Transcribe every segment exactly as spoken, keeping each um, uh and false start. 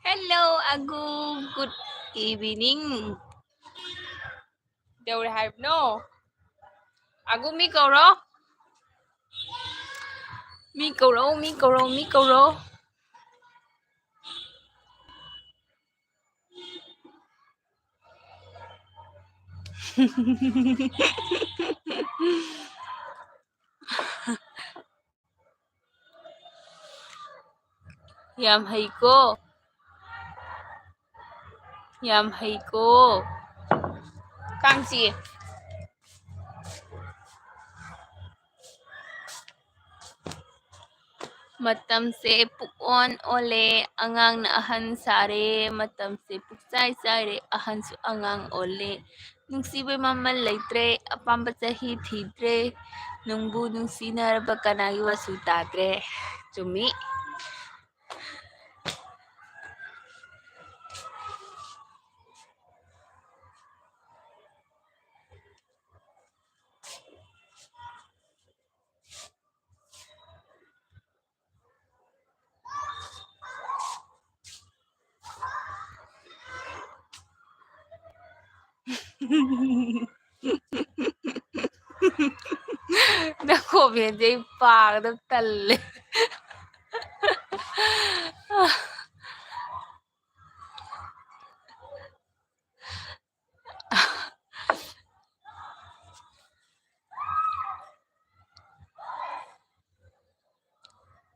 Hello, Agu. Good evening. ꯀꯩꯗꯧꯔꯦ ꯍꯥꯏꯕꯅꯣ? ꯑꯒꯨ, ꯃꯤ ꯀꯧꯔꯣ꯫ ꯃꯤ ꯀꯧꯔꯣ, ꯃꯤ ꯀꯧꯔꯣ, ꯃꯤ ꯀꯧꯔꯣ꯫ ꯌꯥꯝ ꯍꯩꯀꯣ꯫ ꯌꯥꯝ ꯍꯩꯀꯣ꯫ ꯀꯥꯡ ꯆꯤꯛꯑꯦ꯫ ꯃꯇꯝꯁꯦ ꯄꯨꯛꯑꯣꯟ ꯑꯣꯜꯂꯦ, ꯑꯉꯥꯡꯅ ꯑꯍꯟ ꯁꯥꯔꯦ, ꯃꯇꯝꯁꯦ ꯄꯨꯛꯆꯥꯏ ꯆꯥꯏꯔꯦ, ꯑꯍꯟꯁꯨ ꯑꯉꯥꯡ ꯑꯣꯜꯂꯦ꯫ ꯅꯨꯡꯁꯤꯕꯩ ꯃꯃꯜ ꯂꯩꯇ꯭ꯔꯦ, ꯑꯄꯥꯝꯕ ꯆꯍꯤ ꯊꯤꯗ꯭ꯔꯦ, ꯅꯨꯡꯕꯨ ꯅꯨꯡꯁꯤꯅꯔꯕ ꯀꯅꯥꯒꯤ ꯋꯥꯁꯨ ꯇꯥꯗ꯭ꯔꯦ꯫ ꯆꯨꯝꯃꯤ꯫ ꯅꯪ comment ꯁꯦ ꯑꯩ ꯄꯥꯒꯗꯕ ꯇꯜꯂꯦ꯫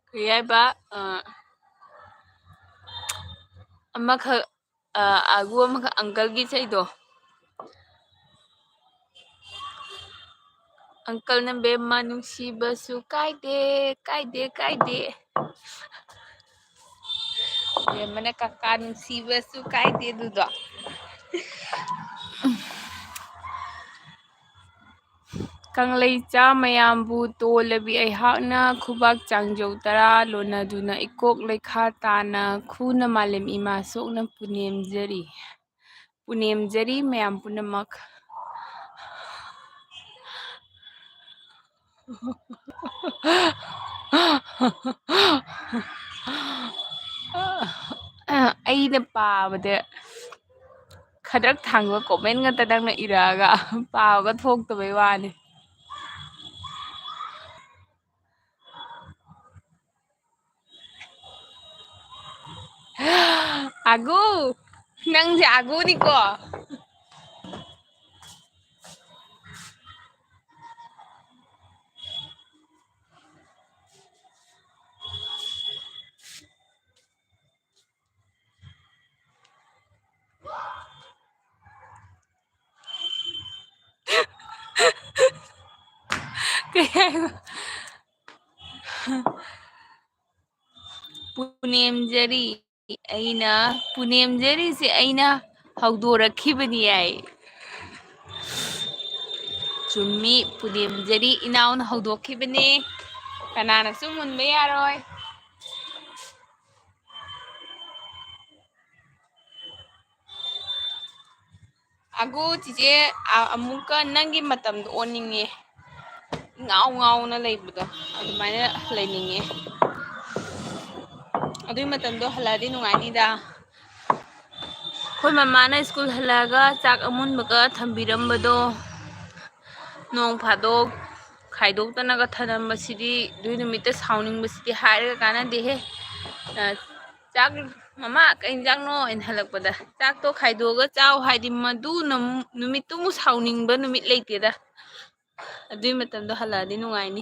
ꯀꯔꯤ ꯍꯥꯏꯕ? ꯑ, ꯑꯃꯈꯛ, ꯑ, ꯑꯒꯨ ꯑꯃꯈꯛ uncle ꯒꯤ ꯏꯁꯩꯗꯣ꯫ Uncle ꯅꯕꯦꯝꯃ ꯅꯨꯡꯁꯤꯕꯁꯨ ꯀꯥꯏꯗꯦ, ꯀꯥꯏꯗꯦ, ꯀꯥꯏꯗꯦ꯫ ꯕꯦꯝꯃꯅ ꯀꯀꯥ ꯅꯨꯡꯁꯤꯕꯁꯨ ꯀꯥꯏꯗꯦ ꯑꯗꯨꯗꯣ꯫ ꯀꯪꯂꯩꯆꯥ ꯃꯌꯥꯝꯕꯨ ꯇꯣꯜꯂꯕꯤ ꯑꯩꯍꯥꯛꯅ ꯈꯨꯕꯥꯛ ꯆꯥꯡꯖꯧ ꯇꯔꯥ ꯂꯣꯟꯅꯗꯨꯅ ꯏꯀꯣꯛ ꯂꯩꯈꯥ ꯇꯥꯅ ꯈꯨꯅ ꯃꯥꯂꯦꯝ ꯏꯃꯥ ꯁꯣꯛꯅ ꯄꯨꯅꯦꯝꯖꯔꯤ꯫ ꯄꯨꯅꯦꯝꯖꯔꯤ ꯃꯌꯥꯝ ꯄꯨꯝꯅꯃꯛ꯫ ꯑꯩꯅ ꯄꯥꯕꯗ ꯈꯗ꯭ꯔꯛ ꯊꯥꯡꯕ comment ꯉꯥꯛꯇ ꯅꯪꯅ ꯏꯔꯛꯑꯒ ꯄꯥꯕꯒ ꯊꯣꯛꯇꯕꯩ ꯋꯥꯅꯤ꯫ ꯑꯒꯨ, ꯅꯪꯁꯦ ꯑꯒꯨꯅꯤꯀꯣ꯫ ꯀꯩ ꯍꯥꯏꯕ? ꯄꯨꯅꯦꯝꯖꯔꯤ꯫ ꯑꯩꯅ ꯄꯨꯅꯦꯝꯖꯔꯤꯁꯦ ꯑꯩꯅ ꯍꯧꯗꯣꯔꯛꯈꯤꯕꯅꯤ ꯍꯥꯏ꯫ ꯆꯨꯝꯃꯤ, ꯄꯨꯅꯦꯝꯖꯔꯤ ꯏꯅꯥꯎꯅ ꯍꯧꯗꯣꯛꯈꯤꯕꯅꯦ꯫ ꯀꯅꯥꯅꯁꯨ ꯃꯨꯟꯕ ꯌꯥꯔꯣꯏ꯫ ꯑꯒꯣ ꯆꯤꯆꯦ, ꯑ-, ꯑꯃꯨꯛꯀ ꯅꯪꯒꯤ ꯃꯇꯝꯗꯣ ꯑꯣꯟꯅꯤꯡꯉꯦ꯫ ꯉꯥꯎ ꯉꯥꯎꯅ ꯂꯩꯕꯗꯣ ꯑꯗꯨꯃꯥꯏꯅ ꯂꯩꯅꯤꯡꯉꯦ꯫ ꯑꯗꯨꯒꯤ ꯃꯇꯝꯗꯣ ꯍꯜꯂꯛꯑꯗꯤ ꯅꯨꯡꯉꯥꯏꯅꯤꯗ꯫ ꯑꯩꯈꯣꯏ ꯃꯃꯥꯅ ꯁ꯭ꯀꯨꯜ ꯍꯜꯂꯛꯑꯒ ꯆꯥꯛ ꯑꯃꯨꯟꯕꯒ ꯊꯝꯕꯤꯔꯝꯕꯗꯣ, ꯅꯣꯡ ꯐꯥꯗꯣꯛ ꯈꯥꯏꯗꯣꯛꯇꯅꯒ ꯊꯅꯝꯕꯁꯤꯗꯤ, ꯑꯗꯨꯏ ꯅꯨꯃꯤꯠꯇ ꯁꯥꯎꯅꯤꯡꯕꯁꯤꯗꯤ ꯍꯥꯏꯔꯒ ꯀꯥꯟꯅꯗꯦꯍꯦ꯫ ꯑ, "ꯆꯥꯛ, ꯃꯃꯥ, ꯀꯩ ꯏꯟꯖꯥꯡꯅꯣ?" ꯍꯥꯏꯅ ꯍꯜꯂꯛꯄꯗ, "ꯆꯥꯛꯇꯣ ꯈꯥꯏꯗꯣꯛꯑꯒ ꯆꯥꯎ" ꯍꯥꯏꯗꯤ, ꯃꯗꯨ ꯅꯨꯃꯤꯠꯇꯨꯃꯨꯛ ꯁꯥꯎꯅꯤꯡꯕ ꯅꯨꯃꯤꯠ ꯂꯩꯇꯦꯗ꯫ ꯑꯗꯨꯏ ꯃꯇꯝꯗꯣ ꯍꯜꯂꯛꯑꯗꯤ ꯅꯨꯡꯉꯥꯏꯅꯤ꯫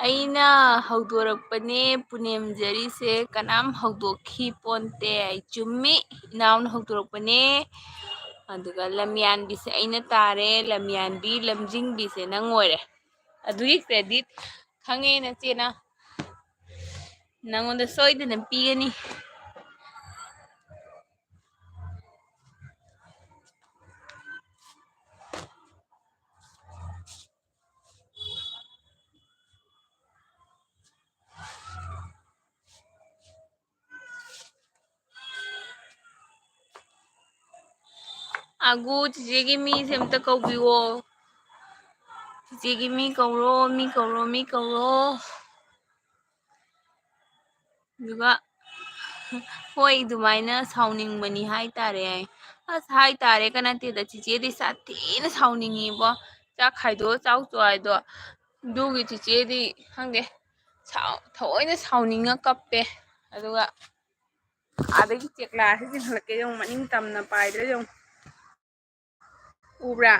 ꯑꯩꯅ ꯍꯧꯗꯣꯔꯛꯄꯅꯦ ꯄꯨꯅꯦꯝꯖꯔꯤꯁꯦ, ꯀꯅꯥꯝ ꯍꯧꯗꯣꯛꯈꯤ ꯄꯣꯟꯇꯦ꯫ ꯑꯩ ꯆꯨꯝꯃꯤ, ꯏꯅꯥꯎꯅ ꯍꯧꯗꯣꯔꯛꯄꯅꯦ꯫ ꯑꯗꯨꯒ ꯂꯝꯌꯥꯟꯕꯤꯁꯦ ꯑꯩꯅ ꯇꯥꯔꯦ, ꯂꯝꯌꯥꯟꯕꯤ ꯂꯝꯖꯤꯡꯕꯤꯁꯦ ꯅꯪ ꯑꯣꯏꯔꯦ꯫ ꯑꯗꯨꯒꯤ credit ꯈꯪꯉꯦ ꯅꯆꯦꯅ꯫ ꯅꯪꯉꯣꯟꯗ ꯁꯣꯏꯗꯅ ꯄꯤꯒꯅꯤ꯫ ꯑꯒꯨ, ꯆꯤꯆꯦꯒꯤ ꯃꯤꯁꯦ ꯑꯝꯇ ꯀꯧꯕꯤꯌꯣ꯫ ꯆꯤꯆꯦꯒꯤ ꯃꯤ ꯀꯧꯔꯣ, ꯃꯤ ꯀꯧꯔꯣ, ꯃꯤ ꯀꯧꯔꯣ꯫ ꯑꯗꯨꯒ ꯍꯣꯏ, ꯑꯗꯨꯃꯥꯏꯅ ꯁꯥꯎꯅꯤꯡꯕꯅꯤ ꯍꯥꯏꯇꯥꯔꯦ꯫ ꯑꯁ, ꯍꯥꯏꯇꯥꯔꯦꯒ ꯅꯠꯇꯦꯗ, ꯆꯤꯆꯦꯗꯤ ꯁꯥꯊꯤꯅ ꯁꯥꯎꯅꯤꯡꯉꯤꯕꯣ꯫ ꯆꯥꯛ ꯈꯥꯏꯗꯣꯛꯑ ꯆꯥꯎ ꯆꯣ ꯍꯥꯏꯗꯣ꯫ ꯑꯗꯨꯒꯤ ꯆꯤꯆꯦꯗꯤ ꯈꯪꯗꯦ, ꯁꯥꯎ-, ꯊꯑꯣꯏꯅ ꯁꯥꯎꯅꯤꯡꯉ ꯀꯞꯄꯦ꯫ ꯑꯗꯨꯒ ꯑꯗꯒꯤ ꯆꯦꯛꯂꯥꯁꯤ ꯆꯤꯡꯈꯠꯂꯛꯀꯦ ꯌꯦꯡꯉꯨ, ꯃꯅꯤꯡ ꯇꯝꯅ ꯄꯥꯏꯗ꯭ꯔꯦ ꯌꯦꯡꯉꯨ꯫ ꯎꯕ꯭ꯔꯥ?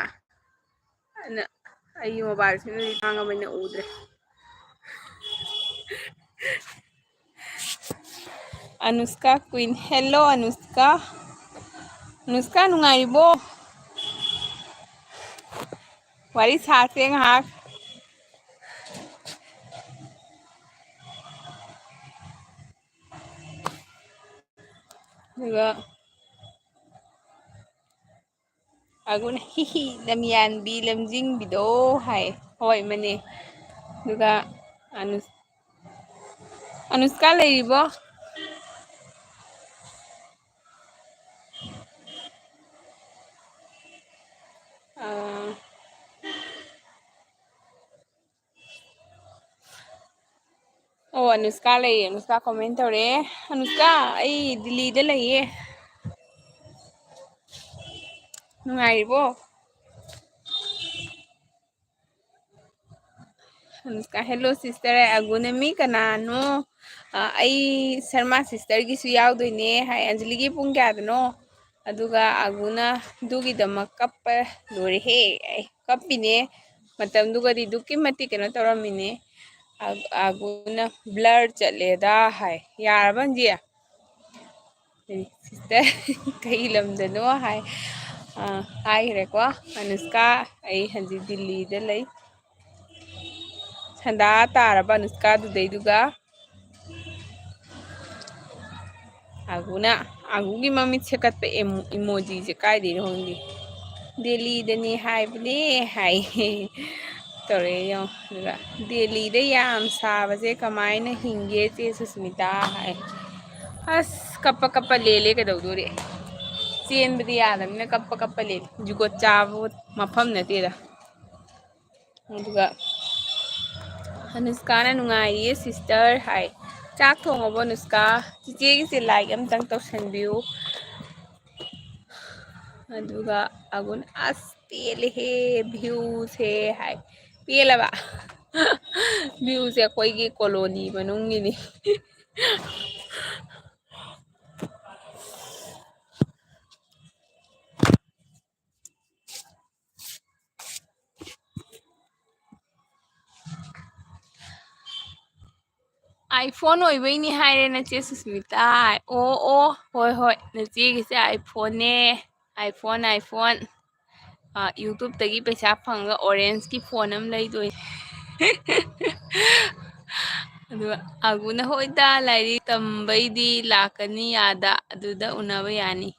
ꯑꯗꯨꯅ ꯑꯩꯒꯤ ꯃꯣꯕꯥꯏꯜꯁꯤꯅꯗꯤ ꯈꯥꯡꯉꯕꯅꯤꯅ ꯎꯗ꯭ꯔꯦ꯫ ꯑꯅꯨꯁꯀꯥ ꯀ꯭ꯋꯤꯟ꯫ ꯍꯦꯜꯂꯣ, ꯑꯅꯨꯁꯀꯥ꯫ ꯑꯅꯨꯁꯀꯥ, ꯅꯨꯡꯉꯥꯏꯔꯤꯕꯣ? ꯋꯥꯔꯤ ꯁꯥꯁꯦ ꯉꯥꯏꯍꯥꯛ꯫ ꯑꯗꯨꯒ ꯑꯒꯨꯅ "ꯍꯤ ꯍꯤ, ꯂꯝꯌꯥꯟꯕꯤ, ꯂꯝꯖꯤꯡꯕꯤꯗꯣ" ꯍꯥꯏ꯫ ꯍꯣꯏ, ꯃꯅꯦ꯫ ꯑꯗꯨꯒ ꯑꯅꯨꯁ-, ꯑꯅꯨꯁꯀꯥ ꯂꯩꯔꯤꯕꯣ? ꯑꯥ, ꯑꯣ, ꯑꯅꯨꯁꯀꯥ ꯂꯩꯌꯦ꯫ ꯑꯅꯨꯁꯀꯥ comment ꯇꯧꯔꯦ꯫ ꯑꯅꯨꯁꯀꯥ, ꯑꯩ ꯗꯤꯜꯂꯤꯗ ꯂꯩꯌꯦ꯫ ꯅꯨꯡꯉꯥꯏꯔꯤꯕꯣ? ꯑꯅꯨꯁꯀꯥ, "Hello sister, ꯑꯒꯨꯅ ꯃꯤ ꯀꯅꯥꯅꯣ?" ꯑ, ꯑꯩ ꯁꯔꯃꯥ sister ꯒꯤꯁꯨ ꯌꯥꯎꯗꯣꯏꯅꯦ ꯍꯥꯏ꯫ "ꯑꯟꯖꯂꯤꯒꯤ ꯄꯨꯡ ꯀꯌꯥꯗꯅꯣ?" ꯑꯗꯨꯒ ꯑꯒꯨꯅ ꯑꯗꯨꯒꯤꯗꯃꯛ ꯀꯞꯄ ꯂꯣꯏꯔꯦꯍꯦ꯫ ꯑꯩ ꯀꯞꯄꯤꯅꯦ꯫ ꯃꯇꯝꯗꯨꯒꯗꯤ ꯑꯗꯨꯛꯀꯤ ꯃꯇꯤꯛ ꯀꯩꯅꯣ ꯇꯧꯔꯝꯃꯤꯅꯦ꯫ ꯑ-, ꯑꯒꯨꯅ "Blur ꯆꯠꯂꯦꯗ" ꯍꯥꯏ꯫ ꯌꯥꯔꯕ, ꯑꯟꯖꯤ? "Sister, ꯀꯩ ꯂꯝꯗꯅꯣ?" ꯍꯥꯏ꯫ ꯑ, ꯍꯥꯏꯈ꯭ꯔꯦꯀꯣ꯫ ꯑꯅꯨꯁꯀꯥ, ꯑꯩ ꯍꯧꯖꯤꯛ ꯗꯤꯜꯂꯤꯗ ꯂꯩ꯫ ꯁꯟꯗꯥ ꯇꯥꯔꯕ ꯑꯅꯨꯁꯀꯥ ꯑꯗꯨꯗꯩꯗꯨꯒ꯫ ꯑꯒꯨꯅ, ꯑꯒꯨꯒꯤ ꯃꯃꯤꯠ ꯁꯦꯀꯠꯄ ꯏꯃꯣ-, emoji ꯁꯦ ꯀꯥꯏꯗꯩꯅꯣ ꯈꯪꯗꯦ꯫ "ꯗꯦꯜꯂꯤꯗꯅꯦ ꯍꯥꯏꯕꯅꯦ" ꯍꯥꯏ꯫ ꯇꯧꯔꯛꯑꯦ ꯌꯦꯡꯉꯣ꯫ ꯑꯗꯨꯒ "ꯗꯦꯜꯂꯤꯗ ꯌꯥꯝ ꯁꯥꯕꯁꯦ ꯀꯃꯥꯏꯅ ꯍꯤꯡꯒꯦ ꯆꯦ ꯁꯨꯁꯃꯤꯇꯥ?" ꯍꯥꯏ꯫ ꯑꯁ, ꯀꯞꯄ ꯀꯞꯄ ꯂꯦꯜꯂꯦ, ꯀꯩꯗꯧꯗꯣꯔꯤ? ꯆꯦꯟꯕꯗꯤ ꯌꯥꯗꯕꯅꯤꯅ ꯀꯞꯄ ꯀꯞꯄ ꯂꯦꯜꯂꯤ꯫ ꯖꯨꯒꯣꯠ ꯆꯥꯕ ꯃꯐꯝ ꯅꯠꯇꯦꯗ꯫ ꯑꯗꯨꯒ ꯑꯅꯨꯁꯀꯥꯅ "ꯅꯨꯡꯉꯥꯏꯔꯤꯌꯦ sister" ꯍꯥꯏ꯫ ꯆꯥꯛ ꯊꯣꯡꯉꯕꯣ ꯑꯅꯨꯁꯀꯥ? ꯆꯤꯆꯦꯒꯤꯁꯦ like ꯑꯝꯇꯪ ꯇꯧꯁꯟꯕꯤꯌꯨ꯫ ꯑꯗꯨꯒ ꯑꯒꯨꯟ, "ꯑꯁ ꯄꯦꯜꯂꯦꯍꯦ viewꯁꯦ" ꯍꯥꯏ꯫ ꯄꯦꯜꯂꯕ? Viewꯁꯦ ꯑꯩꯈꯣꯏꯒꯤ colony ꯃꯅꯨꯡꯒꯤꯅꯤ꯫ iPhone ꯑꯣꯏꯕꯩꯅꯤ ꯍꯥꯏꯔꯦ ꯅꯆꯦ ꯁꯨꯁꯃꯤꯇꯥ꯫ ꯑꯣ, ꯑꯣ, ꯍꯣꯏ, ꯍꯣꯏ, ꯅꯆꯦꯒꯤꯁꯦ iPhoneꯅꯦ꯫ iPhone, iPhone꯫ ꯑ, YouTubeꯇꯒꯤ ꯄꯩꯁꯥ ꯐꯪꯉꯒ orangeꯀꯤ phone ꯑꯃ ꯂꯩꯗꯣꯏꯅꯦ꯫ ꯑꯗꯨꯒ ꯑꯒꯨꯅ, "ꯍꯣꯏꯗ, ꯂꯥꯏꯔꯤꯛ ꯇꯝꯕꯩꯗꯤ ꯂꯥꯛꯀꯅꯤ ꯑꯥꯗ, ꯑꯗꯨꯗ ꯎꯅꯕ ꯌꯥꯅꯤ꯫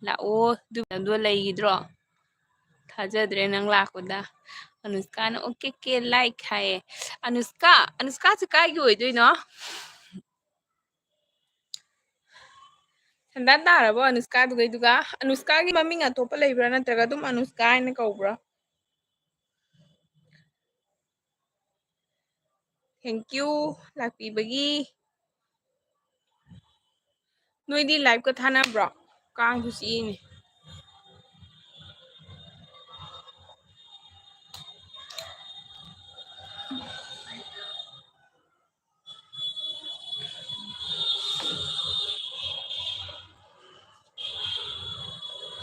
ꯂꯥꯛꯑꯣ, ꯑꯗꯨ ꯃꯌꯥꯝꯗꯣ ꯂꯩꯈꯤꯗ꯭ꯔꯣ?" ꯊꯥꯖꯗ꯭ꯔꯦ ꯅꯪ ꯂꯥꯛꯄꯗ꯫ ꯑꯅꯨꯁꯀꯥꯅ "ꯑꯣꯀꯦ ꯀꯦ like" ꯍꯥꯏꯌꯦ꯫ ꯑꯅꯨꯁꯀꯥ, ꯑꯅꯨꯁꯀꯥꯁꯦ ꯀꯥꯏꯒꯤ ꯑꯣꯏꯗꯣꯏꯅꯣ? ꯁꯟꯗꯥ ꯇꯥꯔꯕꯣ ꯑꯅꯨꯁꯀꯥꯗꯨꯒꯩꯗꯨꯒ? ꯑꯅꯨꯁꯀꯥꯒꯤ ꯃꯃꯤꯡ ꯑꯇꯣꯞꯄ ꯂꯩꯕ꯭ꯔꯥ, ꯅꯠꯇ꯭ꯔꯒ ꯑꯗꯨꯝ ꯑꯅꯨꯁꯀꯥ ꯍꯥꯏꯅ ꯀꯧꯕ꯭ꯔꯥ? Thank you ꯂꯥꯛꯄꯤꯕꯒꯤ꯫ ꯅꯣꯏꯗꯤ liveꯀ ꯊꯥꯅꯕ꯭ꯔꯣ? ꯀꯥꯡꯁꯨ ꯆꯤꯛꯏꯅꯦ꯫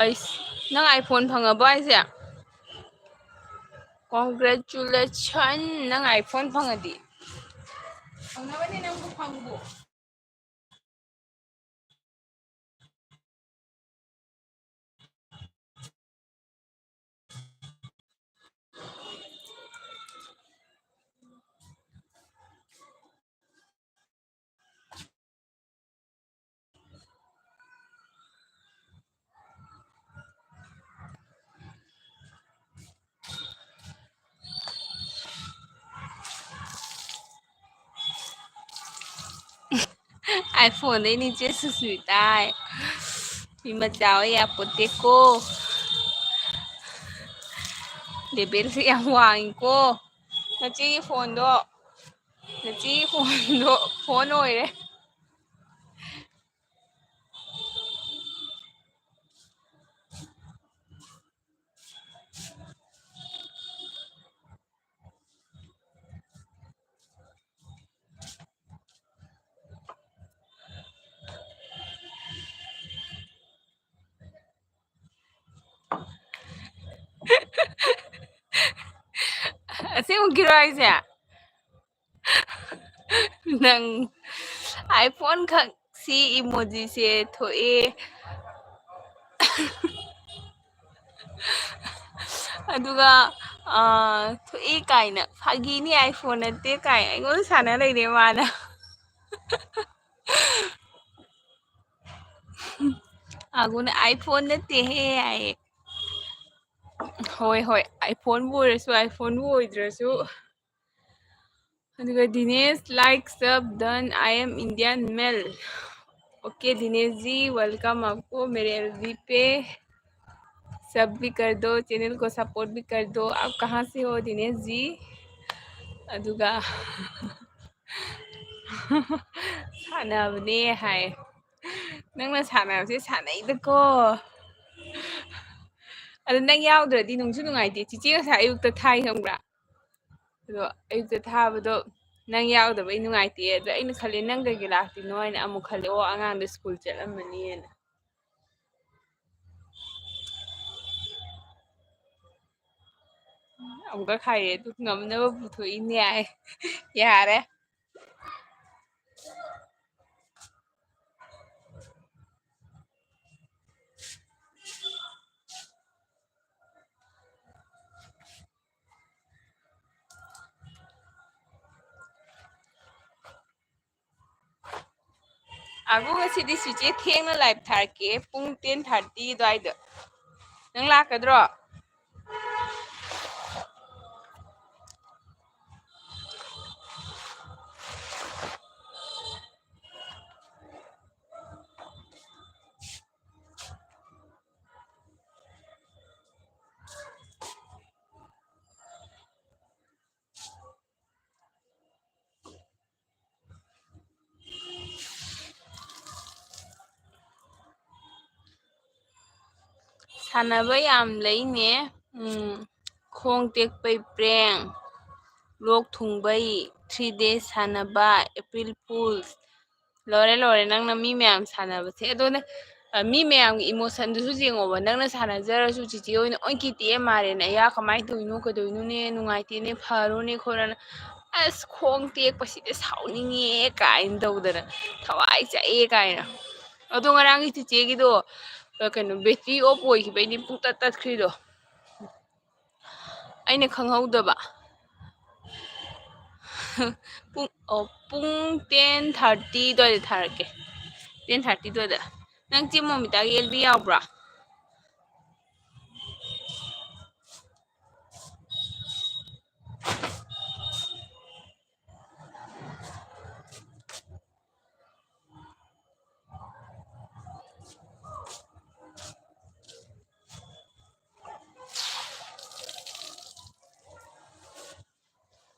ꯑꯩꯁ, ꯅꯪ iPhone ꯐꯪꯉꯕꯣ ꯍꯥꯏꯁꯦ? Congratulation, ꯅꯪ iPhone ꯐꯪꯉꯗꯤ꯫ ꯐꯪꯅꯕꯅꯦ ꯅꯪꯕꯨ ꯐꯪꯕꯨ꯫ iPhoneꯗꯩꯅꯤ ꯏꯆꯦ ꯁꯨꯁꯃꯤꯇꯥ꯫ ꯃꯤ ꯃꯆꯥ ꯍꯣꯏ ꯌꯥꯄꯣꯠꯇꯦꯀꯣ꯫ ꯂꯦꯕꯦꯜꯁꯦ ꯌꯥꯝ ꯋꯥꯡꯉꯤꯀꯣ꯫ ꯅꯆꯦꯒꯤ ꯐꯣꯟꯗꯣ, ꯅꯆꯦꯒꯤ ꯐꯣꯟꯗꯣ ꯐꯣꯟ ꯑꯣꯏꯔꯦ꯫ ꯑꯁꯦꯡꯕꯒꯤꯔꯣ ꯍꯥꯏꯁꯦ? ꯅꯪ iPhone ꯈꯛ ꯁꯤ emojiꯁꯦ ꯊꯣꯛꯑꯦ꯫ ꯑꯗꯨꯒ, ꯑ, ꯊꯣꯛꯑꯦ ꯀꯥꯏꯅ, ꯐꯥꯒꯤꯅꯤ, iPhone ꯅꯠꯇꯦ ꯀꯥꯏꯅ ꯑꯩꯉꯣꯟꯗ ꯁꯥꯟꯅ ꯂꯩꯔꯦ ꯃꯥꯅ꯫ ꯑꯒꯨꯅ iPhone ꯅꯠꯇꯦꯍꯦ ꯍꯥꯏꯌꯦ꯫ ꯍꯣꯏ, ꯍꯣꯏ, iPhoneꯕꯨ ꯑꯣꯏꯔꯁꯨ, iPhoneꯕꯨ ꯑꯣꯏꯗ꯭ꯔꯁꯨ꯫ ꯑꯗꯨꯒ ꯗꯤꯅꯦꯁ, like sub done, I am Indian male. OK Dinesh ji, welcome आपको मेरे FB पे। Sub भी कर दो, channel को support भी कर दो। आप कहाँ से हो दिनेश जी? ꯑꯗꯨꯒ ꯁꯥꯟꯅꯕꯅꯦ ꯍꯥꯏ꯫ ꯅꯪꯅ ꯁꯥꯟꯅꯕꯁꯦ ꯁꯥꯟꯅꯩꯗꯀꯣ꯫ ꯑꯗꯣ ꯅꯪ ꯌꯥꯎꯗ꯭ꯔꯗꯤ ꯅꯨꯡꯁꯨ ꯅꯨꯡꯉꯥꯏꯇꯦ꯫ ꯆꯤꯆꯦ ꯉꯁꯥꯏ ꯑꯌꯨꯛꯇ ꯊꯥꯏ ꯈꯪꯕ꯭ꯔꯥ? ꯑꯗꯣ ꯑꯌꯨꯛꯇ ꯊꯥꯕꯗꯣ ꯅꯪ ꯌꯥꯎꯗꯕꯩ ꯅꯨꯡꯉꯥꯏꯇꯦ꯫ ꯑꯗꯣ ꯑꯩꯅ ꯈꯜꯂꯦ ꯅꯪ ꯀꯩꯒꯤ ꯂꯥꯛꯇ꯭ꯔꯤꯅꯣ ꯍꯥꯏꯅ ꯑꯃꯨꯛ ꯈꯜꯂꯦ꯫ ꯑꯣ, ꯑꯉꯥꯡꯗꯣ ꯁ꯭ꯀꯨꯜ ꯆꯠꯂꯝꯃꯅꯤꯅ꯫ ꯑꯃꯨꯛꯀ ꯈꯥꯏꯔꯦ ꯑꯗꯨ ꯉꯝꯅꯕ ꯄꯨꯊꯣꯛꯏꯅꯦ ꯍꯥꯏ꯫ ꯌꯥꯔꯦ꯫ ꯑꯒꯨ ꯉꯁꯤꯗꯤ ꯆꯤꯆꯦ ꯊꯦꯡꯅ live ꯊꯥꯔꯛꯀꯦ, ꯄꯨꯡ ten thirty ꯑꯗꯨꯋꯥꯏꯗ꯫ ꯅꯪ ꯂꯥꯛꯀꯗ꯭ꯔꯣ? ꯁꯥꯟꯅꯕ ꯌꯥꯝ ꯂꯩꯅꯦ꯫ ꯎꯝ, ꯈꯣꯡ ꯇꯦꯛꯄꯩ prank, ꯂꯣꯛ ꯊꯨꯡꯕꯩ three days ꯁꯥꯟꯅꯕ, April Fools꯫ ꯂꯣꯏꯔꯦ, ꯂꯣꯏꯔꯦ, ꯅꯪꯅ ꯃꯤ ꯃꯌꯥꯝ ꯁꯥꯟꯅꯕꯁꯦ꯫ ꯑꯗꯣ ꯅꯪ, ꯑ, ꯃꯤ ꯃꯌꯥꯝꯒꯤ emotionꯗꯨꯁꯨ ꯌꯦꯡꯉꯣꯕ꯫ ꯅꯪꯅ ꯁꯥꯟꯅꯖꯔꯁꯨ ꯆꯤꯆꯦ ꯍꯣꯏꯅ ꯂꯣꯏ ꯀꯤꯇꯦꯛꯑꯦ ꯃꯥꯔꯦꯅ꯫ ꯑꯌꯥ, ꯀꯃꯥꯏꯅ ꯇꯧꯔꯤꯅꯣ, ꯀꯩꯗꯧꯔꯤꯅꯣꯅꯦ, ꯅꯨꯡꯉꯥꯏꯇꯦꯅꯦ, ꯐꯔꯣꯅꯦ ꯈꯣꯠꯂꯣꯅ꯫ "ꯑꯁ, ꯈꯣꯡ ꯇꯦꯛꯄꯁꯤꯗꯤ ꯁꯥꯎꯅꯤꯡꯉꯦ" ꯀꯥꯏꯅ ꯇꯧꯗꯅ, "ꯊꯋꯥꯏ ꯆꯥꯛꯑꯦ" ꯀꯥꯏꯅ꯫ ꯑꯗꯣ ꯉꯔꯥꯡꯒꯤ ꯆꯤꯆꯦꯒꯤꯗꯣ, ꯑ, ꯀꯩꯅꯣ, battery off ꯑꯣꯏꯈꯤꯕꯩꯅꯦ ꯄꯨꯡ ꯇꯠ ꯇꯠꯈ꯭ꯔꯤꯗꯣ꯫ ꯑꯩꯅ ꯈꯪꯍꯧꯗꯕ꯫ ꯄꯨꯡ, ꯑꯣ, ꯄꯨꯡ ten thirty ꯑꯗꯨꯋꯥꯏꯗ ꯊꯥꯔꯛꯀꯦ꯫ Ten thirty ꯑꯗꯨꯋꯥꯏꯗ꯫ ꯅꯪ ꯆꯦ ꯃꯣꯃꯤꯇꯥꯒꯤ L B ꯌꯥꯎꯕ꯭ꯔꯥ?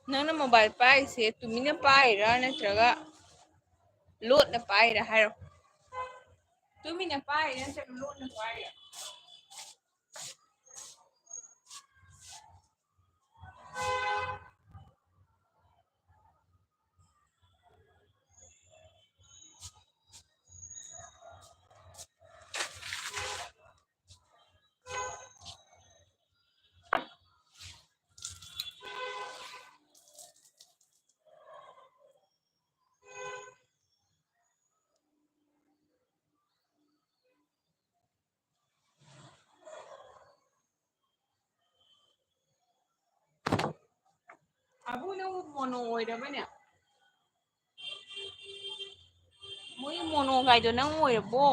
ꯅꯪꯅ mobile ꯄꯥꯏꯔꯤꯁꯦ ꯇꯨꯃꯤꯟꯅ ꯄꯥꯏꯔꯤꯔꯥ ꯅꯠꯇ꯭ꯔꯒ ꯂꯣꯠꯅ ꯄꯥꯏꯔꯤꯔꯥ ꯍꯥꯏꯔꯣ? ꯇꯨꯃꯤꯟꯅ ꯄꯥꯏꯔꯤꯔꯥ ꯅꯠꯇ꯭ꯔꯒ ꯂꯣꯠꯅ ꯄꯥꯏꯔꯤꯔꯥ? ꯑꯕꯨ, ꯅꯪꯕꯨ ꯃꯣꯅꯣ ꯑꯣꯏꯔꯕꯅꯦ? ꯃꯣꯏ ꯃꯣꯅꯣ ꯒꯥꯏꯗꯣ ꯅꯪ ꯑꯣꯏꯔꯕꯣ?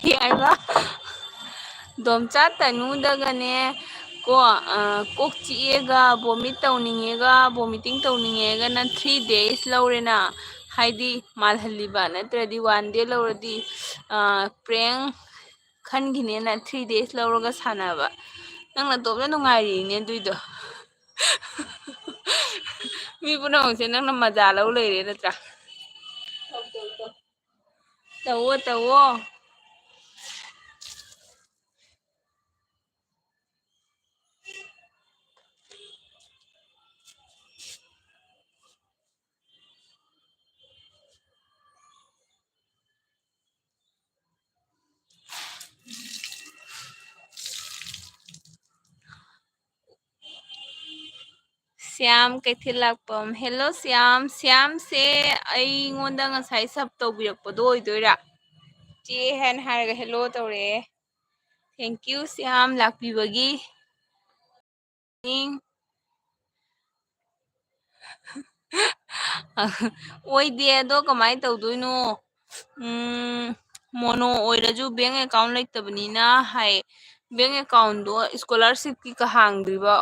ꯀꯩ ꯍꯥꯏꯕ? ꯗꯣꯝꯆꯥ ꯇꯅꯨꯗꯒꯅꯦ, ꯀꯣ, ꯑ, ꯀꯣꯛ ꯆꯤꯛꯑꯦꯒ, vomit ꯇꯧꯅꯤꯡꯉꯦꯒ, vomiting ꯇꯧꯅꯤꯡꯉꯦꯒꯅ three days ꯂꯧꯔꯦꯅ꯫ ꯍꯥꯏꯗꯤ ꯃꯥꯜꯍꯜꯂꯤꯕ, ꯅꯠꯇ꯭ꯔꯗꯤ one day ꯂꯧꯔꯗꯤ, ꯑ, prank ꯈꯟꯈꯤꯅꯦꯅ three days ꯂꯧꯔꯒ ꯁꯥꯟꯅꯕ꯫ ꯅꯪ ꯅꯇꯣꯝꯇ ꯅꯨꯡꯉꯥꯏꯔꯤꯅꯦ ꯑꯗꯨꯏꯗꯣ꯫ ꯃꯤ ꯄꯨꯝꯅꯃꯛꯁꯦ ꯅꯪꯅ ꯃꯖꯥ ꯂꯧ ꯂꯩꯔꯦ ꯅꯠꯇ꯭ꯔꯥ? ꯇꯧꯋꯣ, ꯇꯧꯋꯣ꯫ ꯁ꯭ꯌꯥꯝ ꯀꯩꯊꯦꯜ ꯂꯥꯛꯄꯝ꯫ Hello ꯁ꯭ꯌꯥꯝ꯫ ꯁ꯭ꯌꯥꯝꯁꯦ ꯑꯩꯉꯣꯟꯗ ꯉꯁꯥꯏ sub ꯇꯧꯕꯤꯔꯛꯄꯗꯣ ꯑꯣꯏꯗꯣꯏꯔꯥ? ꯆꯦ ꯍꯥꯏꯅ ꯍꯥꯏꯔꯒ hello ꯇꯧꯔꯛꯑꯦ꯫ Thank you Shyam ꯂꯥꯛꯄꯤꯕꯒꯤ꯫ ꯑꯣꯏꯗꯦ, ꯑꯗꯣ ꯀꯃꯥꯏꯅ ꯇꯧꯗꯣꯏꯅꯣ? ꯎꯝ, mono ꯑꯣꯏꯔꯁꯨ bank account ꯂꯩꯇꯕꯅꯤꯅ ꯍꯥꯏ꯫ Bank accountꯗꯣ scholarshipꯀꯤ ꯀ ꯍꯥꯡꯗ꯭ꯔꯤꯕꯣ?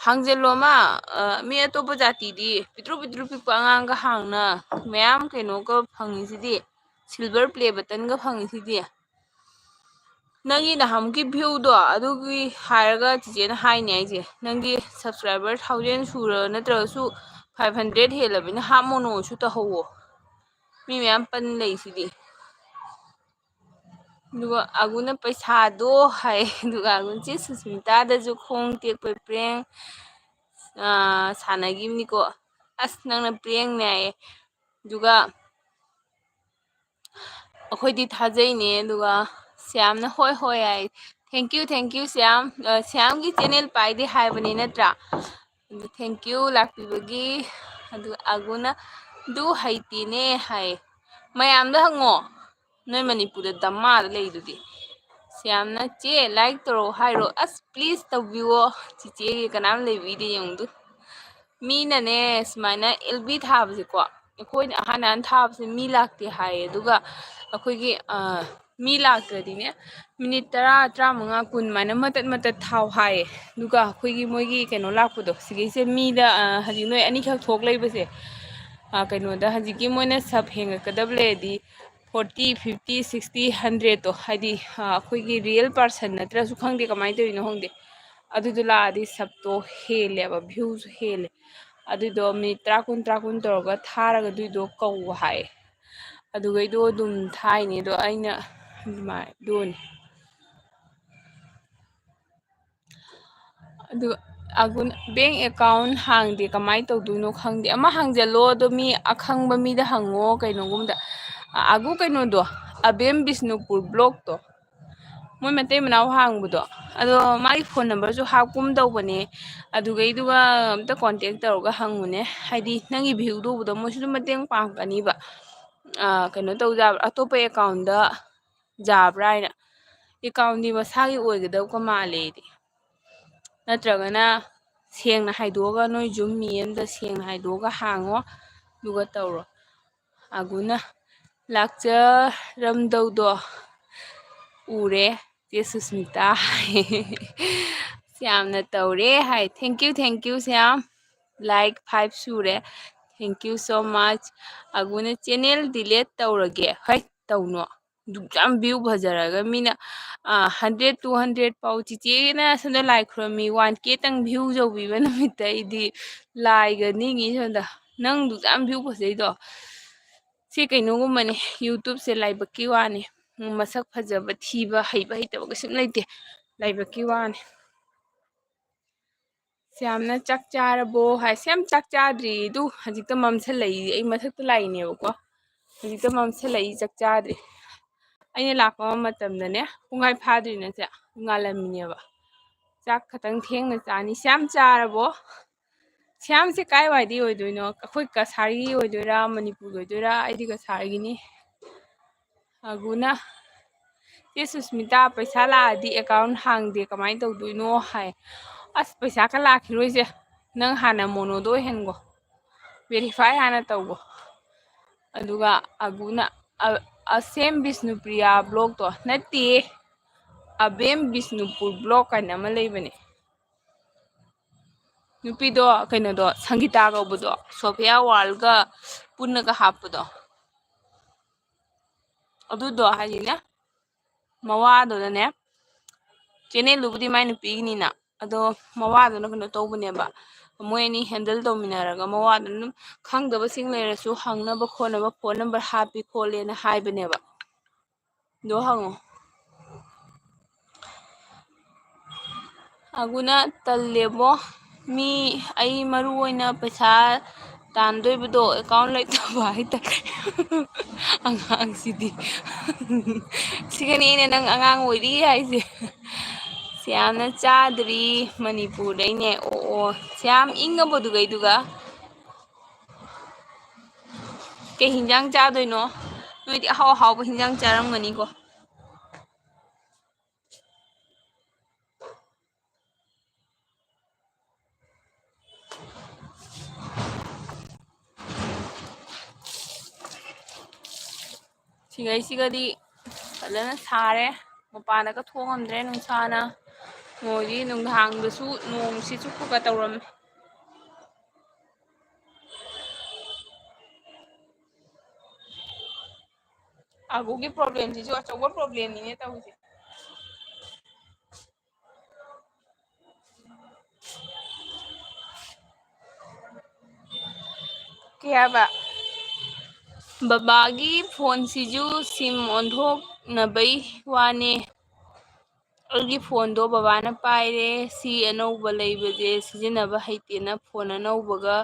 ꯍꯥꯡꯖꯜꯂꯣ ꯑꯃ, ꯑ, ꯃꯤ ꯑꯇꯣꯞꯄ ꯖꯥꯇꯤꯗꯤ ꯄꯤꯛꯇ꯭ꯔꯨ ꯄꯤꯛꯇ꯭ꯔꯨ ꯄꯤꯛꯄ ꯑꯉꯥꯡꯒ ꯍꯥꯡꯅ ꯃꯌꯥꯝ ꯀꯩꯅꯣꯒ ꯐꯪꯉꯤꯁꯤꯗꯤ, silver play buttonꯒ ꯐꯪꯉꯤꯁꯤꯗꯤ꯫ ꯅꯪꯒꯤ ꯅꯍꯥꯟꯃꯨꯛꯀꯤ viewꯗꯣ ꯑꯗꯨꯒꯤ ꯍꯥꯏꯔꯒ ꯆꯤꯆꯦꯅ ꯍꯥꯏꯅꯦ ꯑꯩꯁꯦ, ꯅꯪꯒꯤ subscriber thousand ꯁꯨꯔ ꯅꯠꯇ꯭ꯔꯒꯁꯨ five hundred ꯍꯦꯜꯂꯕꯅꯤꯅ half monoꯁꯨ ꯇꯧꯍꯧꯋꯣ꯫ ꯃꯤ ꯃꯌꯥꯝ ꯄꯟ ꯂꯩꯁꯤꯗꯤ꯫ ꯑꯗꯨꯒ ꯑꯒꯨꯅ ꯄꯩꯁꯥꯗꯣ ꯍꯥꯏ, ꯑꯗꯨꯒ ꯑꯒꯨ ꯆꯦ ꯁꯨꯁꯃꯤꯇꯥꯗꯁꯨ ꯈꯣꯡ ꯇꯦꯛꯄꯩ prank, ꯑꯥ, ꯁꯥꯟꯅꯈꯤꯕꯅꯤꯀꯣ꯫ ꯑꯁ, ꯅꯪꯅ prankꯅꯦ ꯍꯥꯏꯌꯦ꯫ ꯑꯗꯨꯒ ꯑꯩꯈꯣꯏꯗꯤ ꯊꯥꯖꯩꯅꯦ꯫ ꯑꯗꯨꯒ ꯁ꯭ꯌꯥꯝꯅ ꯍꯣꯏ ꯍꯣꯏ ꯍꯥꯏ꯫ Thank you, thank you Shyam. ꯑ, ꯁ꯭ꯌꯥꯝꯒꯤ channel ꯄꯥꯏꯗꯦ ꯍꯥꯏꯕꯅꯤ ꯅꯠꯇ꯭ꯔꯥ? ꯑꯗꯨ thank you ꯂꯥꯛꯄꯤꯕꯒꯤ꯫ ꯑꯗꯨ ꯑꯒꯨꯅ ꯑꯗꯨ ꯍꯩꯇꯦꯅꯦ ꯍꯥꯏ꯫ ꯃꯌꯥꯝꯗ ꯍꯪꯉꯣ꯫ ꯅꯣꯏ ꯃꯅꯤꯄꯨꯔꯗ ꯗꯃꯥꯗ ꯂꯩꯗꯨꯗꯤ꯫ ꯁ꯭ꯌꯥꯝꯅ ꯆꯦ like ꯇꯧꯔꯛꯑꯣ ꯍꯥꯏꯔꯣ꯫ ꯑꯁ, please ꯇꯧꯕꯤꯌꯣ꯫ ꯆꯤꯆꯦꯒꯤ ꯀꯅꯥꯝ ꯂꯩꯕꯤꯗꯦ ꯌꯦꯡꯉꯨꯗꯨ꯫ ꯃꯤꯅꯅꯦ ꯁꯨꯃꯥꯏꯅ L B ꯊꯥꯕꯁꯦꯀꯣ, ꯑꯩꯈꯣꯏꯅ ꯑꯍꯥꯟ ꯑꯍꯥꯟ ꯊꯥꯕꯁꯦ ꯃꯤ ꯂꯥꯛꯇꯦ ꯍꯥꯏꯌꯦ꯫ ꯑꯗꯨꯒ ꯑꯩꯈꯣꯏꯒꯤ, ꯑ, ꯃꯤ ꯂꯥꯛꯇ꯭ꯔꯗꯤꯅꯦ minute ꯇꯔꯥ, ꯇꯔꯥꯃꯉꯥ, ꯀꯨꯟ ꯑꯗꯨꯃꯥꯏꯅ ꯃꯇꯠ ꯃꯇꯠ ꯊꯥꯎ ꯍꯥꯏꯌꯦ꯫ ꯑꯗꯨꯒ ꯑꯩꯈꯣꯏꯒꯤ ꯃꯣꯏꯒꯤ ꯀꯩꯅꯣ ꯂꯥꯛꯄꯗꯣ, ꯁꯤꯒꯤꯁꯦ ꯃꯤꯗ, ꯑ, ꯍꯧꯖꯤꯛ ꯅꯣꯏ ꯑꯅꯤꯈꯛ ꯊꯣꯛ ꯂꯩꯕꯁꯦ, ꯀꯩꯅꯣꯗ ꯍꯧꯖꯤꯛꯀꯤ ꯃꯣꯏꯅ sub ꯍꯦꯟꯒꯠꯀꯗꯕ ꯂꯩꯔꯗꯤ forty, fifty, sixty, hundredꯇꯣ, ꯍꯥꯏꯗꯤ ꯑꯩꯈꯣꯏꯒꯤ real person ꯅꯠꯇ꯭ꯔꯁꯨ ꯈꯪꯗꯦ, ꯀꯃꯥꯏꯅ ꯇꯧꯔꯤꯅꯣ ꯈꯪꯗꯦ, ꯑꯗꯨꯗꯣ ꯂꯥꯛꯑꯗꯤ subꯇꯣ ꯍꯦꯜꯂꯦꯕ, viewꯁꯨ ꯍꯦꯜꯂꯦ꯫ ꯑꯗꯨꯗꯣ ꯃꯤꯅꯤꯠ ꯇꯔꯥ, ꯀꯨꯟ, ꯇꯔꯥ, ꯀꯨꯟ ꯇꯧꯔꯒ ꯊꯥꯔꯒ ꯑꯗꯨꯏꯗꯣ ꯀꯧ ꯍꯥꯏ꯫ ꯑꯗꯨꯒꯩꯗꯣ ꯑꯗꯨꯝ ꯊꯥꯏꯅꯦ꯫ ꯑꯗꯣ ꯑꯩꯅ ꯑꯗꯨꯃꯥꯏꯅ ꯑꯗꯨꯅꯤ꯫ ꯑꯗꯨ ꯑꯒꯨꯟ bank account ꯍꯥꯡꯗꯦ, ꯀꯃꯥꯏꯅ ꯇꯧꯗꯣꯏꯅꯣ ꯈꯪꯗꯦ꯫ ꯑꯃ ꯍꯥꯡꯖꯜꯂꯣ, ꯑꯗꯣ ꯃꯤ ꯑꯈꯪꯕ ꯃꯤꯗ ꯍꯪꯉꯣ꯫ ꯀꯩꯅꯣꯒꯨꯝꯗ ꯑꯒꯨ ꯀꯩꯅꯣꯗꯣ, ꯑꯕꯦꯝ ꯕꯤꯁꯅꯨꯄꯨꯔ blockꯇꯣ, ꯃꯣꯏ ꯃꯇꯩ ꯃꯅꯥꯎ ꯍꯥꯡꯕꯗꯣ, ꯑꯗꯣ ꯃꯥꯒꯤ phone numberꯁꯨ ꯍꯥꯞꯀꯨꯝ ꯇꯧꯕꯅꯦ꯫ ꯑꯗꯨꯒꯩꯗꯨꯒ ꯑꯝꯇ contact ꯇꯧꯔꯒ ꯍꯪꯉꯨꯅꯦ꯫ ꯍꯥꯏꯗꯤ ꯅꯪꯒꯤ viewꯗꯣ ꯎꯕꯗ ꯃꯣꯏꯁꯨ ꯑꯗꯨꯝ ꯃꯇꯦꯡ ꯄꯥꯡꯉꯛꯀꯅꯤꯕ꯫ ꯀꯩꯅꯣ ꯇꯧ ꯌꯥꯕ꯭ꯔꯥ, ꯑꯇꯣꯞꯄ accountꯗ ꯌꯥꯕ꯭ꯔꯥ ꯍꯥꯏꯅ꯫ Accountꯗꯤ ꯃꯁꯥꯒꯤ ꯑꯣꯏꯒꯗꯕꯒ ꯃꯥꯜꯂꯦ ꯑꯩꯗꯤ꯫ ꯅꯠꯇ꯭ꯔꯒꯅ ꯁꯦꯡꯅ ꯍꯥꯏꯗꯣꯛꯑꯒ, ꯅꯣꯏ Zoom ꯃꯤ ꯑꯝꯗ ꯁꯦꯡꯅ ꯍꯥꯏꯗꯣꯛꯑꯒ ꯍꯥꯡꯉꯣ, ꯑꯗꯨꯒ ꯇꯧꯔꯣ꯫ ꯑꯒꯨꯅ ꯂꯥꯛꯆꯔꯝꯗꯧꯗꯣ ꯎꯔꯦ, ꯆꯦ ꯁꯨꯁꯃꯤꯇꯥ꯫ ꯁ꯭ꯌꯥꯝꯅ ꯇꯧꯔꯦ ꯍꯥꯏ꯫ Thank you, thank you, Shyam. Like five ꯁꯨꯔꯦ꯫ Thank you so much꯫ ꯑꯒꯨꯅ channel delete ꯇꯧꯔꯒꯦ꯫ ꯍꯩ, ꯇꯧꯅꯣ꯫ ꯑꯗꯨꯛ ꯌꯥꯝ view ꯐꯖꯔꯒ ꯃꯤꯅ, ꯑ, hundred, two hundred ꯐꯥꯎ ꯆꯤꯆꯦꯅ ꯁꯣꯝꯗ ꯂꯥꯏ ꯈꯨꯔꯝꯃꯤ, one K ꯇꯪ view ꯌꯧꯕꯤꯕ ꯅꯨꯃꯤꯠꯇ ꯑꯩꯗꯤ ꯂꯥꯏꯒ ꯅꯤꯡꯉꯤ ꯁꯣꯝꯗ꯫ ꯅꯪ ꯑꯗꯨꯛ ꯌꯥꯝ view ꯐꯖꯩꯗꯣ꯫ ꯁꯤ ꯀꯩꯅꯣꯒꯨꯝꯕꯅꯦ, YouTubeꯁꯦ ꯂꯥꯏꯕꯛꯀꯤ ꯋꯥꯅꯤ꯫ ꯃꯁꯛ ꯐꯖꯕ, ꯊꯤꯕ, ꯍꯩꯕ, ꯍꯩꯇꯕ ꯀꯩꯁꯨꯝ ꯂꯩꯇꯦ꯫ ꯂꯥꯏꯕꯛꯀꯤ ꯋꯥꯅꯤ꯫ ꯁ꯭ꯌꯥꯝꯅ "ꯆꯥꯛ ꯆꯥꯔꯕꯣ?" ꯍꯥꯏ꯫ ꯁ꯭ꯌꯥꯝ ꯆꯥꯛ ꯆꯥꯗ꯭ꯔꯤ꯫ ꯑꯗꯨ ꯍꯧꯖꯤꯛꯇ ꯃꯝꯁꯜꯂꯛꯏ꯫ ꯑꯩ ꯃꯊꯛꯇ ꯂꯥꯛꯏꯅꯦꯕꯀꯣ꯫ ꯍꯧꯖꯤꯛꯇ ꯃꯝꯁꯜꯂꯛꯏ, ꯆꯥꯛ ꯆꯥꯗ꯭ꯔꯤ꯫ ꯑꯩꯅ ꯂꯥꯛꯄ ꯃꯇꯝꯗꯅꯦ, ꯄꯨꯡꯈꯥꯏ ꯐꯥꯗ꯭ꯔꯤꯅꯦ ꯁꯦ, ꯉꯥꯜꯂꯝꯃꯤꯅꯦꯕ꯫ ꯆꯥꯛ ꯈꯇꯪ ꯊꯦꯡꯅ ꯆꯥꯅꯤ꯫ ꯁ꯭ꯌꯥꯝ ꯆꯥꯔꯕꯣ? ꯁ꯭ꯌꯥꯝꯁꯦ ꯀꯥꯏꯋꯥꯏꯗꯩ ꯑꯣꯏꯗꯣꯏꯅꯣ? ꯑꯩꯈꯣꯏ ꯀꯁꯥꯔꯒꯤ ꯑꯣꯏꯗꯣꯏꯔꯥ, ꯃꯅꯤꯄꯨꯔꯒꯤ ꯑꯣꯏꯗꯣꯏꯔꯥ? ꯑꯩꯗꯤ ꯀꯁꯥꯔꯒꯤꯅꯤ꯫ ꯑꯒꯨꯅ, "ꯆꯦ ꯁꯨꯁꯃꯤꯇꯥ, ꯄꯩꯁꯥ ꯂꯥꯛꯑꯗꯤ account ꯍꯥꯡꯗꯦ, ꯀꯃꯥꯏꯅ ꯇꯧꯗꯣꯏꯅꯣ?" ꯍꯥꯏ꯫ ꯑꯁ, ꯄꯩꯁꯥ ꯀ ꯂꯥꯛꯈꯤꯔꯣꯏꯁꯦ꯫ ꯅꯪ ꯍꯥꯟꯅ ꯃꯣꯅꯣꯗꯣ ꯑꯣꯏꯍꯟꯒꯣ꯫ Verify ꯍꯥꯟꯅ ꯇꯧꯒꯣ꯫ ꯑꯗꯨꯒ ꯑꯒꯨꯅ, ꯑ-, ꯑꯁꯦꯝ ꯕꯤꯁꯅꯨꯄ꯭ꯔꯤꯌꯥ blockꯇꯣ ꯅꯠꯇꯦ, ꯑꯕꯦꯝ ꯕꯤꯁꯅꯨꯄꯨꯔ block ꯀꯥꯏꯅ ꯑꯃ ꯂꯩꯕꯅꯦ꯫ ꯅꯨꯄꯤꯗꯣ, ꯀꯩꯅꯣꯗꯣ, ꯁꯪꯒꯤꯇꯥ ꯀꯧꯕꯗꯣ, ꯁꯣꯐꯤꯌꯥ ꯋꯥꯔꯜꯒ ꯄꯨꯟꯅꯒ ꯍꯥꯞꯄꯗꯣ, ꯑꯗꯨꯗꯣ ꯍꯥꯏꯗꯤꯅꯦ, ꯃꯋꯥꯗꯨꯅꯅꯦ, ꯆꯦꯅꯦꯜꯗꯨꯕꯨꯗꯤ ꯃꯥꯏ ꯅꯨꯄꯤꯒꯤꯅꯤꯅ, ꯑꯗꯣ ꯃꯋꯥꯗꯨꯅ ꯀꯩꯅꯣ ꯇꯧꯕꯅꯦꯕ, ꯃꯣꯏ ꯑꯅꯤ ꯍꯦꯟꯗꯜ ꯇꯧꯃꯤꯟꯅꯔꯒ ꯃꯋꯥꯗꯨꯅ ꯑꯗꯨꯝ ꯈꯪꯗꯕꯁꯤꯡ ꯂꯩꯔꯁꯨ ꯍꯪꯅꯕ ꯈꯣꯠꯅꯕ ꯐꯣꯟ ꯅꯝꯕꯔ ꯍꯥꯞꯄꯤ ꯈꯣꯠꯂꯦꯅ ꯍꯥꯏꯕꯅꯦꯕ꯫ ꯑꯗꯣ ꯍꯪꯉꯣ꯫ ꯑꯒꯨꯅ ꯇꯜꯂꯦꯕꯣ꯫ ꯃꯤ, ꯑꯩ ꯃꯔꯨ ꯑꯣꯏꯅ ꯄꯩꯁꯥ ꯇꯥꯟꯗꯣꯏꯕꯗꯣ ꯑꯦꯀꯥꯎꯟ ꯂꯩꯇꯕ ꯍꯥꯏꯇꯥꯔꯦ꯫ ꯑꯉꯥꯡꯁꯤꯗꯤ꯫ ꯁꯤꯒꯅꯤ ꯑꯩꯅ ꯅꯪ ꯑꯉꯥꯡ ꯑꯣꯏꯔꯤ ꯍꯥꯏꯁꯦ꯫ ꯁꯤ ꯌꯥꯝꯅ ꯆꯥꯗ꯭ꯔꯤ ꯃꯅꯤꯄꯨꯔꯗꯩꯅꯦ꯫ ꯑꯣ, ꯑꯣ꯫ ꯁꯤ ꯌꯥꯝ ꯏꯪꯉꯕꯣ ꯗꯨꯕꯩꯗꯨꯒ? ꯀꯩ ꯍꯤꯟꯖꯥꯡ ꯆꯥꯗꯣꯏꯅꯣ? ꯅꯣꯏꯗꯤ ꯑꯍꯥꯎ ꯑꯍꯥꯎꯕ ꯍꯤꯟꯖꯥꯡ ꯆꯥꯔꯝꯒꯅꯤꯀꯣ꯫ ꯁꯤꯈꯩꯁꯤꯒꯗꯤ ꯐꯖꯅ ꯁꯥꯔꯦ꯫ ꯃꯄꯥꯟꯗꯒ ꯊꯣꯛꯉꯝꯗ꯭ꯔꯦ ꯅꯨꯡꯁꯥꯅ꯫ ꯅꯣꯏꯗꯤ ꯅꯨꯡꯗꯥꯡꯗꯁꯨ ꯅꯣꯡꯁꯤ ꯆꯨꯞꯄꯒ ꯇꯧꯔꯝꯃꯦ꯫ ꯑꯒꯨꯒꯤ ꯄ꯭ꯔꯣꯕ꯭ꯂꯦꯝꯁꯤꯁꯨ ꯑꯆꯧꯕ ꯄ꯭ꯔꯣꯕ꯭ꯂꯦꯝꯅꯤꯅꯦ ꯇꯧꯔꯤꯁꯦ꯫ ꯀꯩ ꯍꯥꯏꯕ? ꯕꯕꯥꯒꯤ ꯐꯣꯟꯁꯤꯁꯨ ꯁꯤꯝ ꯑꯣꯟꯊꯣꯛꯅꯕꯩ ꯋꯥꯅꯦ꯫ ꯑꯩꯒꯤ ꯐꯣꯟꯗꯣ ꯕꯕꯥꯅ ꯄꯥꯏꯔꯦ, ꯁꯤ ꯑꯅꯧꯕ ꯂꯩꯕꯁꯦ ꯁꯤꯖꯤꯟꯅꯕ ꯍꯩꯇꯦꯅ ꯐꯣꯟ ꯑꯅꯧꯕꯒ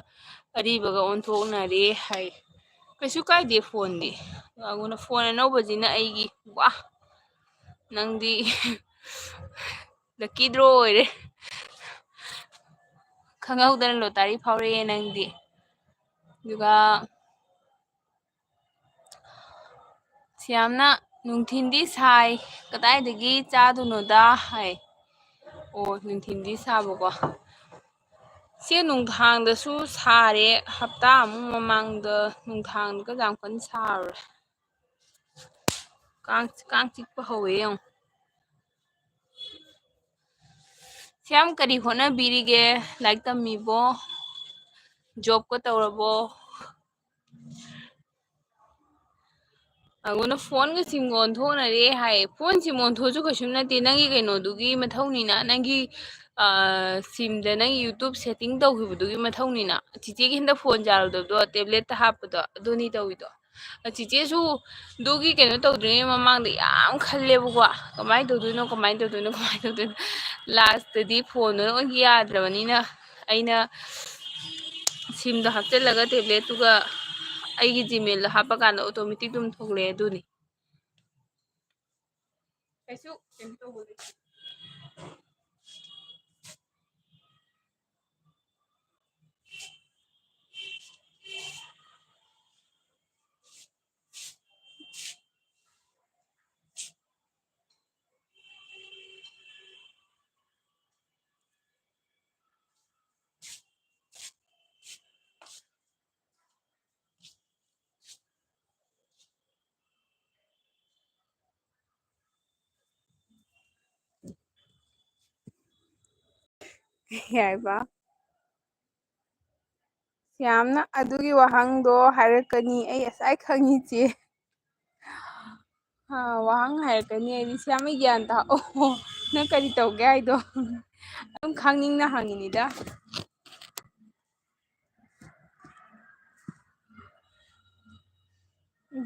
ꯑꯔꯤꯕꯒ ꯑꯣꯟꯊꯣꯛꯅꯔꯦ ꯍꯥꯏ꯫ ꯀꯩꯁꯨ ꯀꯥꯏꯗꯦ ꯐꯣꯟꯗꯤ꯫ ꯑꯗꯨꯅ ꯐꯣꯟ ꯑꯅꯧꯕꯁꯤꯅ ꯑꯩꯒꯤ, ꯋꯥ, ꯅꯪꯗꯤ lucky draw ꯑꯣꯏꯔꯦ꯫ ꯈꯪꯍꯧꯗꯅ ꯂꯣꯇꯥꯔꯤ ꯐꯥꯎꯔꯛꯑꯦ ꯅꯪꯗꯤ꯫ ꯑꯗꯨꯒ ꯁꯤ ꯌꯥꯝꯅ ꯅꯨꯡꯊꯤꯟꯗꯤ ꯁꯥꯏ, ꯀꯗꯥꯏꯗꯒꯤ ꯆꯥꯗꯣꯏꯅꯣꯗ ꯍꯥꯏ꯫ ꯑꯣ, ꯅꯨꯡꯊꯤꯟꯗꯤ ꯁꯥꯕꯀꯣ꯫ ꯁꯤ ꯅꯨꯡꯗꯥꯡꯗꯁꯨ ꯁꯥꯔꯦ, ꯍꯞꯇꯥ ꯑꯃꯨꯛ ꯃꯃꯥꯡꯗ ꯅꯨꯡꯗꯥꯡꯗꯒ ꯌꯥꯝ ꯀꯟꯅ ꯁꯥꯔꯨꯔꯦ꯫ ꯀꯥꯡ, ꯀꯥꯡ ꯆꯤꯛꯄ ꯍꯧꯋꯦ ꯌꯦꯡꯉꯣ꯫ ꯁ꯭ꯌꯥꯝ, ꯀꯔꯤ ꯍꯣꯠꯅꯕꯤꯔꯤꯒꯦ? ꯂꯥꯏꯔꯤꯛ ꯇꯝꯃꯤꯕꯣ? ꯖꯣꯕꯀ ꯇꯧꯔꯕꯣ? ꯑꯉꯣꯟꯗ ꯐꯣꯟꯒ ꯁꯤꯝꯒ ꯑꯣꯟꯊꯣꯛꯅꯔꯦ ꯍꯥꯏ꯫ ꯐꯣꯟ ꯁꯤꯝ ꯑꯣꯟꯊꯣꯛꯑꯁꯨ ꯀꯩꯁꯨꯝ ꯅꯠꯇꯦ, ꯅꯪꯒꯤ ꯀꯩꯅꯣꯗꯨꯒꯤ ꯃꯊꯧꯅꯤꯅ, ꯅꯪꯒꯤ, ꯑ, ꯁꯤꯝꯗ ꯅꯪꯒꯤ YouTube setting ꯇꯧꯈꯤꯕꯗꯨꯒꯤ ꯃꯊꯧꯅꯤꯅ꯫ ꯆꯤꯆꯦꯒꯤ ꯍꯟꯗꯛ ꯐꯣꯟ ꯌꯥꯔꯨꯗꯕꯗꯣ, ꯇꯦꯕ꯭ꯂꯦꯠꯇ ꯍꯥꯞꯄꯗꯣ, ꯑꯗꯨꯅꯤ ꯇꯧꯋꯤꯗꯣ꯫ ꯑ, ꯆꯤꯆꯦꯁꯨ ꯑꯗꯨꯒꯤ ꯀꯩꯅꯣ ꯇꯧꯗ꯭ꯔꯤꯉꯩ ꯃꯃꯥꯡꯗ ꯌꯥꯝ ꯈꯜꯂꯦꯕꯀꯣ, ꯀꯃꯥꯏꯅ ꯇꯧꯗꯣꯏꯅꯣ, ꯀꯃꯥꯏꯅ ꯇꯧꯗꯣꯏꯅꯣ, ꯀꯃꯥꯏꯅ ꯇꯧꯗꯣꯏꯅꯣ꯫ ꯂꯥꯁꯇꯗꯤ ꯐꯣꯟꯗꯨꯅ ꯑꯣꯏꯅ ꯌꯥꯗ꯭ꯔꯕꯅꯤꯅ, ꯑꯩꯅ ꯁꯤꯝꯗꯣ ꯍꯥꯞꯆꯤꯜꯂꯒ ꯇꯦꯕ꯭ꯂꯦꯠꯇꯨꯒ ꯑꯩꯒꯤ Gmailꯗꯣ ꯍꯥꯞꯄꯀꯥꯟꯗ automatic ꯑꯗꯨꯝ ꯊꯣꯛꯂꯛꯑꯦ꯫ ꯑꯗꯨꯅꯤ꯫ ꯀꯩꯁꯨ ꯀꯩꯅꯣ ꯇꯧꯕ ꯂꯩꯇꯦ꯫ ꯌꯥꯏꯕ꯫ ꯁ꯭ꯌꯥꯝꯅ ꯑꯗꯨꯒꯤ ꯋꯥꯍꯪꯗꯣ ꯍꯥꯏꯔꯛꯀꯅꯤ, ꯑꯩ ꯉꯁꯥꯏ ꯈꯪꯉꯤ, ꯆꯦ꯫ ꯑꯥ, ꯋꯥꯍꯪ ꯍꯥꯏꯔꯛꯀꯅꯤ, ꯑꯩꯗꯤ ꯁ꯭ꯌꯥꯝ, ꯑꯩ ꯒ꯭ꯌꯥꯟ ꯇꯥ-, ꯑꯣ, ꯅꯪ ꯀꯔꯤ ꯇꯧꯒꯦ ꯍꯥꯏꯗꯣ? ꯑꯗꯨꯝ ꯈꯪꯅꯤꯡꯅ ꯍꯪꯉꯤꯅꯤꯗ꯫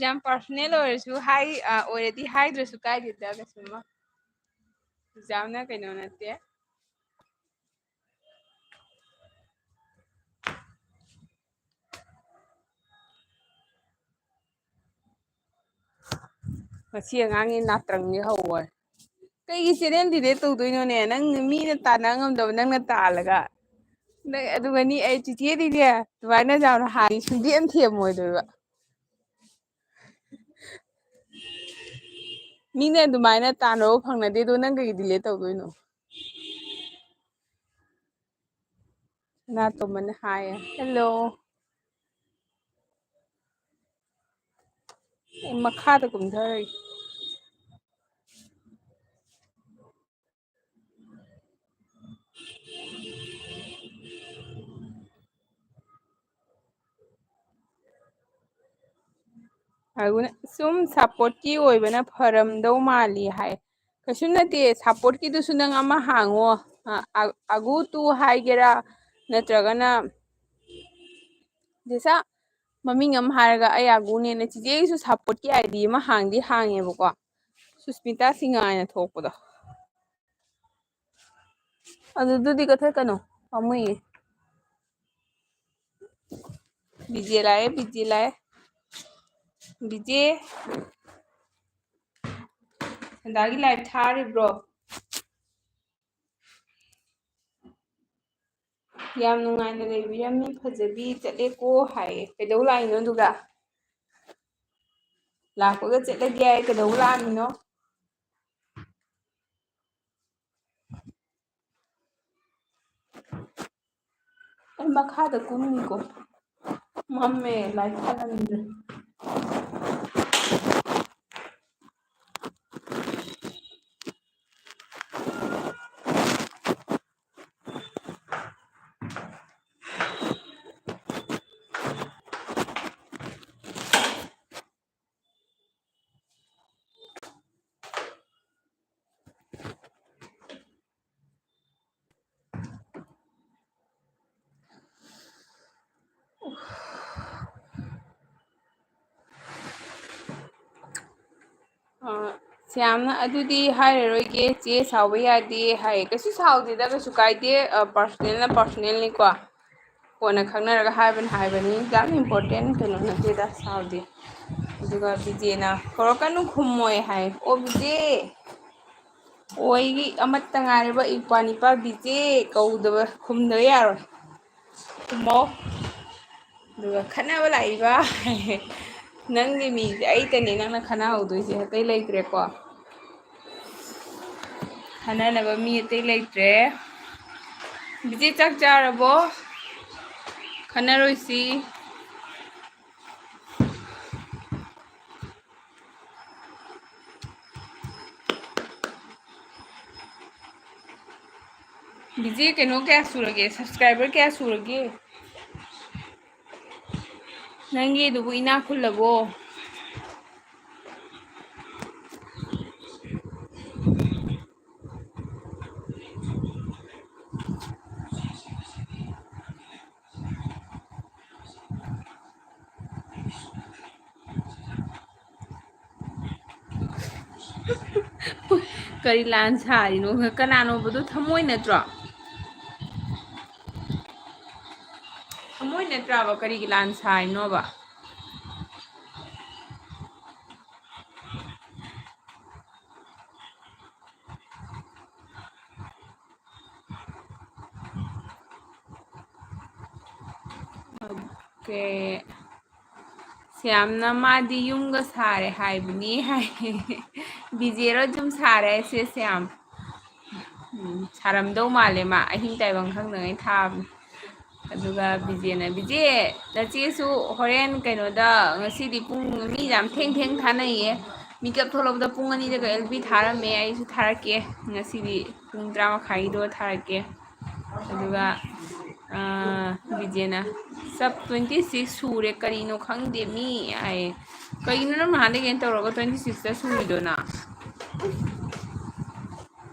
ꯌꯥꯝ personal ꯑꯣꯏꯔꯁꯨ ꯍꯥꯏ-, ꯑ, ꯑꯣꯏꯔꯗꯤ ꯍꯥꯏꯗ꯭ꯔꯁꯨ ꯀꯥꯏꯗꯦꯗ ꯀꯩꯁꯨꯝꯃ꯫ ꯑꯦꯛꯖꯥꯝꯅ ꯀꯩꯅꯣ ꯅꯠꯇꯦ꯫ ꯉꯁꯤ ꯑꯉꯥꯡꯒꯤ ꯅꯥꯇ꯭ꯔꯪꯗꯤ ꯍꯧꯋꯦ꯫ ꯀꯩꯒꯤ channel delete ꯇꯧꯗꯣꯏꯅꯣꯅꯦ? ꯅꯪ ꯃꯤꯅ ꯇꯥꯟꯅ ꯉꯝꯗꯕ ꯅꯪꯅ ꯇꯥꯜꯂꯒ꯫ ꯅꯪ ꯑꯗꯨꯒꯅꯤ ꯑꯩ ꯆꯤꯆꯦꯗꯤꯅꯦ, ꯑꯗꯨꯃꯥꯏꯅ ꯌꯥꯝꯅ ꯍꯥꯏ ꯁꯨꯡꯊꯦꯝ ꯊꯦꯝꯃꯣꯏꯗꯣꯏꯕ꯫ ꯃꯤꯅ ꯑꯗꯨꯃꯥꯏꯅ ꯇꯥꯟꯅꯕ ꯐꯪꯅꯗꯦ, ꯑꯗꯣ ꯅꯪ ꯀꯩꯒꯤ delete ꯇꯧꯗꯣꯏꯅꯣ? ꯁꯅꯥꯇꯣꯝꯕꯅ ꯍꯥꯏꯌꯦ, "Hello." ꯑꯩ ꯃꯈꯥꯗ ꯀꯨꯝꯊꯔꯒꯦ꯫ ꯑꯗꯨꯅ ꯁꯨꯝ ꯁꯞꯄꯣꯔꯠꯀꯤ ꯑꯣꯏꯕꯅ ꯐꯔꯝꯗꯧ ꯃꯥꯜꯂꯤ ꯍꯥꯏ꯫ ꯀꯩꯁꯨ ꯅꯠꯇꯦ, ꯁꯞꯄꯣꯔꯠꯀꯤꯗꯨꯁꯨ ꯅꯪ ꯑꯃ ꯍꯥꯡꯉꯣ꯫ ꯑ, ꯑ, ꯑꯒꯨ ꯇꯨ ꯍꯥꯏꯒꯦꯔꯥ, ꯅꯠꯇ꯭ꯔꯒꯅ ꯖꯦꯁꯥ ꯃꯃꯤꯡ ꯑꯃ ꯍꯥꯏꯔꯒ ꯑꯩ ꯑꯒꯨꯅꯦꯅ ꯆꯤꯆꯦꯒꯤꯁꯨ ꯁꯞꯄꯣꯔꯠꯀꯤ ꯑꯥꯏ ꯗꯤ ꯑꯃ ꯍꯥꯡꯗꯤ ꯍꯥꯡꯉꯦꯕꯀꯣ, ꯁꯨꯁꯃꯤꯇꯥ ꯁꯤꯡꯍ ꯍꯥꯏꯅ ꯊꯣꯛꯄꯗꯣ꯫ ꯑꯗꯨꯗꯨꯗꯤ ꯀꯛꯊꯠꯀꯅꯨ, ꯄꯥꯝꯃꯨꯏꯌꯦ꯫ ꯕꯤꯖꯦ ꯂꯥꯛꯑꯦ, ꯕꯤꯖꯦ ꯂꯥꯛꯑꯦ, ꯕꯤꯖꯦ꯫ ꯁꯟꯗꯥꯒꯤ ꯂꯥꯏꯐ ꯊꯥꯔꯤꯕ꯭ꯔꯣ? ꯌꯥꯝ ꯅꯨꯡꯉꯥꯏꯅ ꯂꯩꯕꯤꯔꯝꯃꯤ, ꯐꯖꯕꯤ꯫ ꯆꯠꯂꯦꯀꯣ ꯍꯥꯏꯌꯦ꯫ ꯀꯩꯗꯧ ꯂꯥꯛꯏꯅꯣ ꯑꯗꯨꯒ? ꯂꯥꯛꯄꯒ ꯆꯠꯂꯒꯦ ꯍꯥꯏ, ꯀꯩꯗꯧ ꯂꯥꯛꯑꯝꯃꯤꯅꯣ? ꯑꯩ ꯃꯈꯥꯗ ꯀꯨꯝꯃꯤꯀꯣ꯫ ꯃꯝꯃꯦ, ꯂꯥꯏꯠ ꯊꯥꯜꯂꯝꯗ꯭ꯔꯦ꯫ ꯑ, ꯁ꯭ꯌꯥꯝꯅ "ꯑꯗꯨꯗꯤ ꯍꯥꯏꯔꯔꯣꯏꯒꯦ ꯆꯦ, ꯁꯥꯎꯕ ꯌꯥꯗꯦ" ꯍꯥꯏ꯫ ꯀꯩꯁꯨ ꯁꯥꯎꯗꯦꯗ, ꯀꯩꯁꯨ ꯀꯥꯏꯗꯦ꯫ ꯑ, ꯄꯥꯔꯁꯣꯅꯦꯜꯅ ꯄꯥꯔꯁꯣꯅꯦꯜꯅꯤꯀꯣ꯫ ꯀꯣꯟꯅ ꯈꯪꯅꯔꯒ ꯍꯥꯏꯕꯅ ꯍꯥꯏꯕꯅꯤ, ꯌꯥꯝ ꯏꯝꯄꯣꯔꯇꯦꯟ ꯀꯩꯅꯣ ꯅꯠꯇꯦꯗ, ꯁꯥꯎꯗꯦ꯫ ꯑꯗꯨꯒ ꯕꯤꯖꯦꯅ "ꯀꯧꯔꯛꯀꯅꯨ, ꯈꯨꯝꯃꯣꯏ" ꯍꯥꯏ꯫ ꯑꯣ ꯕꯤꯖꯦ, ꯑꯣ ꯑꯩꯒꯤ ꯑꯃꯠꯇ ꯉꯥꯏꯔꯕ ꯏꯄ꯭ꯋꯥ ꯅꯤꯄꯥ ꯕꯤꯖꯦ, ꯀꯧꯗꯕ, ꯈꯨꯝꯗꯕ ꯌꯥꯔꯣꯏ, ꯈꯨꯝꯃꯣ꯫ ꯑꯗꯨꯒ ꯈꯠꯅꯕ ꯂꯥꯛꯏꯕ ꯅꯪꯒꯤ ꯃꯤꯁꯦ ꯑꯩꯇꯅꯦ ꯅꯪꯅ ꯈꯠꯅꯍꯧꯗꯣꯏꯁꯦ, ꯑꯇꯩ ꯂꯩꯇ꯭ꯔꯦꯀꯣ꯫ ꯈꯟꯅꯅꯕ ꯃꯤ ꯑꯇꯩ ꯂꯩꯇ꯭ꯔꯦ꯫ ꯕꯤꯖꯤ ꯆꯥꯛ ꯆꯥꯔꯕꯣ? ꯈꯟꯅꯔꯣꯏꯁꯤ꯫ ꯕꯤꯖꯤ ꯀꯩꯅꯣ ꯀꯌꯥ ꯁꯨꯔꯒꯦ? ꯁꯕꯁꯀ꯭ꯔꯥꯏꯕꯔ ꯀꯌꯥ ꯁꯨꯔꯒꯦ? ꯅꯪꯒꯤꯗꯨꯕꯨ ꯏꯅꯥꯛ ꯈꯨꯜꯂꯕꯣ? ꯀꯔꯤ ꯂꯥꯟ ꯁꯥꯔꯤꯅꯣ? ꯀꯅꯥꯅꯣꯕꯗꯣ? ꯊꯃꯣꯏ ꯅꯠꯇ꯭ꯔꯣ? ꯊꯃꯣꯏ ꯅꯠꯇ꯭ꯔꯕ? ꯀꯔꯤꯒꯤ ꯂꯥꯟ ꯁꯥꯔꯤꯅꯣꯕ? Okay. ꯁ꯭ꯌꯥꯝꯅ ꯃꯥꯗꯤ ꯌꯨꯝꯒ ꯁꯥꯔꯦ ꯍꯥꯏꯕꯅꯤ ꯍꯥꯏ꯫ ꯕꯤꯖꯦꯔꯣ ꯌꯨꯝ ꯁꯥꯔꯦ ꯍꯥꯏꯁꯦ ꯁ꯭ꯌꯥꯝ? ꯎꯝ, ꯁꯥꯔꯝꯗꯧ ꯃꯥꯜꯂꯦ, ꯃꯥ ꯑꯍꯤꯡ ꯇꯥꯏꯕꯪ ꯈꯪꯗꯉꯩ ꯊꯥꯕꯅꯤ꯫ ꯑꯗꯨꯒ ꯕꯤꯖꯦꯅ, "ꯕꯤꯖꯦ, ꯅꯆꯦꯁꯨ ꯍꯣꯔꯦꯟ ꯀꯩꯅꯣꯗ, ꯉꯁꯤꯗꯤ ꯄꯨꯡ, ꯃꯤ ꯌꯥꯝ ꯊꯦꯡ ꯊꯦꯡ ꯊꯥꯅꯩꯌꯦ, ꯃꯤꯀꯞ ꯊꯣꯛꯂꯛꯄꯗ ꯄꯨꯡ ꯑꯅꯤꯗꯒ ꯑꯦꯜ ꯕꯤ ꯊꯥꯔꯝꯃꯦ, ꯑꯩꯁꯨ ꯊꯥꯔꯛꯀꯦ, ꯉꯁꯤꯗꯤ ꯄꯨꯡ ꯇꯔꯥ ꯃꯈꯥꯏꯒꯤꯗꯣ ꯊꯥꯔꯛꯀꯦ"꯫ ꯑꯗꯨꯒ, ꯑꯥ, ꯕꯤꯖꯦꯅ, "ꯁꯞ twenty six ꯁꯨꯔꯦ, ꯀꯔꯤꯅꯣ ꯈꯪꯗꯦ ꯃꯤ" ꯍꯥꯏꯌꯦ꯫ ꯀꯩꯒꯤꯅꯣ ꯅꯪ ꯅꯍꯥꯟꯗꯒꯤ ꯀꯩꯅꯣ ꯇꯧꯔꯒ twenty sixꯇ ꯁꯨꯔꯤꯗꯣ ꯅꯪ?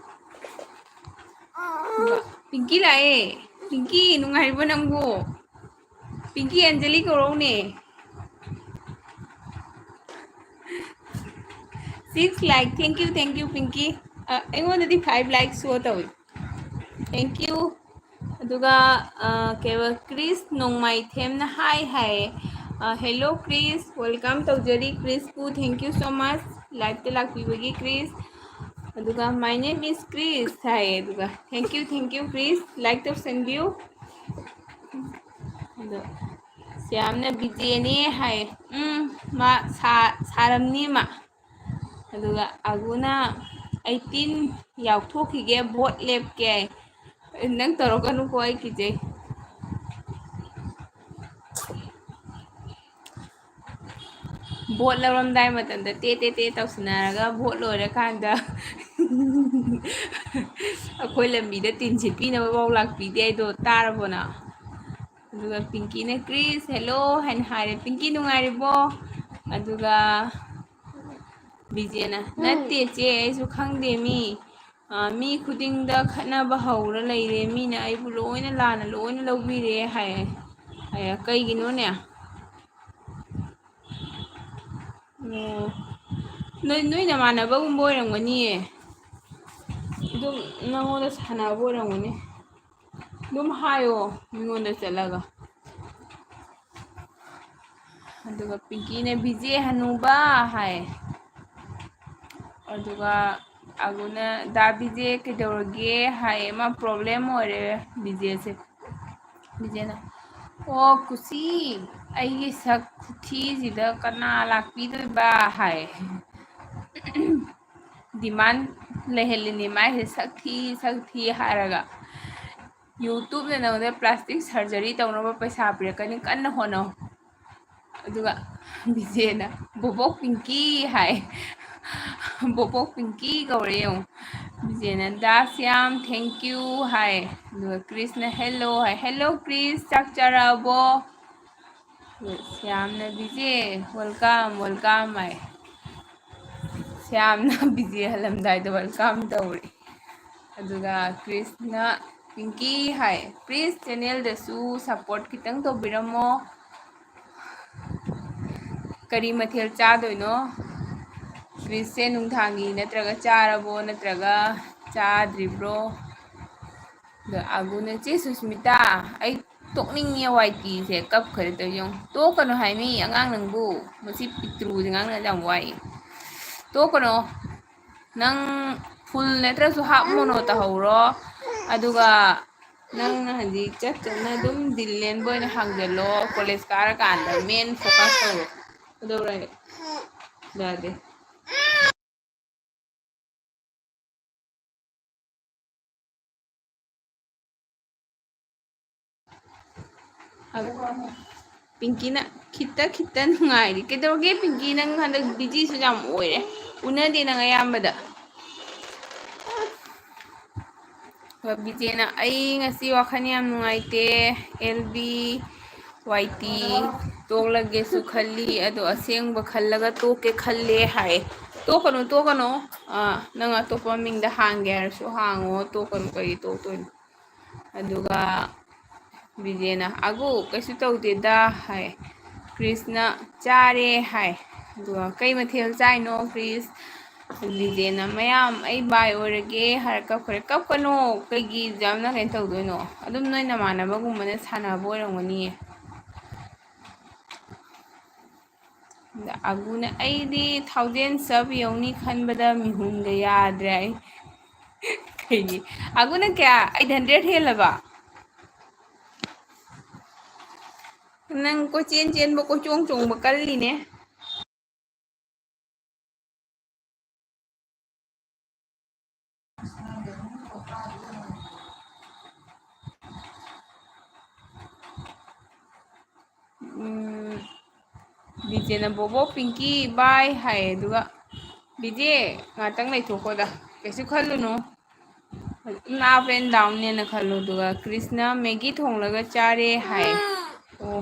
ꯄꯤꯡꯀꯤ ꯂꯥꯛꯑꯦ꯫ ꯄꯤꯡꯀꯤ, ꯅꯨꯡꯉꯥꯏꯔꯤꯕꯣ ꯅꯪꯕꯨ? ꯄꯤꯡꯀꯤ, Anjali ꯀꯧꯔꯛꯎꯅꯦ꯫ Six like, thank you, thank you, ꯄꯤꯡꯀꯤ꯫ ꯑ, ꯑꯩꯉꯣꯟꯗꯗꯤ five like show ꯇꯧꯏ꯫ Thank you꯫ ꯑꯗꯨꯒ, ꯑ, ꯀꯩꯕ, ꯀ꯭ꯔꯤꯁ ꯅꯣꯡꯃꯥꯏꯊꯦꯝꯅ hi ꯍꯥꯏꯌꯦ꯫ ꯑ, hello ꯀ꯭ꯔꯤꯁ, welcome ꯇꯧꯖꯔꯤ ꯀ꯭ꯔꯤꯁꯄꯨ, thank you so much liveꯇ ꯂꯥꯛꯄꯤꯕꯒꯤ ꯀ꯭ꯔꯤꯁ꯫ ꯑꯗꯨꯒ "My name is ꯀ꯭ꯔꯤꯁ" ꯍꯥꯏꯌꯦ꯫ ꯑꯗꯨꯒ "Thank you, thank you ꯀ꯭ꯔꯤꯁ, like ꯇꯧꯁꯟꯕꯤꯌꯨ"꯫ ꯑꯗꯣ ꯁ꯭ꯌꯥꯝꯅ "ꯕꯤꯖꯦꯅꯦ" ꯍꯥꯏꯌꯦ꯫ ꯎꯝ, ꯃꯥ ꯁꯥ-, ꯁꯥꯔꯝꯅꯤ ꯃꯥ꯫ ꯑꯗꯨꯒ ꯑꯒꯨꯅ "eighteen ꯌꯥꯎꯊꯣꯛꯈꯤꯒꯦ, vote ꯂꯦꯞꯀꯦ"꯫ ꯅꯪ ꯇꯧꯔꯛꯀꯅꯨꯀꯣ, ꯑꯩ ꯀꯤꯖꯩ꯫ Vote ꯂꯧꯔꯝꯗꯥꯏ ꯃꯇꯝꯗ ꯇꯦ ꯇꯦ ꯇꯦ ꯇꯧꯁꯤꯟꯅꯔꯒ vote ꯂꯣꯏꯔꯀꯥꯟꯗ ꯑꯩꯈꯣꯏ ꯂꯝꯕꯤꯗ ꯇꯤꯟ ꯁꯤꯠꯄꯤꯅꯕ ꯐꯥꯎ ꯂꯥꯛꯄꯤꯗꯦ ꯍꯥꯏꯗꯣ ꯇꯥꯔꯕꯣ ꯅꯪ? ꯑꯗꯨꯒ ꯄꯤꯡꯀꯤꯅ "ꯀ꯭ꯔꯤꯁ, hello" ꯍꯥꯏꯅ ꯍꯥꯏꯔꯦ꯫ "ꯄꯤꯡꯀꯤ ꯅꯨꯡꯉꯥꯏꯔꯤꯕꯣ?" ꯑꯗꯨꯒ ꯕꯤꯖꯦꯅ, "ꯅꯠꯇꯦ ꯆꯦ, ꯑꯩꯁꯨ ꯈꯪꯗꯦ ꯃꯤ꯫ ꯑ, ꯃꯤ ꯈꯨꯗꯤꯡꯗ ꯈꯠꯅꯕ ꯍꯧꯔ ꯂꯩꯔꯦ꯫ ꯃꯤꯅ ꯑꯩꯕꯨ ꯂꯣꯏꯅ ꯂꯥꯟꯅ ꯂꯣꯏꯅ ꯂꯧꯕꯤꯔꯦ" ꯍꯥꯏ꯫ ꯑꯌꯥ, ꯀꯩꯒꯤꯅꯣꯅꯦ? ꯑꯣ, ꯅꯣꯏ, ꯅꯣꯏ ꯅꯃꯥꯟꯅꯕꯒꯨꯝꯕ ꯑꯣꯏꯔꯝꯒꯅꯤꯌꯦ꯫ ꯑꯗꯨꯝ ꯅꯪꯉꯣꯟꯗ ꯁꯥꯟꯅꯕ ꯑꯣꯏꯔꯝꯒꯅꯤ꯫ ꯑꯗꯨꯝ ꯍꯥꯏꯌꯣ ꯃꯤꯉꯣꯟꯗ ꯆꯠꯂꯒ꯫ ꯑꯗꯨꯒ ꯄꯤꯡꯀꯤꯅ "ꯕꯤꯖꯦ ꯍꯅꯨꯕ" ꯍꯥꯏ꯫ ꯑꯗꯨꯒ ꯑꯒꯨꯅ "ꯗꯥ ꯕꯤꯖꯦ ꯀꯩꯗꯧꯔꯒꯦ?" ꯍꯥꯏ꯫ ꯃꯥ problem ꯑꯣꯏꯔꯦ ꯕꯤꯖꯦꯁꯦ꯫ ꯕꯤꯖꯦꯅ "ꯑꯣ ꯀꯨꯁꯤ, ꯑꯩꯒꯤ ꯁꯛ ꯈꯨꯊꯤꯁꯤꯗ ꯀꯅꯥ ꯂꯥꯛꯄꯤꯗꯣꯏꯕ?" ꯍꯥꯏ꯫ Demand ꯂꯩꯍꯜꯂꯤꯅꯦ ꯃꯥꯏꯁꯦ, "ꯁꯛ ꯊꯤ, ꯁꯛ ꯊꯤ" ꯍꯥꯏꯔꯒ꯫ YouTubeꯅ ꯅꯉꯣꯟꯗ plastic surgery ꯇꯧꯅꯕ ꯄꯩꯁꯥ ꯄꯤꯔꯛꯀꯅꯤ, ꯀꯟꯅ ꯍꯣꯠꯅꯧ꯫ ꯑꯗꯨꯒ ꯕꯤꯖꯦꯅ "ꯕꯣꯕꯣꯛ ꯄꯤꯡꯀꯤ" ꯍꯥꯏ꯫ ꯕꯣꯕꯣꯛ ꯄꯤꯡꯀꯤ ꯀꯧꯔꯦ ꯌꯦꯡꯉꯨ꯫ ꯕꯤꯖꯦꯅ "ꯗꯥ ꯁ꯭ꯌꯥꯝ, thank you" ꯍꯥꯏ꯫ ꯑꯗꯨꯒ ꯀ꯭ꯔꯤꯁꯅ "Hello" ꯍꯥꯏ꯫ "Hello ꯀ꯭ꯔꯤꯁ, ꯆꯥꯛ ꯆꯥꯔꯛꯑꯕꯣ?" ꯑꯗꯨꯒ ꯁ꯭ꯌꯥꯝꯅ "ꯕꯤꯖꯦ, welcome, welcome" ꯍꯥꯏ꯫ ꯁ꯭ꯌꯥꯝꯅ ꯕꯤꯖꯦ ꯍꯜꯂꯝꯗꯥꯏꯗ welcome ꯇꯧꯔꯦ꯫ ꯑꯗꯨꯒ ꯀ꯭ꯔꯤꯁꯅ "ꯄꯤꯡꯀꯤ" ꯍꯥꯏ꯫ "ꯀ꯭ꯔꯤꯁ, channelꯗꯁꯨ support ꯈꯤꯇꯪ ꯇꯧꯕꯤꯔꯝꯃꯣ꯫ ꯀꯔꯤ ꯃꯊꯦꯜ ꯆꯥꯗꯣꯏꯅꯣ? ꯀ꯭ꯔꯤꯁꯁꯦ ꯅꯨꯡꯗꯥꯡꯒꯤ ꯅꯠꯇ꯭ꯔꯒ ꯆꯥꯔꯕꯣ ꯅꯠꯇ꯭ꯔꯒ ꯆꯥꯗ꯭ꯔꯤꯕ꯭ꯔꯣ?" ꯑꯗꯣ ꯑꯒꯨꯅ "ꯆꯦ ꯁꯨꯁꯃꯤꯇꯥ, ꯑꯩ ꯇꯣꯛꯅꯤꯡꯉꯦ ꯋꯥꯏ ꯇꯤꯁꯦ", ꯀꯞꯈ꯭ꯔꯦ ꯇꯧ ꯌꯦꯡꯉꯨ꯫ ꯇꯣꯛꯀꯅꯨ ꯍꯥꯏꯃꯤ ꯑꯉꯥꯡ ꯅꯪꯕꯨ꯫ ꯃꯁꯤ ꯄꯤꯛꯇ꯭ꯔꯨꯁꯦ ꯉꯥꯡꯅꯕꯗ ꯌꯥꯝ ꯋꯥꯏ꯫ ꯇꯣꯛꯀꯅꯣ꯫ ꯅꯪ full ꯅꯠꯇ꯭ꯔꯁꯨ half mono ꯇꯧꯍꯧꯔꯣ꯫ ꯑꯗꯨꯒ ꯅꯪꯅ ꯍꯧꯖꯤꯛ ꯆꯠ ꯆꯠꯅ ꯑꯗꯨꯝ ꯗꯤꯜꯂꯦꯟꯕ ꯑꯣꯏꯅ ꯍꯥꯡꯖꯜꯂꯣ꯫ College ꯀꯥꯔꯀꯥꯟꯗ main focus ꯇꯧꯔꯣ꯫ ꯀꯩꯗꯧꯔꯒꯦ? ꯌꯥꯗꯦ꯫ ꯄꯤꯡꯀꯤꯅ ꯈꯤꯇ ꯈꯤꯇ ꯅꯨꯡꯉꯥꯏꯔꯤ꯫ ꯀꯩꯗꯧꯔꯒꯦ ꯄꯤꯡꯀꯤ? ꯅꯪ ꯍꯟꯗꯛ busyꯁꯨ ꯌꯥꯝ ꯑꯣꯏꯔꯦ, ꯎꯅꯗꯦ ꯅꯪ ꯑꯌꯥꯝꯕꯗ꯫ ꯕꯤꯖꯦꯅ "ꯑꯩ ꯉꯁꯤ ꯋꯥꯈꯜ ꯌꯥꯝ ꯅꯨꯡꯉꯥꯏꯇꯦ, ꯑꯦꯜ ꯕꯤ ꯋꯥꯏ ꯇꯤ ꯇꯣꯛꯂꯒꯦꯁꯨ ꯈꯜꯂꯤ, ꯑꯗꯣ ꯑꯁꯦꯡꯕ ꯈꯜꯂꯒ ꯇꯣꯛꯀꯦ ꯈꯜꯂꯦ" ꯍꯥꯏ꯫ "ꯇꯣꯛꯀꯅꯨ, ꯇꯣꯛꯀꯅꯨ꯫ ꯑꯥ, ꯅꯪ ꯑꯇꯣꯞꯄ ꯃꯤꯡꯗ ꯍꯥꯡꯒꯦ ꯍꯥꯏꯔꯁꯨ ꯍꯥꯡꯉꯣ, ꯇꯣꯛꯀꯅꯨ, ꯀꯔꯤ ꯇꯣꯛꯇꯣꯏꯅꯣ?" ꯑꯗꯨꯒ ꯕꯤꯖꯦꯅ "ꯑꯒꯨ, ꯀꯩꯁꯨ ꯇꯧꯗꯦꯗ" ꯍꯥꯏ꯫ ꯀ꯭ꯔꯤꯁꯅ "ꯆꯥꯔꯦ" ꯍꯥꯏ꯫ ꯑꯗꯨꯒ "ꯀꯩ ꯃꯊꯦꯜ ꯆꯥꯏꯅꯣ ꯀ꯭ꯔꯤꯁ?" ꯂꯤꯖꯦꯅ, "ꯃꯌꯥꯝ, ꯑꯩ ꯕꯥꯏ ꯑꯣꯏꯔꯒꯦ" ꯍꯥꯏꯔ ꯀꯞꯈ꯭ꯔꯦ꯫ ꯀꯞꯀꯅꯣ, ꯀꯩꯒꯤ ꯌꯥꯝꯅ ꯀꯩꯅꯣ ꯇꯧꯗꯣꯏꯅꯣ? ꯑꯗꯨꯝ ꯅꯣꯏ ꯅꯃꯥꯟꯅꯕꯒꯨꯝꯕꯅ ꯁꯥꯟꯅꯕ ꯑꯣꯏꯔꯝꯒꯅꯤꯌꯦ꯫ ꯑꯗ ꯑꯒꯨꯅ, "ꯑꯩꯗꯤ thousand sub ꯌꯧꯅꯤ ꯈꯟꯕꯗ ꯃꯤꯍꯨꯟꯒ ꯌꯥꯗ꯭ꯔꯦ" ꯑꯩ꯫ ꯀꯩꯒꯤ? ꯑꯒꯨꯅ ꯀꯌꯥ? Eight hundred ꯍꯦꯜꯂꯕ? ꯅꯪ ꯀꯣꯏꯆꯦꯟ ꯆꯦꯟꯕ, ꯀꯣꯏꯆꯣꯡ ꯆꯣꯡꯕ ꯀꯜꯂꯤꯅꯦ꯫ ꯎꯝ, ꯕꯤꯖꯦꯅ, "ꯕꯣꯕꯣꯛ ꯄꯤꯡꯀꯤ ꯕꯥꯏ" ꯍꯥꯏꯌꯦ, ꯑꯗꯨꯒ, "ꯕꯤꯖꯦ, ꯉꯥꯛꯇꯪ ꯂꯩꯊꯣꯛꯈꯣꯗ, ꯀꯩꯁꯨ ꯈꯜꯂꯨꯅꯨ, ꯑꯗꯨꯝ up and downꯅꯦꯅ ꯈꯜꯂꯣ"꯫ ꯑꯗꯨꯒ ꯀ꯭ꯔꯤꯁꯅ, "ꯃꯦꯒꯤ ꯊꯣꯡꯂꯒ ꯆꯥꯔꯦ" ꯍꯥꯏꯌꯦ꯫ ꯑꯣ,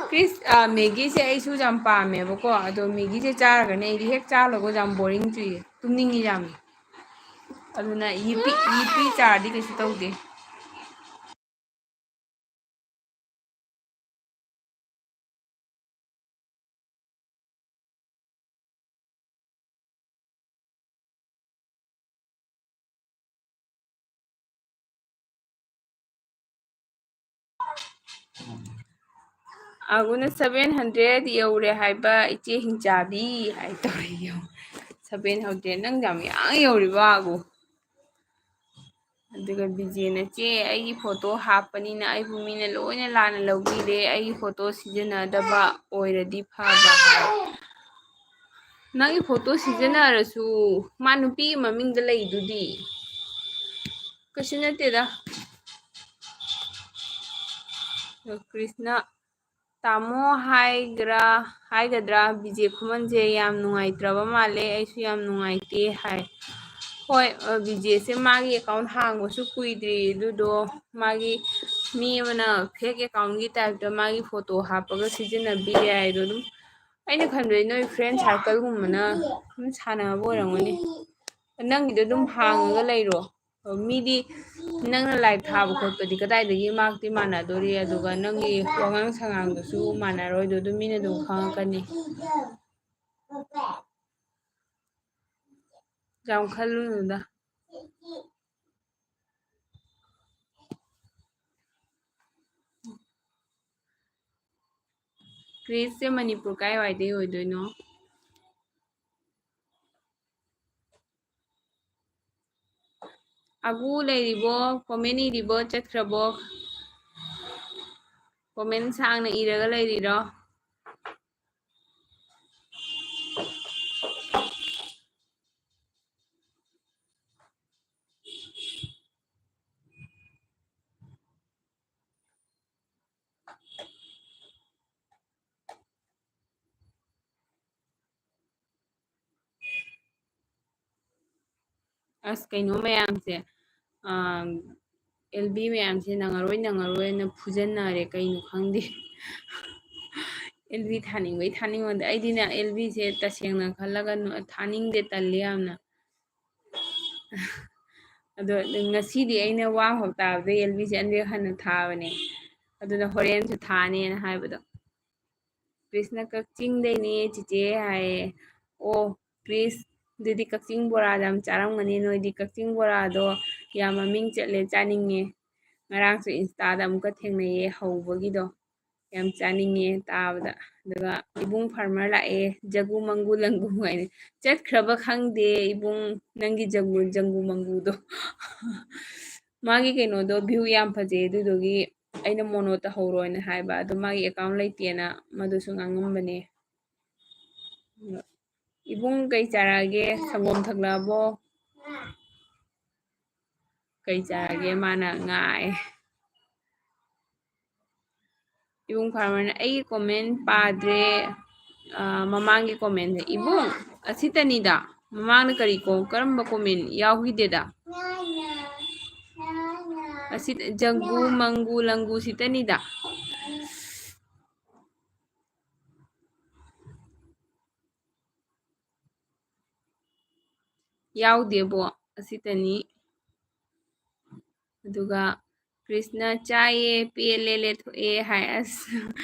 ꯀ꯭ꯔꯤꯁ, ꯑ, ꯃꯦꯒꯤꯁꯦ ꯑꯩꯁꯨ ꯌꯥꯝ ꯄꯥꯝꯃꯦꯕꯀꯣ, ꯑꯗꯣ ꯃꯦꯒꯤꯁꯦ ꯆꯥꯔꯒꯅꯦ ꯑꯩꯗꯤ ꯍꯦꯛ ꯆꯥ ꯂꯣꯏꯕꯒ ꯌꯥꯝ boring ꯆꯨꯏꯌꯦ, ꯇꯨꯝꯅꯤꯡꯉꯤ ꯌꯥꯝꯅ꯫ ꯑꯗꯨꯅ ꯌꯤꯞꯄꯤ, ꯌꯤꯞꯄꯤ ꯆꯥꯔꯗꯤ ꯀꯩꯁꯨ ꯇꯧꯗꯦ꯫ ꯑꯒꯨꯅ, "Seven hundred ꯌꯧꯔꯦ ꯍꯥꯏꯕ ꯏꯆꯦ ꯍꯤꯡꯆꯥꯕꯤ" ꯍꯥꯏ ꯇꯧꯔꯦ, ꯌꯦꯡꯉꯣ꯫ Seven hundred, ꯅꯪ ꯌꯥꯝ ꯌꯥꯡ ꯌꯧꯔꯤꯕ, ꯑꯒꯨ꯫ ꯑꯗꯨꯒ ꯕꯤꯖꯦꯅ, "ꯆꯦ, ꯑꯩꯒꯤ ꯐꯣꯇꯣ ꯍꯥꯞꯄꯅꯤꯅ ꯑꯩꯕꯨ ꯃꯤꯅ ꯂꯣꯏꯅ ꯂꯥꯟꯅ ꯂꯧꯕꯤꯔꯦ, ꯑꯩꯒꯤ ꯐꯣꯇꯣ ꯁꯤꯖꯤꯟꯅꯗꯕ ꯑꯣꯏꯔꯗꯤ ꯐꯕ" ꯍꯥꯏ꯫ ꯅꯪꯒꯤ ꯐꯣꯇꯣ ꯁꯤꯖꯤꯟꯅꯔꯁꯨ ꯃꯥ ꯅꯨꯄꯤꯒꯤ ꯃꯃꯤꯡꯗ ꯂꯩꯗꯨꯗꯤ꯫ ꯀꯩꯁꯨ ꯅꯠꯇꯦꯗ꯫ ꯀ꯭ꯔꯤꯁꯅ, "ꯇꯥꯃꯣ ꯍꯥꯏꯒ꯭ꯔꯥ, ꯍꯥꯏꯒꯗ꯭ꯔꯥ, ꯕꯤꯖꯦ ꯈꯨꯃꯟꯁꯦ ꯌꯥꯝ ꯅꯨꯡꯉꯥꯏꯇ꯭ꯔꯕ ꯃꯥꯜꯂꯦ, ꯑꯩꯁꯨ ꯌꯥꯝ ꯅꯨꯡꯉꯥꯏꯇꯦ" ꯍꯥꯏ꯫ ꯍꯣꯏ, ꯑ, ꯕꯤꯖꯦꯁꯦ ꯃꯥꯒꯤ account ꯍꯥꯡꯕꯁꯨ ꯀꯨꯏꯗ꯭ꯔꯤ, ꯑꯗꯨꯗꯣ ꯃꯥꯒꯤ ꯃꯤ ꯑꯃꯅ fake accountꯒꯤ typeꯇ ꯃꯥꯒꯤ ꯐꯣꯇꯣ ꯍꯥꯞꯄꯒ ꯁꯤꯖꯤꯟꯅꯕꯤꯔꯦ ꯍꯥꯏꯗꯣ ꯑꯗꯨꯝ ꯑꯩꯅ ꯈꯟꯕꯗꯤ ꯅꯣꯏ friend circleꯒꯨꯝꯕꯅ ꯑꯗꯨꯝ ꯁꯥꯟꯅꯕ ꯑꯣꯏꯔꯝꯒꯅꯤ꯫ ꯅꯪꯒꯤꯗꯣ ꯑꯗꯨꯝ ꯍꯥꯡꯉꯒ ꯂꯩꯔꯣ꯫ ꯃꯤꯗꯤ ꯅꯪꯅ live ꯊꯥꯕ ꯈꯣꯠꯄꯗꯤ ꯀꯗꯥꯏꯗꯒꯤ markꯇꯤ ꯃꯥꯟꯅꯗꯣꯔꯤ, ꯑꯗꯨꯒ ꯅꯪꯒꯤ ꯋꯥꯉꯥꯡ ꯁꯉꯥꯡꯗꯨꯁꯨ ꯃꯥꯟꯅꯔꯣꯏꯗꯣ, ꯑꯗꯨꯝ ꯃꯤꯅ ꯑꯗꯨꯝ ꯈꯪꯉꯛꯀꯅꯤ꯫ ꯌꯥꯝ ꯈꯜꯂꯨꯅꯨꯗ꯫ ꯀ꯭ꯔꯤꯁꯁꯦ ꯃꯅꯤꯄꯨꯔ ꯀꯥꯏꯋꯥꯏꯗꯩ ꯑꯣꯏꯗꯣꯏꯅꯣ? ꯑꯒꯨ ꯂꯩꯔꯤꯕꯣ? ꯀꯣꯃꯦꯟ ꯏꯔꯤꯕꯣ? ꯆꯠꯈ꯭ꯔꯕꯣ? ꯀꯣꯃꯦꯟ ꯁꯥꯡꯅ ꯏꯔꯒ ꯂꯩꯔꯤꯔꯣ? ꯑꯁ, ꯀꯩꯅꯣ ꯃꯌꯥꯝꯁꯦ, ꯑꯦꯜ ꯕꯤ ꯃꯌꯥꯝꯁꯦ ꯅꯪꯉꯔꯣꯏ ꯅꯪꯉꯔꯣꯏꯅ ꯐꯨꯖꯟꯅꯔꯦ, ꯀꯩꯅꯣ ꯈꯪꯗꯦ꯫ ꯑꯦꯜ ꯕꯤ ꯊꯥꯅꯤꯡꯕꯩ ꯊꯥꯅꯤꯡꯕꯗ, ꯑꯩꯗꯤꯅꯦ ꯑꯦꯜ ꯕꯤꯁꯦ ꯇꯁꯦꯡꯅ ꯈꯜꯂꯒ ꯅꯨ-, ꯊꯥꯅꯤꯡꯗꯦ, ꯇꯜꯂꯦ ꯌꯥꯝꯅ꯫ ꯑꯗꯣ ꯉꯁꯤꯗꯤ ꯑꯩꯅ ꯋꯥ ꯍꯧ ꯇꯥꯕꯗ ꯑꯦꯜ ꯕꯤꯁꯦ ꯑꯅꯤꯔꯛ ꯍꯟꯅ ꯊꯥꯕꯅꯦ, ꯑꯗꯨꯅ ꯍꯣꯔꯦꯟꯁꯨ ꯊꯥꯅꯦꯅ ꯍꯥꯏꯕꯗꯣ꯫ ꯀ꯭ꯔꯤꯁꯅ ꯀꯛꯆꯤꯡꯗꯩꯅꯦ ꯆꯤꯆꯦ ꯍꯥꯏꯌꯦ꯫ ꯑꯣ, ꯀ꯭ꯔꯤꯁ, ꯑꯗꯨꯗꯤ ꯀꯛꯆꯤꯡ ꯕꯣꯔꯥꯗꯣ ꯌꯥꯝ ꯆꯥꯔꯝꯒꯅꯤ ꯅꯣꯏꯗꯤ꯫ ꯀꯛꯆꯤꯡ ꯕꯣꯔꯥꯗꯣ ꯌꯥꯝ ꯃꯃꯤꯡ ꯆꯠꯂꯦ, ꯆꯥꯅꯤꯡꯉꯦ꯫ ꯉꯔꯥꯡꯁꯨ ꯏꯟꯁꯇꯥꯗ ꯑꯃꯨꯛꯀ ꯊꯦꯡꯅꯩꯌꯦ ꯍꯧꯕꯒꯤꯗꯣ꯫ ꯌꯥꯝ ꯆꯥꯅꯤꯡꯉꯦ ꯇꯥꯕꯗ꯫ ꯑꯗꯨꯒ ꯏꯕꯨꯡ ꯐꯥꯔꯃꯔ ꯂꯥꯛꯑꯦ, ꯖꯒꯨ ꯃꯪꯒꯨ ꯂꯪꯒꯨ ꯍꯥꯏꯅ꯫ ꯆꯠꯈ꯭ꯔꯕ ꯈꯪꯗꯦ ꯏꯕꯨꯡ, ꯅꯪꯒꯤ ꯖꯒꯨ, ꯖꯪꯒꯨ ꯃꯪꯒꯨꯗꯣ꯫ ꯃꯥꯒꯤ ꯀꯩꯅꯣꯗꯣ ꯚ꯭ꯌꯨ ꯌꯥꯝ ꯐꯖꯩ, ꯑꯗꯨꯗꯨꯒꯤ ꯑꯩꯅ ꯃꯣꯅꯣ ꯇꯧꯍꯧꯔꯣꯅ ꯍꯥꯏꯕ, ꯑꯗꯣ ꯃꯥꯒꯤ ꯑꯦꯀꯥꯎꯟ ꯂꯩꯇꯦꯅ ꯃꯗꯨꯁꯨ ꯉꯥꯡꯉꯝꯕꯅꯦ꯫ ꯏꯕꯨꯡ ꯀꯩ ꯆꯥꯔꯛꯑꯒꯦ? ꯁꯪꯒꯣꯝ ꯊꯛꯂꯛꯑꯕꯣ? ꯀꯩ ꯆꯥꯔꯒꯦ? ꯃꯥꯅ ꯉꯥꯏ꯫ ꯏꯕꯨꯡ ꯐꯥꯔꯃꯔꯅ ꯑꯩꯒꯤ ꯀꯣꯃꯦꯟ ꯄꯥꯗ꯭ꯔꯦ, ꯑ, ꯃꯃꯥꯡꯒꯤ ꯀꯣꯃꯦꯟꯁꯦ꯫ ꯏꯕꯨꯡ, ꯑꯁꯤꯇꯅꯤꯗ꯫ ꯃꯃꯥꯡꯗ ꯀꯔꯤ ꯀꯣ-, ꯀꯔꯝꯕ ꯀꯣꯃꯦꯟ ꯌꯥꯎꯈꯤꯗꯦꯗ? ꯑꯁꯤ ꯖꯪꯒꯨ, ꯃꯪꯒꯨ, ꯂꯪꯒꯨ ꯁꯤꯇꯅꯤꯗ꯫ ꯌꯥꯎꯗꯦꯕꯣ, ꯑꯁꯤꯇꯅꯤ꯫ ꯑꯗꯨꯒ ꯀ꯭ꯔꯤꯁꯅ ꯆꯥꯏꯌꯦ, ꯄꯦꯜꯂꯦ, ꯂꯦꯊꯣꯛꯑꯦ ꯍꯥꯏ꯫ ꯑꯁ,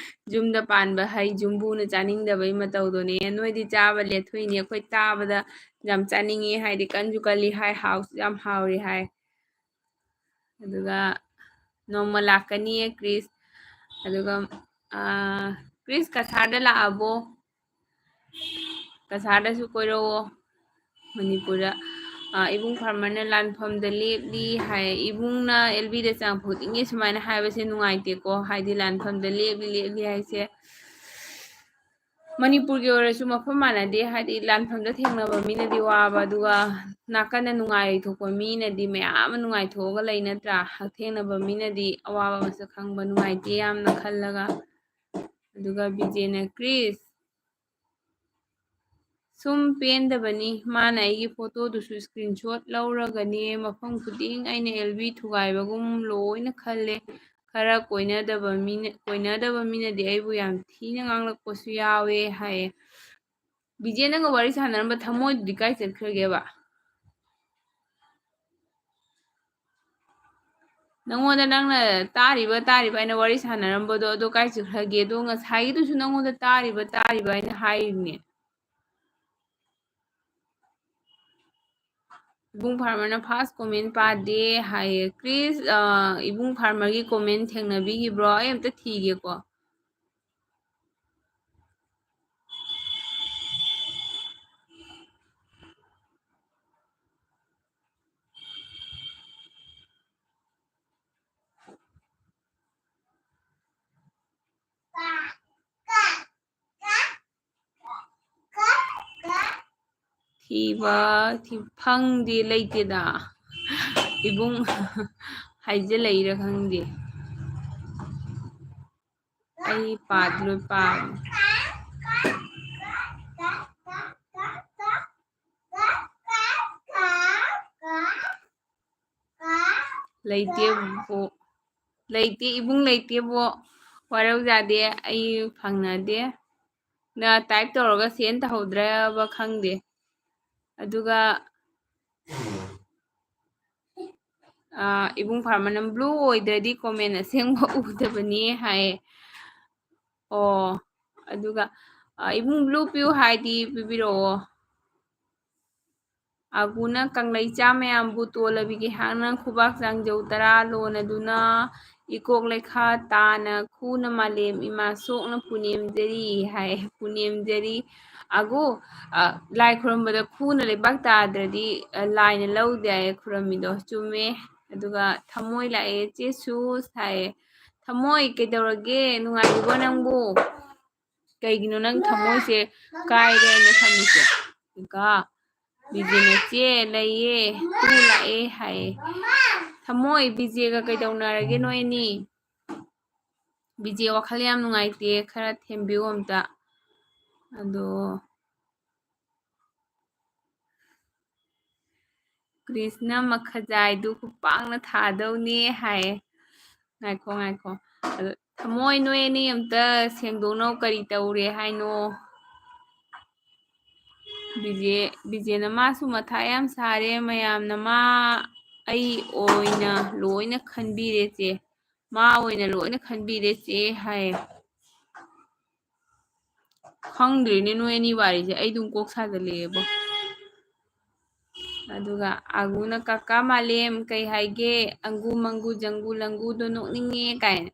ꯌꯨꯝꯗ ꯄꯥꯟꯕ ꯍꯩ ꯖꯨꯝꯕꯨꯅ ꯆꯥꯅꯤꯡꯗꯕꯩ ꯃꯇꯧꯗꯨꯅꯦ꯫ ꯅꯣꯏꯗꯤ ꯆꯥꯕ ꯂꯦꯊꯣꯛꯏꯅꯦ, ꯑꯩꯈꯣꯏ ꯆꯥꯕꯗ ꯌꯥꯝ ꯆꯥꯅꯤꯡꯉꯦ ꯍꯥꯏꯗꯤ ꯀꯟꯁꯨ ꯀꯜꯂꯤ ꯍꯥꯏ, ꯍꯥꯎꯁꯨ ꯌꯥꯝ ꯍꯥꯎꯔꯤ ꯍꯥꯏ꯫ ꯑꯗꯨꯒ ꯅꯣꯡꯃ ꯂꯥꯛꯀꯅꯤꯌꯦ ꯀ꯭ꯔꯤꯁ꯫ ꯑꯗꯨꯒ, ꯑꯥ, ꯀ꯭ꯔꯤꯁ ꯀꯁꯥꯔꯗ ꯂꯥꯛꯑꯕꯣ? ꯀꯁꯥꯔꯗꯁꯨ ꯀꯣꯏꯔꯛꯑꯣ꯫ ꯃꯅꯤꯄꯨꯔꯗ, ꯑꯥ, ꯏꯕꯨꯡ ꯐꯥꯔꯃꯔꯅ ꯂꯥꯟꯐꯝꯗ ꯂꯦꯞꯂꯤ ꯍꯥꯏ꯫ ꯏꯕꯨꯡꯅ ꯑꯦꯜ ꯕꯤꯗ ꯆꯪꯉꯛꯄ ꯈꯨꯗꯤꯡꯒꯤ ꯁꯨꯃꯥꯏꯅ ꯍꯥꯏꯕꯁꯦ ꯅꯨꯡꯉꯥꯏꯇꯦꯀꯣ꯫ ꯍꯥꯏꯗꯤ ꯂꯥꯟꯐꯝꯗ ꯂꯦꯞꯂꯤ, ꯂꯦꯞꯂꯤ ꯍꯥꯏꯁꯦ ꯃꯅꯤꯄꯨꯔꯒꯤ ꯑꯣꯏꯔꯁꯨ ꯃꯐꯝ ꯃꯥꯟꯅꯗꯦ꯫ ꯍꯥꯏꯗꯤ ꯂꯥꯟꯐꯝꯗ ꯊꯦꯡꯅꯕ ꯃꯤꯅꯗꯤ ꯋꯥꯕ, ꯑꯗꯨꯒ ꯅꯥꯀꯟꯗ ꯅꯨꯡꯉꯥꯏꯊꯣꯛꯄ ꯃꯤꯅꯗꯤ ꯃꯌꯥꯝ ꯑꯃ ꯅꯨꯡꯉꯥꯏꯊꯣꯛꯑꯒ ꯂꯩ ꯅꯠꯇ꯭ꯔꯥ? ꯍꯛꯊꯦꯡꯅꯕ ꯃꯤꯅꯗꯤ ꯑꯋꯥꯕ ꯃꯁꯛ ꯈꯪꯕ, ꯅꯨꯡꯉꯥꯏꯇꯦ ꯌꯥꯝꯅ ꯈꯜꯂꯒ꯫ ꯑꯗꯨꯒ ꯕꯤꯖꯦꯅ ꯀ꯭ꯔꯤꯁ, ꯁꯨꯝ ꯄꯦꯟꯗꯕꯅꯤ꯫ ꯃꯥꯅ ꯑꯩꯒꯤ ꯐꯣꯇꯣꯗꯨꯁꯨ screenshot ꯂꯧꯔꯒꯅꯦ ꯃꯐꯝ ꯈꯨꯗꯤꯡ ꯑꯩꯅ ꯑꯦꯜ ꯕꯤ ꯊꯨꯒꯥꯏꯕꯒꯨꯝ ꯂꯣꯏꯅ ꯈꯜꯂꯦ꯫ ꯈꯔ ꯀꯣꯏꯅꯗꯕ ꯃꯤꯅ, ꯀꯣꯏꯅꯗꯕ ꯃꯤꯅꯗꯤ ꯑꯩꯕꯨ ꯌꯥꯝ ꯊꯤꯅ ꯉꯥꯡꯂꯛꯄꯁꯨ ꯌꯥꯎꯋꯦ ꯍꯥꯏꯌꯦ꯫ ꯕꯤꯖꯦ, ꯅꯪꯒ ꯋꯥꯔꯤ ꯁꯥꯟꯅꯔꯝꯕ ꯊꯃꯣꯏꯗꯨꯗꯤ ꯀꯥꯏ ꯆꯠꯈ꯭ꯔꯒꯦꯕ? ꯅꯪꯉꯣꯟꯗ ꯅꯪꯅ ꯇꯥꯔꯤꯕ, ꯇꯥꯔꯤꯕ ꯍꯥꯏꯅ ꯋꯥꯔꯤ ꯁꯥꯟꯅꯔꯝꯕꯗꯣ, ꯑꯗꯣ ꯀꯥꯏ ꯆꯠꯈ꯭ꯔꯒꯦ? ꯑꯗꯣ ꯉꯁꯥꯏꯒꯤꯗꯨꯁꯨ ꯅꯪꯉꯣꯟꯗ ꯇꯥꯔꯤꯕ, ꯇꯥꯔꯤꯕ ꯍꯥꯏꯅ ꯍꯥꯏꯔꯤꯕꯅꯦ꯫ ꯏꯕꯨꯡ ꯐꯥꯔꯃꯔꯅ first comment ꯄꯥꯗꯦ ꯍꯥꯏꯌꯦ꯫ ꯀ꯭ꯔꯤꯁ, ꯑ, ꯏꯕꯨꯡ ꯐꯥꯔꯃꯔꯒꯤ comment ꯊꯦꯡꯅꯕꯤꯈꯤꯕ꯭ꯔꯣ? ꯑꯩ ꯑꯝꯇ ꯊꯤꯒꯦꯀꯣ꯫ ꯊꯤꯕ, ꯊꯤ-, ꯐꯪꯗꯦ, ꯂꯩꯇꯦꯗ꯫ ꯏꯕꯨꯡ ꯍꯥꯏꯖꯤꯜꯂꯛꯏꯔ ꯈꯪꯗꯦ꯫ ꯑꯩ ꯄꯥꯗꯤ ꯂꯣꯏ ꯄꯥꯕꯅꯤ꯫ ꯂꯩꯇꯦꯕꯣ꯫ ꯂꯩꯇꯦ, ꯏꯕꯨꯡ ꯂꯩꯇꯦꯕꯣ꯫ ꯋꯥꯔꯧ ꯌꯥꯗꯦ, ꯑꯩ ꯐꯪꯅꯗꯦ꯫ ꯅ type ꯇꯧꯔꯒ send ꯇꯧꯍꯧꯗ꯭ꯔꯕ ꯈꯪꯗꯦ꯫ ꯑꯗꯨꯒ ꯏꯕꯨꯡ ꯐꯥꯔꯃꯔꯅ blue ꯑꯣꯏꯗ꯭ꯔꯗꯤ comment ꯑꯁꯦꯡꯕ ꯎꯗꯕꯅꯤ ꯍꯥꯏꯌꯦ꯫ ꯑꯣ, ꯑꯗꯨꯒ ꯏꯕꯨꯡ blue ꯄꯤꯌꯨ ꯍꯥꯏꯗꯤ ꯄꯤꯕꯤꯔꯛꯑꯣ꯫ ꯑꯥꯒꯨꯅ ꯀꯪꯂꯩꯆꯥ ꯃꯌꯥꯝꯕꯨ ꯇꯣꯜꯂꯕꯤꯒꯦ ꯍꯥꯡꯅ ꯈꯨꯕꯥꯛ ꯆꯥꯡꯖꯧ ꯇꯔꯥ ꯂꯣꯟꯅꯗꯨꯅ ꯏꯀꯣꯛ ꯂꯩꯈꯥ ꯇꯥꯅ ꯈꯨꯅ ꯃꯥꯂꯦꯝ ꯏꯃꯥ ꯁꯣꯛꯅ ꯄꯨꯅꯦꯝꯖꯔꯤ ꯍꯥꯏ꯫ ꯄꯨꯅꯦꯝꯖꯔꯤ꯫ ꯑꯥꯒꯨ, ꯂꯥꯏ ꯈꯨꯔꯨꯝꯕꯗ ꯈꯨꯅ ꯂꯩꯕꯥꯛ ꯇꯥꯗ꯭ꯔꯗꯤ ꯂꯥꯏꯅ ꯂꯧꯗꯦ ꯍꯥꯏꯌꯦ ꯈꯨꯔꯝꯃꯤꯗꯣ꯫ ꯆꯨꯝꯃꯦ꯫ ꯑꯗꯨꯒ ꯊꯃꯣꯏ ꯂꯥꯛꯑꯦ ꯆꯦꯁꯨ ꯍꯥꯏꯌꯦ꯫ ꯊꯃꯣꯏ ꯀꯩꯗꯧꯔꯒꯦ? ꯅꯨꯡꯉꯥꯏꯔꯤꯕꯣ ꯅꯪꯕꯨ? ꯀꯩꯒꯤꯅꯣ ꯅꯪ ꯊꯃꯣꯏꯁꯦ ꯀꯥꯏꯔꯦ ꯍꯥꯏꯅ ꯊꯝꯃꯤꯁꯦ? ꯀꯥ, ꯕꯤꯖꯦ ꯅꯆꯦ ꯂꯩꯌꯦ, ꯇꯨ ꯂꯥꯛꯑꯦ ꯍꯥꯏꯌꯦ꯫ ꯊꯃꯣꯏ, ꯕꯤꯖꯦꯒ ꯀꯩꯗꯧꯅꯔꯒꯦ ꯅꯣꯏ ꯑꯅꯤ? ꯕꯤꯖꯦ ꯋꯥꯈꯜ ꯌꯥꯝ ꯅꯨꯡꯉꯥꯏꯇꯦ, ꯈꯔ ꯊꯦꯝꯕꯤꯌꯨ ꯑꯝꯇ꯫ ꯑꯗꯣ ꯀ꯭ꯔꯤꯁꯅ ꯃꯈꯖꯥꯏꯗꯨ ꯈꯨꯄꯥꯛꯅ ꯊꯥꯗꯧꯅꯦ ꯍꯥꯏꯌꯦ꯫ ꯉꯥꯏꯈꯣ, ꯉꯥꯏꯈꯣ꯫ ꯑꯗꯣ ꯊꯃꯣꯏ ꯅꯣꯏ ꯑꯅꯤ ꯑꯝꯇ ꯁꯦꯡꯗꯣꯛꯅꯧ, ꯀꯔꯤ ꯇꯧꯔꯦ ꯍꯥꯏꯅꯣ? ꯕꯤꯖꯦ, ꯕꯤꯖꯦꯅ ꯃꯥꯁꯨ ꯃꯊꯥ ꯌꯥꯝ ꯁꯥꯔꯦ, ꯃꯌꯥꯝꯅ ꯃꯥ ꯑꯩ ꯑꯣꯏꯅ ꯂꯣꯏꯅ ꯈꯟꯕꯤꯔꯦ ꯆꯦ꯫ ꯃꯥ ꯑꯣꯏꯅ ꯂꯣꯏꯅ ꯈꯟꯕꯤꯔꯦ ꯆꯦ ꯍꯥꯏꯌꯦ꯫ ꯈꯪꯗ꯭ꯔꯦꯅꯦ ꯅꯣꯏ ꯑꯅꯤ ꯋꯥꯔꯤꯁꯦ, ꯑꯩ ꯑꯗꯨꯝ ꯀꯣꯛ ꯁꯥꯖꯜꯂꯛꯑꯦꯕꯣ꯫ ꯑꯗꯨꯒ ꯑꯥꯒꯨꯅ, "ꯀꯀꯥ ꯃꯥꯂꯦꯝ ꯀꯩ ꯍꯥꯏꯒꯦ? ꯑꯪꯒꯨ ꯃꯪꯒꯨ ꯖꯪꯒꯨ ꯂꯪꯒꯨꯗꯣ ꯅꯣꯛꯅꯤꯡꯉꯦ" ꯀꯥꯏꯅ꯫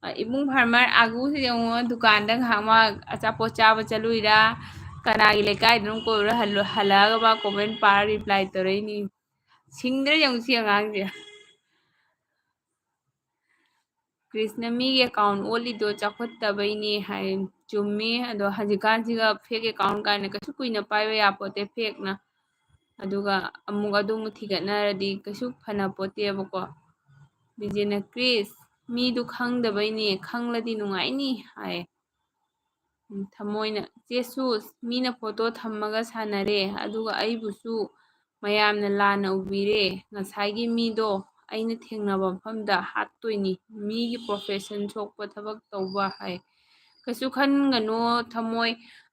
ꯑ, ꯏꯕꯨꯡ ꯐꯥꯔꯃꯔ ꯑꯥꯒꯨꯁꯤ ꯌꯦꯡꯉꯣ, ꯗꯨꯀꯥꯟꯗ ꯉꯥꯏꯍꯥꯛ ꯃꯥ ꯑꯆꯥꯄꯣꯠ ꯆꯥꯕ ꯆꯠꯂꯨꯏꯔꯥ, ꯀꯅꯥꯒꯤ ꯂꯩꯀꯥꯏꯗꯅꯣ ꯀꯣꯏꯔꯨꯔ ꯍꯜꯂ-, ꯍꯜꯂꯛꯑꯒ ꯃꯥ comment ꯄꯥꯔ reply ꯇꯧꯔꯛꯏꯅꯤ꯫ ꯁꯤꯡꯗ꯭ꯔꯥ ꯌꯦꯡꯉꯨ ꯁꯤ ꯑꯉꯥꯡꯁꯦ꯫ ꯀ꯭ꯔꯤꯁꯅ, "ꯃꯤꯒꯤ account ꯑꯣꯠꯂꯤꯗꯣ ꯆꯥꯎꯈꯠꯇꯕꯩꯅꯦ" ꯍꯥꯏ꯫ ꯆꯨꯝꯃꯤ꯫ ꯑꯗꯣ ꯍꯧꯖꯤꯛꯀꯥꯟꯁꯤꯒ fake account ꯀꯥꯏꯅ ꯀꯩꯁꯨ ꯀꯨꯏꯅ ꯄꯥꯏꯕ ꯌꯥꯄꯣꯠꯇꯦ fakeꯅ꯫ ꯑꯗꯨꯒ ꯑꯃꯨꯛ ꯑꯗꯨꯃꯨꯛ ꯊꯤꯒꯠꯅꯔꯗꯤ ꯀꯩꯁꯨ ꯐꯅꯄꯣꯠꯇꯦꯕꯀꯣ꯫ ꯕꯤꯖꯦꯅ, "ꯀ꯭ꯔꯤꯁ, ꯃꯤꯗꯨ ꯈꯪꯗꯕꯩꯅꯦ, ꯈꯪꯂꯗꯤ ꯅꯨꯡꯉꯥꯏꯅꯤ" ꯍꯥꯏ꯫ ꯎꯝ, ꯊꯃꯣꯏꯅ, "ꯆꯦꯁꯨ, ꯃꯤꯅ photo ꯊꯝꯃꯒ ꯁꯥꯟꯅꯔꯦ, ꯑꯗꯨꯒ ꯑꯩꯕꯨꯁꯨ ꯃꯌꯥꯝꯅ ꯂꯥꯟꯅ ꯎꯕꯤꯔꯦ꯫ ꯉꯁꯥꯏꯒꯤ ꯃꯤꯗꯣ ꯑꯩꯅ ꯊꯦꯡꯅꯕ ꯃꯐꯝꯗ ꯍꯥꯠꯇꯣꯏꯅꯤ꯫ ꯃꯤꯒꯤ profession ꯁꯣꯛꯄ ꯊꯕꯛ ꯇꯧꯕ" ꯍꯥꯏ꯫ ꯀꯩꯁꯨ ꯈꯟꯒꯅꯨ ꯊꯃꯣꯏ꯫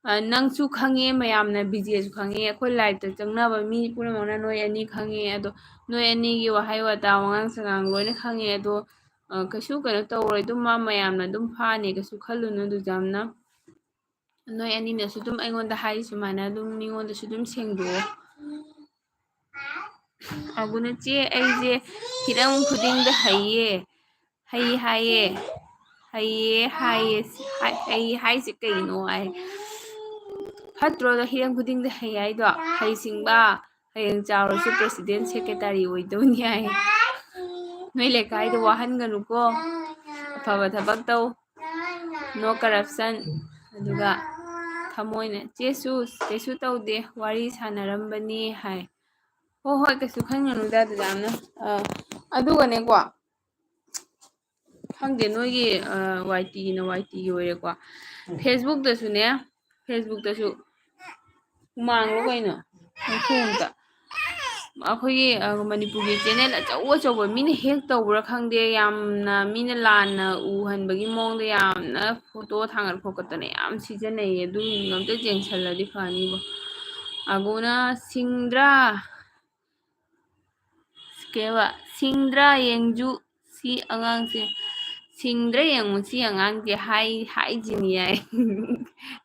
ꯑ, ꯅꯪꯁꯨ ꯈꯪꯉꯦ, ꯃꯌꯥꯝꯅ, ꯕꯤꯖꯦꯁꯨ ꯈꯪꯉꯦ, ꯑꯩꯈꯣꯏ liveꯇ ꯆꯪꯅꯕ ꯃꯤ ꯄꯨꯝꯅꯃꯛꯅ ꯅꯣꯏ ꯑꯅꯤ ꯈꯪꯉꯦ꯫ ꯑꯗꯣ ꯅꯣꯏ ꯑꯅꯤꯒꯤ ꯋꯥꯍꯩ ꯋꯥꯇꯥ, ꯋꯥꯉꯥꯡ ꯁꯉꯥꯡ ꯂꯣꯏꯅ ꯈꯪꯉꯦ꯫ ꯑꯗꯣ, ꯑ, ꯀꯩꯁꯨ ꯀꯩꯅꯣ ꯇꯧꯔꯣꯏ, ꯑꯗꯨꯝ ꯃꯥ ꯃꯌꯥꯝꯅ ꯑꯗꯨꯝ ꯐꯥꯅꯤ, ꯀꯩꯁꯨ ꯈꯜꯂꯨꯅꯨ ꯑꯗꯨ ꯌꯥꯝꯅ꯫ ꯅꯣꯏ ꯑꯅꯤꯅꯁꯨ ꯑꯗꯨꯝ ꯑꯩꯉꯣꯟꯗ ꯍꯥꯏ ꯁꯨꯃꯥꯏꯅ ꯑꯗꯨꯝ ꯃꯤꯉꯣꯟꯗꯁꯨ ꯑꯗꯨꯝ ꯁꯦꯡꯗꯣꯛꯑꯣ꯫ ꯑꯒꯨꯅ ꯆꯦ, ꯑꯩꯁꯦ ꯍꯤꯔꯝ ꯈꯨꯗꯤꯡꯗ ꯍꯩꯌꯦ, ꯍꯩ ꯍꯥꯏꯌꯦ, ꯍꯩꯌꯦ ꯍꯥꯏꯌꯦ, ꯍꯥꯏ-, ꯍꯩ ꯍꯥꯏꯁꯦ ꯀꯩꯅꯣ ꯍꯥꯏ꯫ ꯐꯠꯇ꯭ꯔꯣꯗ ꯍꯤꯔꯝ ꯈꯨꯗꯤꯡꯗ ꯍꯩ ꯍꯥꯏꯗꯣ? ꯍꯩꯁꯤꯡꯕ, ꯍꯌꯦꯡ ꯆꯥꯎꯔꯁꯨ president secretary ꯑꯣꯏꯗꯧꯅꯤ ꯍꯥꯏ꯫ ꯅꯣꯏ ꯂꯩꯀꯥꯏꯗ ꯋꯥꯍꯟꯒꯅꯨꯀꯣ, ꯑꯐꯕ ꯊꯕꯛ ꯇꯧ, no corruption꯫ ꯑꯗꯨꯒ ꯊꯃꯣꯏꯅ, "ꯆꯦꯁꯨ ꯀꯩꯁꯨ ꯇꯧꯗꯦ, ꯋꯥꯔꯤ ꯁꯥꯟꯅꯔꯝꯕꯅꯤ" ꯍꯥꯏ꯫ ꯍꯣꯏ, ꯍꯣꯏ, ꯀꯩꯁꯨ ꯈꯟꯒꯅꯨꯗ ꯑꯗꯨꯗ ꯌꯥꯝꯅ꯫ ꯑ, ꯑꯗꯨꯒꯅꯦꯀꯣ, ꯈꯪꯗꯦ, ꯅꯣꯏꯒꯤ, ꯑ, ꯋꯥꯏ ꯇꯤꯒꯤꯅ ꯋꯥꯏ ꯇꯤꯒꯤ ꯑꯣꯏꯔꯦꯀꯣ꯫ Facebookꯇꯁꯨꯅꯦ, Facebookꯇꯁꯨ ꯍꯨꯃꯥꯡꯂꯣ ꯀꯩꯅꯣ? ꯃꯈꯣꯡꯗ꯫ ꯑꯩꯈꯣꯏꯒꯤ, ꯑ, ꯃꯅꯤꯄꯨꯔꯒꯤ channel ꯑꯆꯧ ꯑꯆꯧꯕ ꯃꯤꯅ hack ꯇꯧꯕ꯭ꯔꯥ ꯈꯪꯗꯦ, ꯌꯥꯝꯅ ꯃꯤꯅ ꯂꯥꯟꯅ ꯎꯍꯟꯕꯒꯤ ꯃꯑꯣꯡꯗ ꯌꯥꯝꯅ photo ꯊꯥꯡꯒꯠ ꯈꯣꯠꯀꯠꯇꯅ ꯌꯥꯝ ꯁꯤꯖꯤꯟꯅꯩꯌꯦ꯫ ꯑꯗꯨꯒꯤꯗꯣ ꯑꯝꯇ ꯌꯦꯡꯁꯜꯂꯗꯤ ꯐꯅꯤꯕꯣ꯫ ꯑꯒꯨꯅ ꯁꯤꯡꯗ꯭ꯔꯥ? ꯀꯩꯕ? "ꯁꯤꯡꯗ꯭ꯔꯥ ꯌꯦꯡꯖꯨ ꯁꯤ ꯑꯉꯥꯡꯁꯦ, ꯁꯤꯡꯗ꯭ꯔꯥ ꯌꯦꯡꯉꯨ ꯁꯤ ꯑꯉꯥꯡꯁꯦ" ꯍꯥꯏ-, ꯍꯥꯏꯖꯤꯅꯤ ꯍꯥꯏ꯫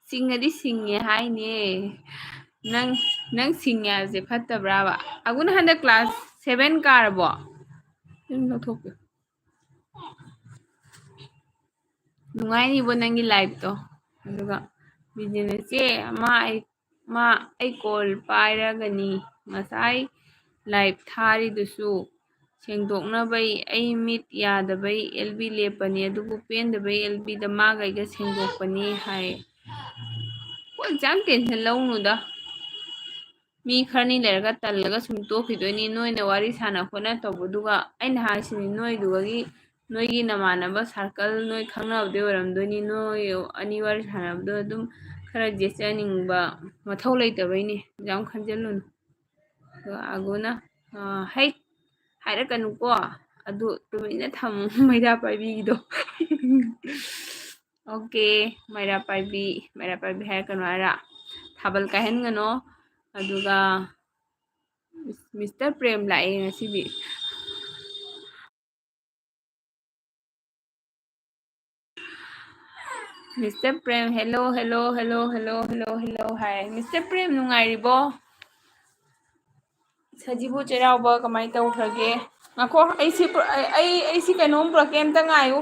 "ꯁꯤꯡꯉꯗꯤ ꯁꯤꯡꯉꯦ ꯍꯥꯏꯅꯦ꯫ ꯅꯪ, ꯅꯪ ꯁꯤꯡꯉꯦ ꯍꯥꯏꯕꯁꯦ ꯐꯠꯇꯕ꯭ꯔꯥꯕ?" ꯑꯒꯨꯅ ꯍꯟꯗꯛ class seven ꯀꯥꯔꯕꯣ? ꯑꯗꯨꯝ ꯂꯧꯊꯣꯛꯄꯤꯌꯨ꯫ ꯅꯨꯡꯉꯥꯏꯅꯤꯕꯣ ꯅꯪꯒꯤ lifeꯇꯣ꯫ ꯑꯗꯨꯒ ꯕꯤꯖꯦꯅ, "ꯆꯦ, ꯃꯥ ꯑꯩ, ꯃꯥ ꯑꯩ call ꯄꯥꯏꯔꯒꯅꯤ꯫ ꯉꯁꯥꯏ live ꯊꯥꯔꯤꯗꯨꯁꯨ ꯁꯦꯡꯗꯣꯛꯅꯕꯩ, ꯑꯩ ꯃꯤꯠ ꯌꯥꯗꯕꯩ ꯑꯦꯜ ꯕꯤ ꯂꯦꯞꯄꯅꯤ, ꯑꯗꯨꯕꯨ ꯄꯦꯟꯗꯕꯩ ꯑꯦꯜ ꯕꯤꯗ ꯃꯥꯒ ꯑꯩꯒ ꯁꯦꯡꯗꯣꯛꯄꯅꯤ" ꯍꯥꯏ꯫ ꯍꯣꯏ, exam tension ꯂꯧꯅꯨꯗ꯫ ꯃꯤ ꯈꯔꯅꯤ ꯂꯩꯔꯒ ꯇꯜꯂꯒ ꯁꯨꯝ ꯇꯣꯛꯈꯤꯗꯣꯏꯅꯤ꯫ ꯅꯣꯏꯅ ꯋꯥꯔꯤ ꯁꯥꯟꯅ ꯈꯣꯠꯅ ꯇꯧꯕꯗꯨꯒ, ꯑꯩꯅ ꯍꯥꯏꯁꯤꯅꯤ, ꯅꯣꯏꯗꯨꯒꯤ, ꯅꯣꯏꯒꯤ ꯅꯃꯥꯟꯅꯕ circle, ꯅꯣꯏ ꯈꯪꯅꯕꯗꯤ ꯑꯣꯏꯔꯝꯗꯣꯏꯅꯤ꯫ ꯅꯣꯏ ꯑꯅꯤ ꯋꯥꯔꯤ ꯁꯥꯟꯅꯕꯗꯣ ꯑꯗꯨꯝ ꯈꯔ ꯌꯦꯠꯆꯅꯤꯡꯕ ꯃꯊꯧ ꯂꯩꯇꯕꯩꯅꯦ꯫ ꯌꯥꯝ ꯈꯟꯖꯤꯜꯂꯨꯅꯨ꯫ ꯑꯗꯣ ꯑꯒꯨꯅ, ꯑ, "ꯍꯩ, ꯍꯥꯏꯔꯛꯀꯅꯨꯀꯣ, ꯑꯗꯨ ꯇꯨꯃꯤꯟꯅ ꯊꯝꯃꯨ", ꯃꯩꯔꯥ ꯄꯥꯏꯕꯤꯒꯤꯗꯣ꯫ ꯑꯣꯀꯦ, ꯃꯩꯔꯥ ꯄꯥꯏꯕꯤ, ꯃꯩꯔꯥ ꯄꯥꯏꯕꯤ ꯍꯥꯏꯔꯛꯀꯅꯨ ꯍꯥꯏꯔ? ꯊꯥꯕꯜ ꯀꯥꯏꯍꯟꯒꯅꯣ꯫ ꯑꯗꯨꯒ ꯃꯤꯁꯇꯔ ꯄ꯭ꯔꯦꯝ ꯂꯥꯛꯑꯦ ꯉꯁꯤꯗꯤ꯫ Mister Prem, "Hello, hello, hello, hello, hello, hello" ꯍꯥꯏ꯫ ꯃꯤꯁꯇꯔ ꯄ꯭ꯔꯦꯝ, ꯅꯨꯡꯉꯥꯏꯔꯤꯕꯣ? ꯁꯖꯤꯕꯨ ꯆꯩꯔꯥꯎꯕ ꯀꯃꯥꯏꯅ ꯇꯧꯈ꯭ꯔꯒꯦ? ꯉꯥꯏꯈꯣ, ꯑꯩ ꯁꯤ ꯄꯨ-, ꯑꯩ, ꯑꯩ, ꯑꯩ ꯁꯤ ꯀꯩꯅꯣꯝ ꯄꯨꯔꯛꯀꯦ, ꯑꯝꯇ ꯉꯥꯏꯌꯨ꯫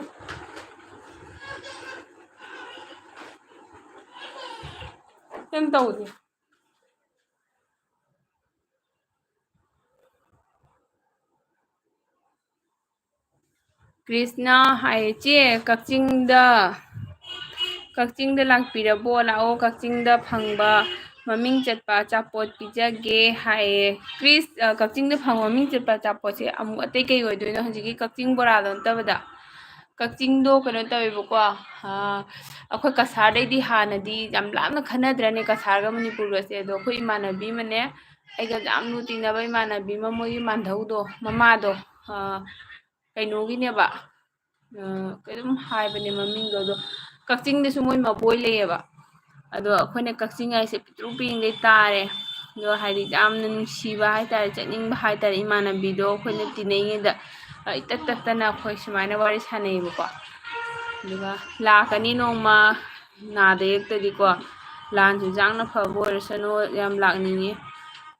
ꯀꯩꯝ ꯇꯧꯗꯦ꯫ ꯀ꯭ꯔꯤꯁꯅ ꯍꯥꯏ, "ꯆꯦ, ꯀꯛꯆꯤꯡꯗ, ꯀꯛꯆꯤꯡꯗ ꯂꯥꯛꯄꯤꯔꯕꯣ? ꯂꯥꯛꯑꯣ, ꯀꯛꯆꯤꯡꯗ ꯐꯪꯕ ꯃꯃꯤꯡ ꯆꯠꯄ ꯑꯆꯥꯄꯣꯠ ꯄꯤꯖꯒꯦ" ꯍꯥꯏꯌꯦ꯫ ꯀ꯭ꯔꯤꯁ, ꯑ, ꯀꯛꯆꯤꯡꯗ ꯐꯪꯕ ꯃꯃꯤꯡ ꯆꯠꯄ ꯑꯆꯥꯄꯣꯠꯁꯦ ꯑꯃꯨꯛ ꯑꯇꯩ ꯀꯩ ꯑꯣꯏꯗꯣꯏꯅꯣ? ꯍꯧꯖꯤꯛꯀꯤ ꯀꯛꯆꯤꯡ ꯕꯣꯔꯥꯗꯣ ꯅꯠꯇꯕꯗ꯫ ꯀꯛꯆꯤꯡꯗꯣ ꯀꯩꯅꯣ ꯇꯧꯋꯦꯕꯀꯣ, ꯑ, ꯑꯩꯈꯣꯏ ꯀꯁꯥꯔꯗꯩꯗꯤ ꯍꯥꯟꯅꯗꯤ ꯌꯥꯝ ꯂꯥꯞꯅ ꯈꯟꯅꯗ꯭ꯔꯅꯦ ꯀꯁꯥꯔꯒ ꯃꯅꯤꯄꯨꯔꯒꯁꯦ꯫ ꯑꯗꯣ ꯑꯩꯈꯣꯏ ꯏꯃꯥꯟꯅꯕꯤ ꯑꯃꯅꯦ, ꯑꯩꯒ ꯌꯥꯝ ꯂꯨ ꯇꯤꯟꯅꯕ ꯏꯃꯥꯟꯅꯕꯤ ꯑꯃ, ꯃꯣꯏꯒꯤ ꯃꯥꯟꯙꯧꯗꯣ, ꯃꯃꯥꯗꯣ, ꯑ, ꯀꯩꯅꯣꯒꯤꯅꯦꯕ, ꯑ, ꯀꯩꯅꯣꯝ ꯍꯥꯏꯕꯅꯦ ꯃꯃꯤꯡꯗꯣ, ꯑꯗꯣ ꯀꯛꯆꯤꯡꯗꯁꯨ ꯃꯣꯏ ꯃꯕꯣꯏ ꯂꯩꯌꯦꯕ꯫ ꯑꯗꯣ ꯑꯩꯈꯣꯏꯅ ꯀꯛꯆꯤꯡ ꯍꯥꯏꯁꯦ ꯄꯤꯛꯇ꯭ꯔꯨ ꯄꯤꯛꯏꯉꯩ ꯇꯥꯔꯦ꯫ ꯑꯗꯣ ꯍꯥꯏꯗꯤ ꯌꯥꯝꯅ ꯅꯨꯡꯁꯤꯕ ꯍꯥꯏꯇꯥꯔꯦ, ꯆꯠꯅꯤꯡꯕ ꯍꯥꯏꯇꯥꯔꯦ, ꯏꯃꯥꯟꯅꯕꯤꯗꯣ ꯑꯩꯈꯣꯏꯅ ꯇꯤꯟꯅꯩꯉꯩꯗ, ꯑ, ꯏꯇꯠ ꯇꯠꯇꯅ ꯑꯩꯈꯣꯏ ꯁꯨꯃꯥꯏꯅ ꯋꯥꯔꯤ ꯁꯥꯟꯅꯩꯌꯦꯕꯀꯣ꯫ ꯑꯗꯨꯒ ꯂꯥꯛꯀꯅꯤ ꯅꯣꯡꯃ, ꯅꯥꯗ ꯌꯦꯛꯇꯗꯤꯀꯣ꯫ ꯂꯥꯟꯁꯨ ꯌꯥꯡꯅ ꯐꯕ ꯑꯣꯏꯔꯁꯅꯨ, ꯌꯥꯝ ꯂꯥꯛꯅꯤꯡꯉꯤ꯫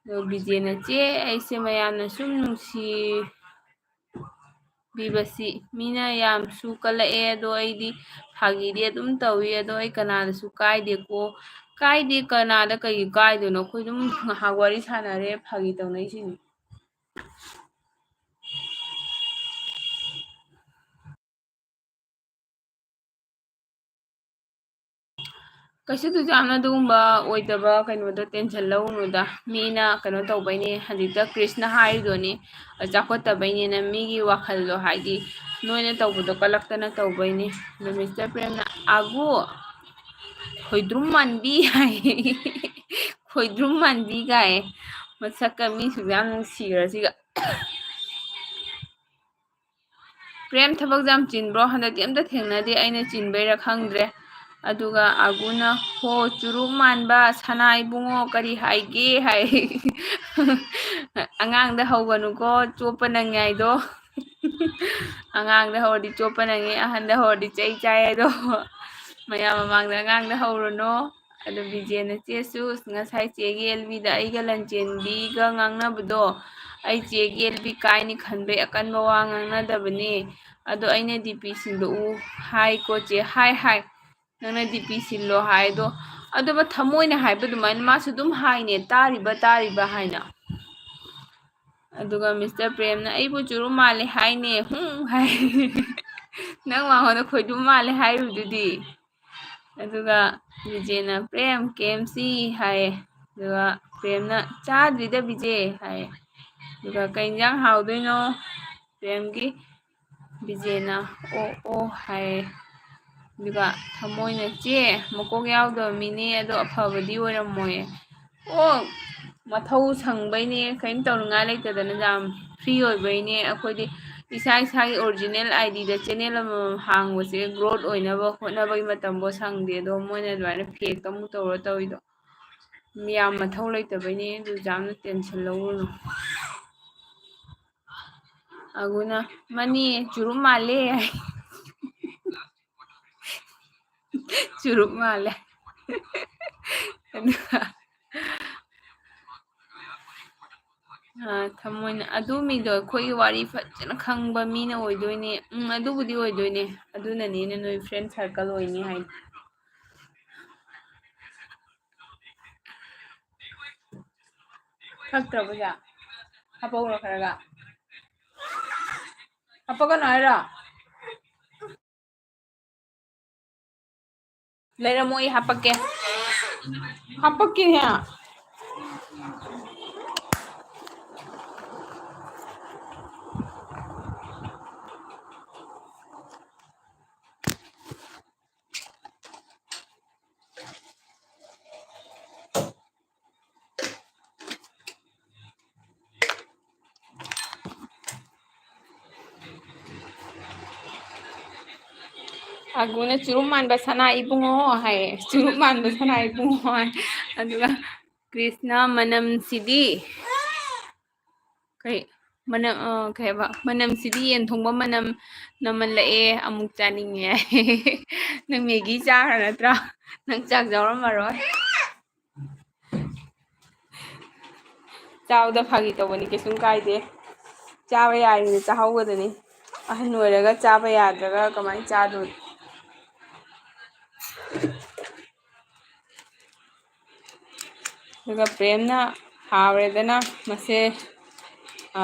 ꯑꯗꯣ ꯕꯤꯖꯦꯅ, "ꯆꯦ, ꯑꯩꯁꯦ ꯃꯌꯥꯝꯅ ꯁꯨꯝ ꯅꯨꯡꯁꯤ ꯕꯤꯕꯁꯤ, ꯃꯤꯅ ꯌꯥꯝꯁꯨ ꯀꯜꯂꯛꯑꯦ, ꯑꯗꯣ ꯑꯩꯗꯤ ꯐꯥꯒꯤꯗꯤ ꯑꯗꯨꯝ ꯇꯧꯏ, ꯑꯗꯣ ꯑꯩ ꯀꯅꯥꯗꯁꯨ ꯀꯥꯏꯗꯦꯀꯣ"꯫ ꯀꯥꯏꯗꯦ, ꯀꯅꯥꯗ ꯀꯩꯒꯤ ꯀꯥꯏꯗꯣꯏꯅꯣ? ꯑꯩꯈꯣꯏ ꯑꯗꯨꯝ ꯉꯥꯏꯍꯥꯛ ꯋꯥꯔꯤ ꯁꯥꯟꯅꯔꯦ, ꯐꯥꯒꯤ ꯇꯧꯅꯩꯁꯤꯅꯤ꯫ ꯀꯩꯁꯨ ꯌꯥꯝꯅ ꯑꯗꯨꯒꯨꯝꯕ ꯑꯣꯏꯗꯕ ꯀꯩꯅꯣꯗ tension ꯂꯧꯅꯨꯗ꯫ ꯃꯤꯅ ꯀꯩꯅꯣ ꯇꯧꯕꯩꯅꯦ, ꯍꯧꯖꯤꯛꯇ ꯀ꯭ꯔꯤꯁꯅ ꯍꯥꯏꯔꯤꯗꯨꯅꯤ, ꯆꯥꯎꯈꯠꯇꯕꯩꯅꯦꯅ ꯃꯤꯒꯤ ꯋꯥꯈꯜꯗꯣ, ꯍꯥꯏꯗꯤ ꯅꯣꯏꯅ ꯇꯧꯕꯗꯣ ꯀꯜꯂꯛꯇꯅ ꯇꯧꯕꯩꯅꯦ꯫ ꯑꯗꯣ ꯃꯤꯁꯇꯔ ꯄ꯭ꯔꯦꯝꯅ, "ꯑꯒꯨ, ꯈꯣꯏꯗ꯭ꯔꯨꯝ ꯃꯥꯟꯕꯤ" ꯍꯥꯏ꯫ "ꯈꯣꯏꯗ꯭ꯔꯨꯝ ꯃꯥꯟꯕꯤ" ꯀꯥꯏ꯫ ꯃꯁꯛꯀ ꯃꯤ ꯁꯨꯛ ꯌꯥꯝ ꯅꯨꯡꯁꯤꯈ꯭ꯔꯁꯤꯒ꯫ "ꯄ꯭ꯔꯦꯝ, ꯊꯕꯛ ꯌꯥꯝ ꯆꯤꯟꯕ꯭ꯔꯣ? ꯍꯟꯗꯛꯇꯤ ꯑꯝꯇ ꯊꯦꯡꯅꯗꯦ, ꯑꯩꯅ ꯆꯤꯟꯕꯩꯔꯥ ꯈꯪꯗ꯭ꯔꯦ"꯫ ꯑꯗꯨꯒ ꯑꯒꯨꯅ, "ꯍꯣ, ꯆꯨꯔꯨꯞ ꯃꯥꯟꯕ ꯁꯅꯥ ꯏꯕꯨꯡꯉꯣ, ꯀꯔꯤ ꯍꯥꯏꯒꯦ?" ꯍꯥꯏ꯫ "ꯑꯉꯥꯡꯗ ꯍꯧꯒꯅꯨꯀꯣ, ꯆꯣꯞꯄ ꯅꯪꯉꯦ ꯍꯥꯏꯗꯣ"꯫ "ꯑꯉꯥꯡꯗ ꯍꯧꯔꯗꯤ ꯆꯣꯞꯄ ꯅꯪꯉꯦ, ꯑꯍꯟꯗ ꯍꯧꯔꯗꯤ ꯆꯩ ꯆꯥꯏ ꯍꯥꯏꯗꯣ"꯫ ꯃꯌꯥꯝ ꯃꯃꯥꯡꯗ ꯑꯉꯥꯡꯗ ꯍꯧꯔꯨꯅꯣ꯫ ꯑꯗꯨ ꯕꯤꯖꯦꯅ, "ꯆꯦꯁꯨ, ꯉꯁꯥꯏ ꯆꯦꯒꯤ ꯑꯦꯜꯕꯤꯗ ꯑꯩꯒ ꯂꯟꯆꯦꯟꯕꯤꯒ ꯉꯥꯡꯅꯕꯗꯣ, ꯑꯩ ꯆꯦꯒꯤ ꯑꯦꯜꯕꯤ ꯀꯥꯏꯅꯤ ꯈꯟꯕꯩ ꯑꯀꯟꯕ ꯋꯥ ꯉꯥꯡꯅꯗꯕꯅꯦ꯫ ꯑꯗꯣ ꯑꯩꯅ ꯗꯤ ꯄꯤ ꯁꯤꯟꯗꯣꯛꯎ ꯍꯥꯏꯀꯣ ꯆꯦ, ꯍꯥꯏ, ꯍꯥꯏ꯫ ꯅꯪꯅ ꯗꯤ ꯄꯤ ꯁꯤꯜꯂꯣ ꯍꯥꯏꯗꯣ, ꯑꯗꯨꯒ ꯊꯃꯣꯏꯅ ꯍꯥꯏꯕ ꯑꯗꯨꯃꯥꯏꯅ ꯃꯥꯁꯨ ꯑꯗꯨꯝ ꯍꯥꯏꯅꯦ, 'ꯇꯥꯔꯤꯕ, ꯇꯥꯔꯤꯕ' ꯍꯥꯏꯅ"꯫ ꯑꯗꯨꯒ ꯃꯤꯁꯇꯔ ꯄ꯭ꯔꯦꯝꯅ, "ꯑꯩꯕꯨ ꯆꯨꯔꯨꯞ ꯃꯥꯜꯂꯦ ꯍꯥꯏꯅꯦ, ꯍꯨꯝ" ꯍꯥꯏ꯫ "ꯅꯪ ꯃꯉꯣꯟꯗ ꯈꯣꯏꯗꯨꯝ ꯃꯥꯜꯂꯦ ꯍꯥꯏꯔꯤꯗꯨꯗꯤ"꯫ ꯑꯗꯨꯒ ꯕꯤꯖꯦꯅ, "ꯄ꯭ꯔꯦꯝ, ꯀꯦ ꯑꯦꯝ ꯁꯤ" ꯍꯥꯏꯌꯦ꯫ ꯑꯗꯨꯒ ꯄ꯭ꯔꯦꯝꯅ, "ꯆꯥꯗ꯭ꯔꯤꯗ ꯕꯤꯖꯦ" ꯍꯥꯏꯌꯦ꯫ ꯑꯗꯨꯒ "ꯀꯩ ꯏꯟꯖꯥꯡ ꯍꯥꯎꯗꯣꯏꯅꯣ ꯄ꯭ꯔꯦꯝꯒꯤ?" ꯕꯤꯖꯦꯅ "ꯑꯣ, ꯑꯣ" ꯍꯥꯏꯌꯦ꯫ ꯑꯗꯨꯒ ꯊꯃꯣꯏꯅ, "ꯆꯦ, ꯃꯀꯣꯛ ꯌꯥꯎꯗꯕ ꯃꯤꯅꯦ, ꯑꯗꯣ ꯑꯐꯕꯗꯤ ꯑꯣꯏꯔꯝꯃꯣꯏꯌꯦ"꯫ ꯑꯣ, ꯃꯊꯧ ꯁꯪꯕꯩꯅꯦ, ꯀꯔꯤꯝ ꯇꯧꯅꯤꯡꯉꯥꯏ ꯂꯩꯇꯗꯅ ꯌꯥꯝ free ꯑꯣꯏꯕꯩꯅꯦ꯫ ꯑꯩꯈꯣꯏꯗꯤ ꯏꯁꯥ ꯏꯁꯥꯒꯤ original ID ꯗ channel ꯑꯃꯃꯝ ꯍꯥꯡꯕꯁꯦ growth ꯑꯣꯏꯅꯕ ꯍꯣꯠꯅꯕꯒꯤ ꯃꯇꯝꯕꯨ ꯁꯪꯗꯦ꯫ ꯑꯗꯣ ꯃꯣꯏꯅ ꯑꯗꯨꯃꯥꯏꯅ fake ꯑꯃꯨꯛ ꯇꯧꯔ ꯇꯧꯔꯤꯗꯣ ꯌꯥꯝ ꯃꯊꯧ ꯂꯩꯇꯕꯩꯅꯦ꯫ ꯑꯗꯨ ꯌꯥꯝꯅ tension ꯂꯧꯔꯨꯅꯨ꯫ ꯑꯒꯨꯅ, "ꯃꯥꯅꯦ, ꯆꯨꯔꯨꯞ ꯃꯥꯜꯂꯦ" ꯍꯥꯏ꯫ "ꯆꯨꯔꯨꯞ ꯃꯥꯜꯂꯦ"꯫ ꯑꯗꯨꯒ, ꯑ, ꯊꯃꯣꯏꯅ, "ꯑꯗꯨ ꯃꯤꯗꯣ ꯑꯩꯈꯣꯏꯒꯤ ꯋꯥꯔꯤ ꯐꯖꯅ ꯈꯪꯕ ꯃꯤꯅ ꯑꯣꯏꯗꯣꯏꯅꯦ"꯫ "ꯎꯝ, ꯑꯗꯨꯕꯨꯗꯤ ꯑꯣꯏꯗꯣꯏꯅꯦ, ꯑꯗꯨꯅꯅꯤꯅꯦ ꯅꯣꯏ friend circle ꯑꯣꯏꯅꯤ ꯍꯥꯏꯗꯣ"꯫ ꯊꯛꯇ꯭ꯔꯕꯣ ꯁꯦ? ꯍꯥꯄꯛꯎꯔꯣ ꯈꯔꯒ? ꯍꯥꯄꯛꯀꯅꯨ ꯍꯥꯏꯔꯣ? ꯂꯩꯔꯝꯃꯣ, ꯑꯩ ꯍꯥꯄꯛꯀꯦ꯫ ꯍꯥꯄꯛꯀꯦꯅꯦ꯫ ꯑꯒꯨꯅ "ꯆꯨꯔꯨꯞ ꯃꯥꯟꯕ ꯁꯅꯥ ꯏꯕꯨꯡꯉꯣ" ꯍꯥꯏꯌꯦ꯫ "ꯆꯨꯔꯨꯞ ꯃꯥꯟꯕ ꯁꯅꯥ ꯏꯕꯨꯡꯉꯣ" ꯍꯥꯏ꯫ ꯑꯗꯨꯒ ꯀ꯭ꯔꯤꯁꯅ "ꯃꯅꯝꯁꯤꯗꯤ" ꯀꯩ ꯃꯅꯝ, ꯑ, ꯀꯩ ꯍꯥꯏꯕ, "ꯃꯅꯝꯁꯤꯗꯤ ꯌꯦꯟ ꯊꯣꯡꯕ ꯃꯅꯝ ꯅꯝꯃꯜꯂꯛꯑꯦ, ꯑꯃꯨꯛ ꯆꯥꯅꯤꯡꯉꯦ" ꯍꯥꯏ꯫ ꯅꯪ ꯃꯦꯒꯤ ꯆꯥꯈ꯭ꯔ ꯅꯠꯇ꯭ꯔꯣ? ꯅꯪ ꯆꯥꯛ ꯌꯥꯎꯔꯝꯃꯔꯣꯏ꯫ ꯆꯥꯎꯗ, ꯐꯥꯒꯤ ꯇꯧꯕꯅꯤ, ꯀꯩꯁꯨꯝ ꯀꯥꯏꯗꯦ꯫ ꯆꯥꯕ ꯌꯥꯔꯤꯉꯩ ꯆꯥꯍꯧꯒꯗꯅꯤ꯫ ꯑꯍꯟ ꯑꯣꯏꯔꯒ ꯆꯥꯕ ꯌꯥꯗ꯭ꯔꯒ ꯀꯃꯥꯏꯅ ꯆꯥꯗꯣꯏꯅꯣ? ꯑꯗꯨꯒ ꯄ꯭ꯔꯦꯝꯅ ꯍꯥꯎꯔꯦꯗꯅ ꯃꯁꯦ, ꯑ,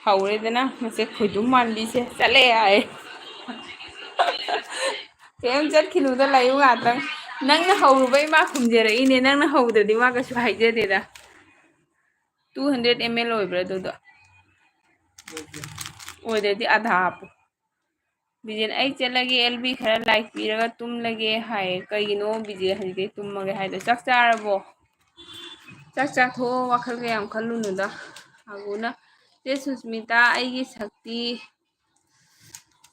ꯍꯧꯔꯦꯗꯅ ꯃꯁꯦ ꯈꯣꯏꯗꯨꯝ ꯃꯥꯟꯕꯤꯁꯦ ꯆꯠꯂꯦ ꯍꯥꯏ꯫ ꯄ꯭ꯔꯦꯝ ꯆꯠꯈꯤꯅꯨꯗ, ꯂꯩꯌꯨ ꯉꯥꯛꯇꯪ꯫ ꯅꯪꯅ ꯍꯧꯔꯨꯕꯩ ꯃꯥ ꯈꯨꯝꯖꯔꯛꯏꯅꯦ, ꯅꯪꯅ ꯍꯧꯗ꯭ꯔꯗꯤ ꯃꯥ ꯀꯩꯁꯨ ꯍꯥꯏꯖꯗꯦꯗ꯫ Two hundred M L ꯑꯣꯏꯕ꯭ꯔꯥ ꯑꯗꯨꯗꯣ? ꯑꯣꯏꯗ꯭ꯔꯗꯤ ꯑꯙꯥ ꯍꯥꯞꯄꯨ꯫ ꯕꯤꯖꯦꯟ, "ꯑꯩ ꯆꯠꯂꯒꯦ, ꯑꯦꯜ ꯕꯤ ꯈꯔ ꯂꯥꯏꯛ ꯄꯤꯔꯒ ꯇꯨꯝꯂꯒꯦ" ꯍꯥꯏꯌꯦ꯫ ꯀꯩꯒꯤꯅꯣ ꯕꯤꯖꯦ ꯍꯧꯖꯤꯛꯇꯩ ꯇꯨꯝꯃꯒꯦ ꯍꯥꯏꯗꯣ? ꯆꯥꯛ ꯆꯥꯔꯕꯣ? ꯆꯥꯛ ꯆꯥꯊꯣꯛꯑꯣ, ꯋꯥꯈꯜꯒ ꯌꯥꯝ ꯈꯜꯂꯨꯅꯨꯗ꯫ ꯑꯒꯨꯅ, "ꯆꯦ ꯁꯨꯁꯃꯤꯇꯥ, ꯑꯩꯒꯤ ꯁꯛꯇꯤ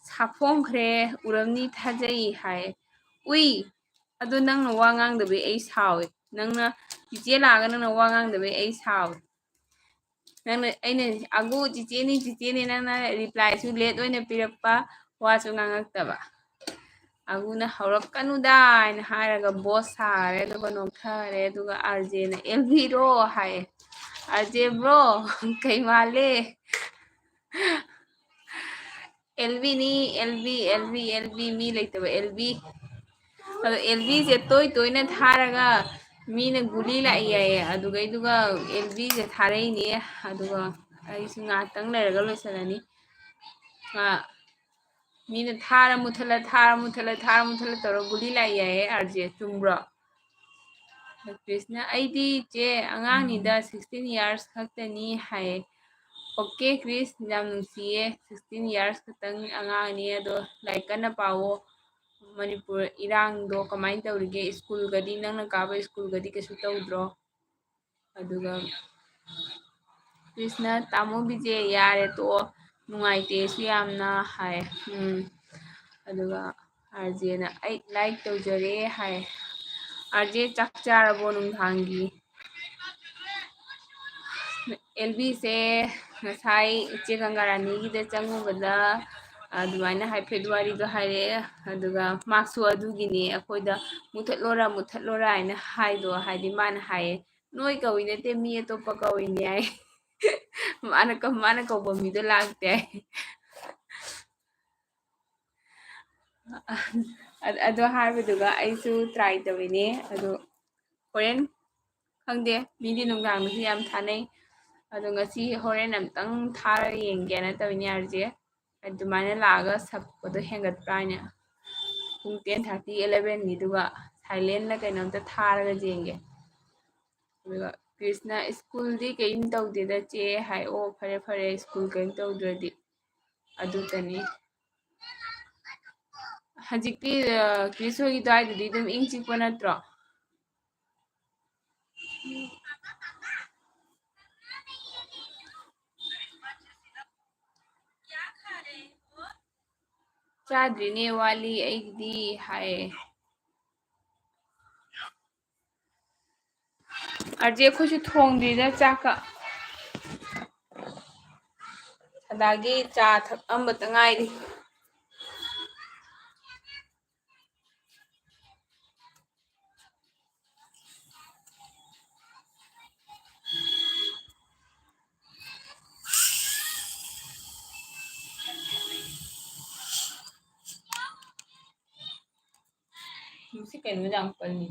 ꯁꯥꯐꯣꯡꯈ꯭ꯔꯦ, ꯎꯔꯝꯅꯤ ꯊꯥꯖꯩ" ꯍꯥꯏ꯫ ꯎꯏ, ꯑꯗꯣ ꯅꯪꯅ ꯋꯥ ꯉꯥꯡꯗꯕꯩ ꯑꯩ ꯁꯥꯎꯋꯦ꯫ ꯅꯪꯅ ꯆꯤꯆꯦ ꯂꯥꯛꯑꯒ ꯅꯪꯅ ꯋꯥ ꯉꯥꯡꯗꯕꯩ ꯑꯩ ꯁꯥꯎꯋꯦ꯫ ꯅꯪꯅ, ꯑꯩꯅ, "ꯑꯒꯨ ꯆꯤꯆꯦꯅꯤ, ꯆꯤꯆꯦꯅꯤ", ꯅꯪꯅ ꯔꯤꯄ꯭ꯂꯥꯏꯁꯨ ꯂꯦꯠ ꯑꯣꯏꯅ ꯄꯤꯔꯛꯄ, ꯋꯥꯁꯨ ꯉꯥꯡꯉꯛꯇꯕ꯫ ꯑꯒꯨꯅ "ꯍꯧꯔꯛꯀꯅꯨꯗ" ꯍꯥꯏꯅ ꯍꯥꯏꯔꯒ ꯕꯣꯁ ꯁꯥꯔꯦ, ꯑꯗꯨꯒ ꯅꯣꯛꯊꯔꯦ, ꯑꯗꯨꯒ ꯑꯥꯔꯖꯦꯅ "ꯑꯦꯜ ꯕꯤꯔꯣ?" ꯍꯥꯏꯌꯦ꯫ "ꯑꯥꯔꯖꯦ ꯕ꯭ꯔꯣ, ꯀꯩ ꯃꯥꯜꯂꯦ?" "ꯑꯦꯜ ꯕꯤꯅꯤ, L B, L B, L B", ꯃꯤ ꯂꯩꯇꯕ ꯑꯦꯜ ꯕꯤ꯫ ꯑꯗꯣ ꯑꯦꯜ ꯕꯤꯁꯦ ꯇꯣꯏ ꯇꯣꯏꯅ ꯊꯥꯔꯒ ꯃꯤꯅ ꯒꯨꯂꯤ ꯂꯥꯛꯏ ꯍꯥꯏꯌꯦ꯫ ꯑꯗꯨꯒꯩꯗꯨꯒ ꯑꯦꯜ ꯕꯤꯁꯦ ꯊꯥꯔꯛꯏꯅꯦ꯫ ꯑꯗꯨꯒ ꯑꯩꯁꯨ ꯉꯥꯏꯍꯥꯛꯇꯪ ꯂꯩꯔꯒ ꯂꯣꯏꯁꯤꯜꯂꯅꯤ꯫ ꯑ, ꯃꯤꯅ ꯊꯥꯔ ꯃꯨꯊꯠꯂ, ꯊꯥꯔ ꯃꯨꯊꯠꯂ, ꯊꯥꯔ ꯃꯨꯊꯠꯂ ꯇꯧꯔ ꯒꯨꯂꯤ ꯂꯥꯛꯏ ꯍꯥꯏꯌꯦ, ꯑꯥꯔꯖꯦ꯫ ꯆꯨꯝꯕ꯭ꯔꯣ? ꯀ꯭ꯔꯤꯁꯅ, "ꯑꯩꯗꯤ ꯏꯆꯦ ꯑꯉꯥꯡꯅꯤꯗ, sixteen years ꯈꯛꯇꯅꯤ" ꯍꯥꯏꯌꯦ꯫ "ꯑꯣꯀꯦ ꯀ꯭ꯔꯤꯁ, ꯌꯥꯝ ꯅꯨꯡꯁꯤꯌꯦ, sixteen years ꯈꯛꯇꯪ ꯑꯉꯥꯡꯅꯤ, ꯑꯗꯣ ꯂꯥꯏꯔꯤꯛ ꯀꯟꯅ ꯄꯥꯋꯣ꯫ ꯃꯅꯤꯄꯨꯔ ꯏꯔꯥꯡꯗꯣ ꯀꯃꯥꯏꯅ ꯇꯧꯔꯤꯒꯦ? ꯁ꯭ꯀꯨꯜꯒꯗꯤ, ꯅꯪꯅ ꯀꯥꯕ ꯁ꯭ꯀꯨꯜꯒꯗꯤ ꯀꯩꯁꯨ ꯇꯧꯗ꯭ꯔꯣ?" ꯑꯗꯨꯒ ꯀ꯭ꯔꯤꯁꯅ, "ꯇꯥꯃꯣ ꯕꯤꯖꯦ, ꯌꯥꯔꯦ ꯇꯣꯛꯑꯣ, ꯅꯨꯡꯉꯥꯏꯇꯦ ꯑꯩꯁꯨ ꯌꯥꯝꯅ" ꯍꯥꯏ꯫ ꯎꯝ꯫ ꯑꯗꯨꯒ ꯑꯥꯔ ꯖꯦꯅ ꯑꯩ ꯂꯥꯏꯛ ꯇꯧꯖꯔꯦ ꯍꯥꯏ꯫ ꯑꯥꯔ ꯖꯦ ꯆꯥꯛ ꯆꯥꯔꯕꯣ ꯅꯨꯡꯗꯥꯡꯒꯤ? ꯑꯦꯜ ꯕꯤꯁꯦ ꯉꯁꯥꯏ ꯏꯆꯦ ꯒꯪꯒꯥꯔꯥꯅꯤꯒꯤꯗ ꯆꯪꯉꯨꯕꯗ ꯑꯗꯨꯃꯥꯏꯅ ꯍꯥꯏꯐꯦꯠ ꯋꯥꯔꯤꯗꯣ ꯍꯥꯏꯔꯛꯑꯦ꯫ ꯑꯗꯨꯒ ꯃꯥꯁꯨ ꯑꯗꯨꯒꯤꯅꯤ ꯑꯩꯈꯣꯏꯗ "ꯃꯨꯊꯠꯂꯣꯔꯥ, ꯃꯨꯊꯠꯂꯣꯔꯥ" ꯍꯥꯏꯅ ꯍꯥꯏꯗꯣ, ꯍꯥꯏꯗꯤ ꯃꯥꯅ ꯍꯥꯏꯌꯦ, "ꯅꯣꯏ ꯀꯧꯏ ꯅꯠꯇꯦ, ꯃꯤ ꯑꯇꯣꯞꯄ ꯀꯧꯏꯅꯦ" ꯍꯥꯏ꯫ ꯃꯥꯅ ꯀ-, ꯃꯥꯅ ꯀꯧꯕ ꯃꯤꯗꯣ ꯂꯥꯛꯇꯦ ꯍꯥꯏ꯫ ꯑ-, ꯑꯗꯣ ꯍꯥꯏꯕꯗꯨꯒ ꯑꯩꯁꯨ ꯇ꯭ꯔꯥꯏ ꯇꯧꯔꯤꯅꯦ꯫ ꯑꯗꯣ ꯍꯣꯔꯦꯟ ꯈꯪꯗꯦ, ꯃꯤꯗꯤ ꯅꯨꯡꯗꯥꯡꯗꯁꯨ ꯌꯥꯝ ꯊꯥꯅꯩ꯫ ꯑꯗꯣ ꯉꯁꯤ ꯍꯣꯔꯦꯟ ꯑꯝꯇꯪ ꯊꯥꯔꯒ ꯌꯦꯡꯒꯦꯅ ꯇꯧꯔꯤꯅꯦ ꯑꯥꯔ ꯖꯦ꯫ ꯑꯗꯨꯃꯥꯏꯅ ꯂꯥꯛꯑꯒ ꯁꯛꯄꯗꯣ ꯍꯦꯟꯒꯠꯄ꯭ꯔꯥ ꯍꯥꯏꯅ꯫ ꯄꯨꯡ ten thirty, eleven ꯒꯤꯗꯨꯒ ꯁꯥꯏꯂꯦꯟꯂ ꯀꯩꯅꯣꯝꯇ ꯊꯥꯔꯒ ꯌꯦꯡꯒꯦ꯫ ꯑꯗꯨꯒ ꯀ꯭ꯔꯤꯁꯅ "ꯁ꯭ꯀꯨꯜꯗꯤ ꯀꯔꯤꯝ ꯇꯧꯗꯦꯗ ꯆꯦ" ꯍꯥꯏ꯫ ꯑꯣ, ꯐꯔꯦ ꯐꯔꯦ, ꯁ꯭ꯀꯨꯜ ꯀꯔꯤꯝ ꯇꯧꯗ꯭ꯔꯗꯤ꯫ ꯑꯗꯨꯇꯅꯤ꯫ ꯍꯧꯖꯤꯛꯇꯤ, ꯑ, ꯀ꯭ꯔꯤꯁ ꯍꯣꯏꯒꯤ ꯑꯗꯨꯋꯥꯏꯗꯗꯤ ꯑꯗꯨꯝ ꯏꯪ ꯆꯤꯛꯄ ꯅꯠꯇ꯭ꯔꯣ? "ꯆꯥꯗ꯭ꯔꯤꯅꯦ, ꯋꯥꯠꯂꯤ ꯑꯩꯒꯤꯗꯤ" ꯍꯥꯏꯌꯦ꯫ ꯑꯥꯔ ꯖꯦ, ꯑꯩꯈꯣꯏꯁꯨ ꯊꯣꯡꯗ꯭ꯔꯤꯗ ꯆꯥꯛꯀ꯫ ꯑꯗꯒꯤ ꯆꯥ ꯊꯛꯑꯝꯕꯇ ꯉꯥꯏꯔꯤ꯫ ꯁꯤ ꯀꯩꯅꯣ ꯌꯥꯝ ꯀꯜꯂꯤ꯫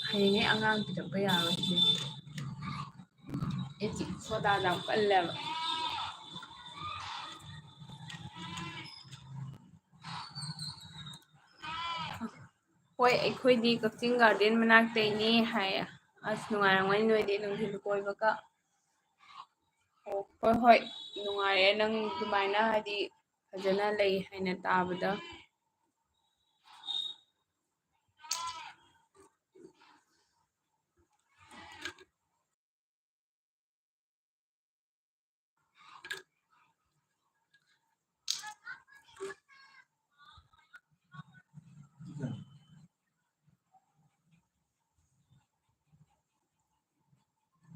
ꯍꯌꯦꯡꯉꯩ ꯑꯉꯥꯡ ꯄꯤꯔꯛꯄ ꯌꯥꯔꯣꯏ ꯁꯤꯗꯤ꯫ ꯑꯦ, ꯆꯤꯛ ꯁꯣꯗꯥ ꯌꯥꯝ ꯀꯜꯂꯦꯕ꯫ "ꯍꯣꯏ, ꯑꯩꯈꯣꯏꯗꯤ ꯀꯛꯆꯤꯡ ꯒꯥꯔꯗꯦꯟ ꯃꯅꯥꯛꯇꯩꯅꯦ" ꯍꯥꯏꯌꯦ꯫ ꯑꯁ, ꯅꯨꯡꯉꯥꯏꯔꯝꯒꯅꯤ ꯅꯣꯏꯗꯤ ꯅꯨꯡꯊꯤꯜ ꯀꯣꯏꯕꯒ꯫ ꯑꯣ, ꯍꯣꯏ, ꯍꯣꯏ, ꯅꯨꯡꯉꯥꯏꯔꯦ ꯅꯪ ꯑꯗꯨꯃꯥꯏꯅ ꯍꯥꯏꯗꯤ ꯐꯖꯅ ꯂꯩ ꯍꯥꯏꯅ ꯇꯥꯕꯗ꯫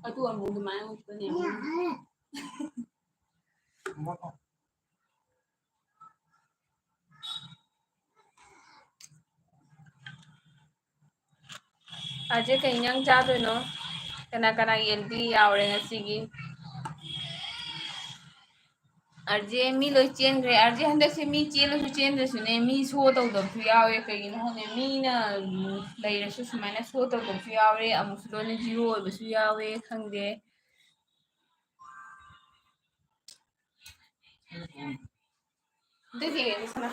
ꯑꯗꯨ ꯑꯃꯨꯛ ꯑꯗꯨꯃꯥꯏꯅ ꯎꯠꯄꯅꯦ꯫ ꯑꯥꯔꯖꯦ, ꯀꯩ ꯏꯟꯖꯥꯡ ꯆꯥꯗꯣꯏꯅꯣ? ꯀꯅꯥ ꯀꯅꯥꯒꯤ ꯑꯦꯜ ꯕꯤ ꯌꯥꯎꯔꯦ ꯉꯁꯤꯒꯤ? ꯑꯥꯔꯖꯦ, ꯃꯤ ꯂꯣꯏ ꯆꯦꯟꯈ꯭ꯔꯦ꯫ ꯑꯥꯔꯖꯦ, ꯍꯟꯗꯛꯁꯦ ꯃꯤ ꯆꯦꯜꯂꯁꯨ ꯆꯦꯟꯗ꯭ꯔꯁꯨꯅꯦ, ꯃꯤ ꯁꯣ ꯇꯧꯗꯕꯁꯨ ꯌꯥꯎꯋꯦ꯫ ꯀꯩꯒꯤꯅꯣ ꯈꯪꯗꯦ, ꯃꯤꯅ ꯂꯩꯔꯁꯨ ꯁꯨꯃꯥꯏꯅ ꯁꯣ ꯇꯧꯗꯕꯁꯨ ꯌꯥꯎꯔꯦ, ꯑꯃꯨꯛꯁꯨ ꯂꯣꯏꯅ ꯖꯤꯔꯣ ꯑꯣꯏꯕꯁꯨ ꯌꯥꯎꯋꯦ, ꯈꯪꯗꯦ꯫ ꯑꯗꯨꯗꯤ ꯁꯅꯥ꯫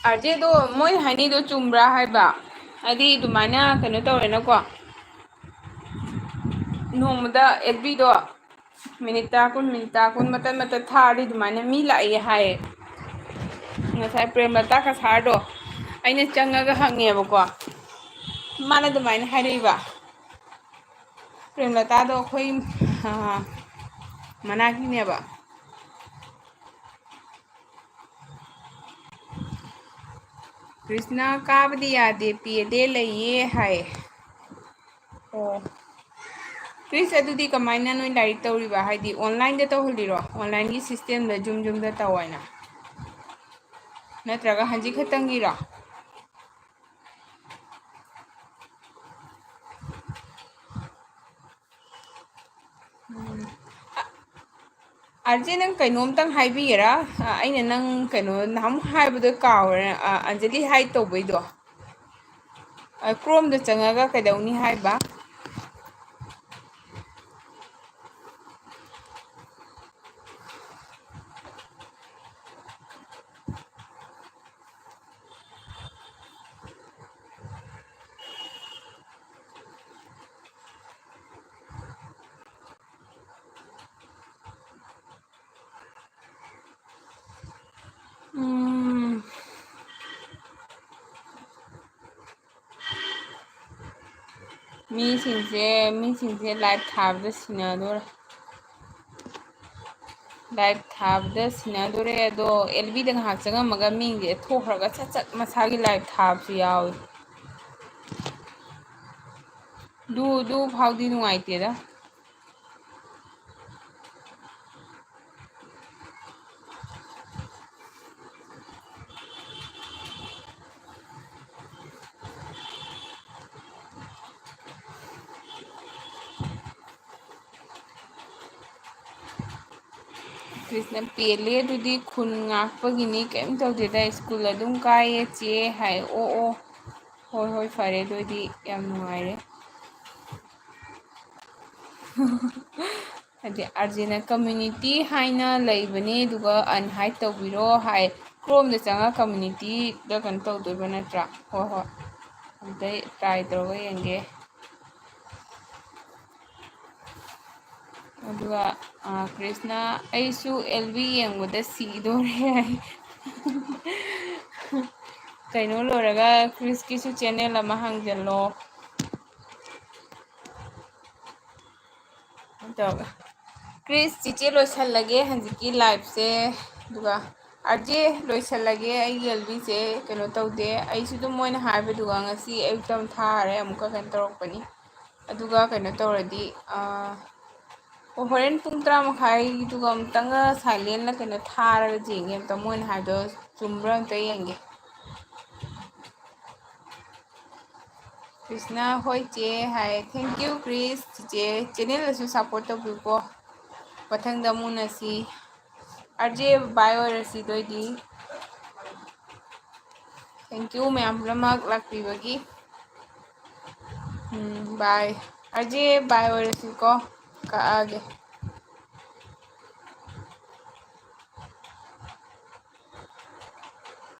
ꯑꯥꯔꯖꯦꯗꯣ, ꯃꯣꯏꯅ ꯍꯥꯏꯅꯩꯗꯣ ꯆꯨꯝꯕ꯭ꯔꯥ ꯍꯥꯏꯕ? ꯍꯥꯏꯗꯤ ꯑꯗꯨꯃꯥꯏꯅ ꯀꯩꯅꯣ ꯇꯧꯔꯦꯅꯀꯣ, ꯅꯣꯡꯃꯗ ꯑꯦꯜ ꯕꯤꯗꯣ ꯃꯤꯅꯤꯠ ꯇꯔꯥ, ꯀꯨꯟ, ꯃꯤꯅꯤꯠ ꯇꯔꯥ, ꯀꯨꯟ, ꯃꯇꯠ ꯃꯇꯠ ꯊꯥꯔꯗꯤ ꯑꯗꯨꯃꯥꯏꯅ ꯃꯤ ꯂꯥꯛꯑꯦ ꯍꯥꯏꯌꯦ꯫ ꯉꯁꯥꯏ ꯄ꯭ꯔꯦꯝꯂꯇꯥ ꯀꯁꯥꯔꯗꯣ ꯑꯩꯅ ꯆꯪꯉꯒ ꯍꯪꯉꯦꯕꯀꯣ, ꯃꯥꯅ ꯑꯗꯨꯃꯥꯏꯅ ꯍꯥꯏꯔꯛꯏꯕ꯫ ꯄ꯭ꯔꯦꯝꯂꯇꯥꯗꯣ ꯑꯩꯈꯣꯏ, ꯑ, ꯃꯅꯥꯛꯀꯤꯅꯦꯕ꯫ ꯀ꯭ꯔꯤꯁꯅ ꯀꯥꯕꯗꯤ ꯌꯥꯗꯦ, ꯄꯦꯗꯦ ꯂꯩꯌꯦ ꯍꯥꯏ꯫ ꯑꯣ꯫ ꯀ꯭ꯔꯤꯁ, ꯑꯗꯨꯗꯤ ꯀꯃꯥꯏꯅ ꯅꯣꯏ ꯂꯥꯏꯔꯤꯛ ꯇꯧꯔꯤꯕ? ꯍꯥꯏꯗꯤ online ꯗ ꯇꯧꯍꯜꯂꯤꯔꯣ? Online ꯒꯤ system ꯗ ꯖꯨꯝ ꯖꯨꯝꯗ ꯇꯧ ꯍꯥꯏꯅ? ꯅꯠꯇ꯭ꯔꯒ ꯍꯧꯖꯤꯛ ꯈꯛꯇꯪꯒꯤꯔꯣ? ꯎꯝ꯫ ꯑ-, ꯑꯥꯔꯖꯦ, ꯅꯪ ꯀꯩꯅꯣꯝꯇꯪ ꯍꯥꯏꯕꯤꯒꯦꯔꯥ? ꯑ, ꯑꯩꯅ ꯅꯪ ꯀꯩꯅꯣ ꯅꯍꯥꯟꯃꯨꯛ ꯍꯥꯏꯕꯗꯣ ꯀꯥꯎꯔꯦ꯫ ꯑ, ꯑꯟꯖꯂꯤ hide ꯇꯧꯕꯩꯗꯣ꯫ ꯑ, Chrome ꯗ ꯆꯪꯉꯒ ꯀꯩꯗꯧꯅꯤ ꯍꯥꯏꯕ? ꯎꯝ꯫ ꯃꯤꯁꯤꯡꯁꯦ, ꯃꯤꯁꯤꯡꯁꯦ live ꯊꯥꯕꯗ ꯁꯤꯟꯅꯗꯣꯔꯦ꯫ Live ꯊꯥꯕꯗ ꯁꯤꯟꯅꯗꯣꯔꯦ꯫ ꯑꯗꯣ ꯑꯦꯜ ꯕꯤꯗ ꯉꯥꯏꯍꯥꯛ ꯆꯪꯉꯝꯃꯒ ꯃꯤꯁꯦ ꯊꯣꯛꯈ꯭ꯔꯒ ꯁꯠ ꯁꯠ ꯃꯁꯥꯒꯤ live ꯊꯥꯕꯁꯨ ꯌꯥꯎꯏ꯫ ꯑꯗꯨ ꯑꯗꯨ ꯐꯥꯎꯗꯤ ꯅꯨꯡꯉꯥꯏꯇꯦꯗ꯫ ꯀ꯭ꯔꯤꯁꯅ ꯄꯦꯜꯂꯦ ꯑꯗꯨꯗꯤ, ꯈꯨꯟ ꯉꯥꯛꯄꯒꯤꯅꯤ, ꯀꯩꯝ ꯇꯧꯗꯦꯗ, ꯁ꯭ꯀꯨꯜ ꯑꯗꯨꯝ ꯀꯥꯏꯌꯦ ꯆꯦ ꯍꯥꯏ꯫ ꯑꯣ ꯑꯣ, ꯍꯣꯏ ꯍꯣꯏ, ꯐꯔꯦ, ꯑꯗꯨꯑꯣꯏꯗꯤ ꯌꯥꯝ ꯅꯨꯡꯉꯥꯏꯔꯦ꯫ ꯍꯥꯏꯗꯤ ꯑꯥꯔꯖꯦꯅ ꯀꯝꯃ꯭ꯌꯨꯅꯤꯇꯤ ꯍꯥꯏꯅ ꯂꯩꯕꯅꯦ, ꯑꯗꯨꯒ ꯑꯟꯍꯥꯏꯠ ꯇꯧꯕꯤꯔꯣ ꯍꯥꯏ꯫ ꯀ꯭ꯔꯣꯝꯗ ꯆꯪꯉꯒ ꯀꯝꯃ꯭ꯌꯨꯅꯤꯇꯤꯗ ꯀꯩꯅꯣ ꯇꯧꯗꯣꯏꯕ ꯅꯠꯇ꯭ꯔꯥ? ꯍꯣꯏ ꯍꯣꯏ, ꯑꯝꯇ ꯇ꯭ꯔꯥꯏ ꯇꯧꯔꯒ ꯌꯦꯡꯒꯦ꯫ ꯑꯗꯨꯒ ꯀ꯭ꯔꯤꯁꯅ, "ꯑꯩꯁꯨ ꯑꯦꯜ ꯕꯤ ꯌꯦꯡꯕꯗ ꯁꯤꯗꯣꯔꯦ" ꯍꯥꯏ꯫ ꯀꯩꯅꯣ ꯂꯣꯏꯔꯒ ꯀ꯭ꯔꯤꯁꯀꯤꯁꯨ ꯆꯦꯅꯦꯜ ꯑꯃ ꯍꯥꯡꯖꯜꯂꯣ꯫ ꯇꯧꯔꯒ, ꯀ꯭ꯔꯤꯁ, ꯆꯤꯆꯦ ꯂꯣꯏꯁꯜꯂꯒꯦ ꯍꯧꯖꯤꯛꯀꯤ ꯂꯥꯏꯞꯁꯦ, ꯑꯗꯨꯒ ꯑꯥꯔꯖꯦ ꯂꯣꯏꯁꯜꯂꯒꯦ, ꯑꯩꯒꯤ ꯑꯦꯜ ꯕꯤꯁꯦ ꯀꯩꯅꯣ ꯇꯧꯗꯦ꯫ ꯑꯩꯁꯨ ꯑꯗꯨꯝ ꯃꯣꯏꯅ ꯍꯥꯏꯕꯗꯨꯒ ꯉꯁꯤ ꯑꯌꯨꯛꯇ ꯑꯃ ꯊꯥꯔꯦ, ꯑꯃꯨꯛꯀ ꯀꯩꯅꯣ ꯇꯧꯔꯛꯄꯅꯤ꯫ ꯑꯗꯨꯒ ꯀꯩꯅꯣ ꯇꯧꯔꯗꯤ, ꯑꯥ, ꯑꯣ, ꯍꯣꯔꯦꯟ ꯄꯨꯡ ꯇꯔꯥ ꯃꯈꯥꯏꯗꯨꯒ ꯑꯃꯨꯛꯇꯪꯒ ꯁꯥꯏꯂꯦꯟꯂ ꯀꯩꯅꯣ ꯊꯥꯔꯒ ꯌꯦꯡꯒꯦ, ꯑꯝꯇ ꯃꯣꯏꯅ ꯍꯥꯏꯕꯗꯣ ꯆꯨꯝꯕ꯭ꯔꯥ ꯑꯝꯇ ꯌꯦꯡꯒꯦ꯫ ꯀ꯭ꯔꯤꯁꯅ, "ꯍꯣꯏ ꯆꯦ" ꯍꯥꯏ꯫ Thank you ꯀ꯭ꯔꯤꯁ꯫ ꯆꯤꯆꯦ ꯆꯦꯅꯦꯜꯗꯁꯨ ꯁꯞꯄꯣꯔꯠ ꯇꯧꯕꯤꯌꯨꯀꯣ꯫ ꯃꯊꯪꯗ ꯑꯃꯨꯛ ꯎꯅꯁꯤ꯫ ꯑꯥꯔꯖꯦ ꯕꯥꯏ ꯑꯣꯏꯔꯁꯤ ꯑꯗꯨꯑꯣꯏꯗꯤ꯫ Thank you ꯃꯌꯥꯝ ꯄꯨꯝꯅꯃꯛ ꯂꯥꯛꯄꯤꯕꯒꯤ꯫ ꯎꯝ, ꯕꯥꯏ꯫ ꯑꯥꯔꯖꯦ ꯕꯥꯏ ꯑꯣꯏꯔꯁꯤꯀꯣ꯫ ꯀꯛꯑꯒꯦ꯫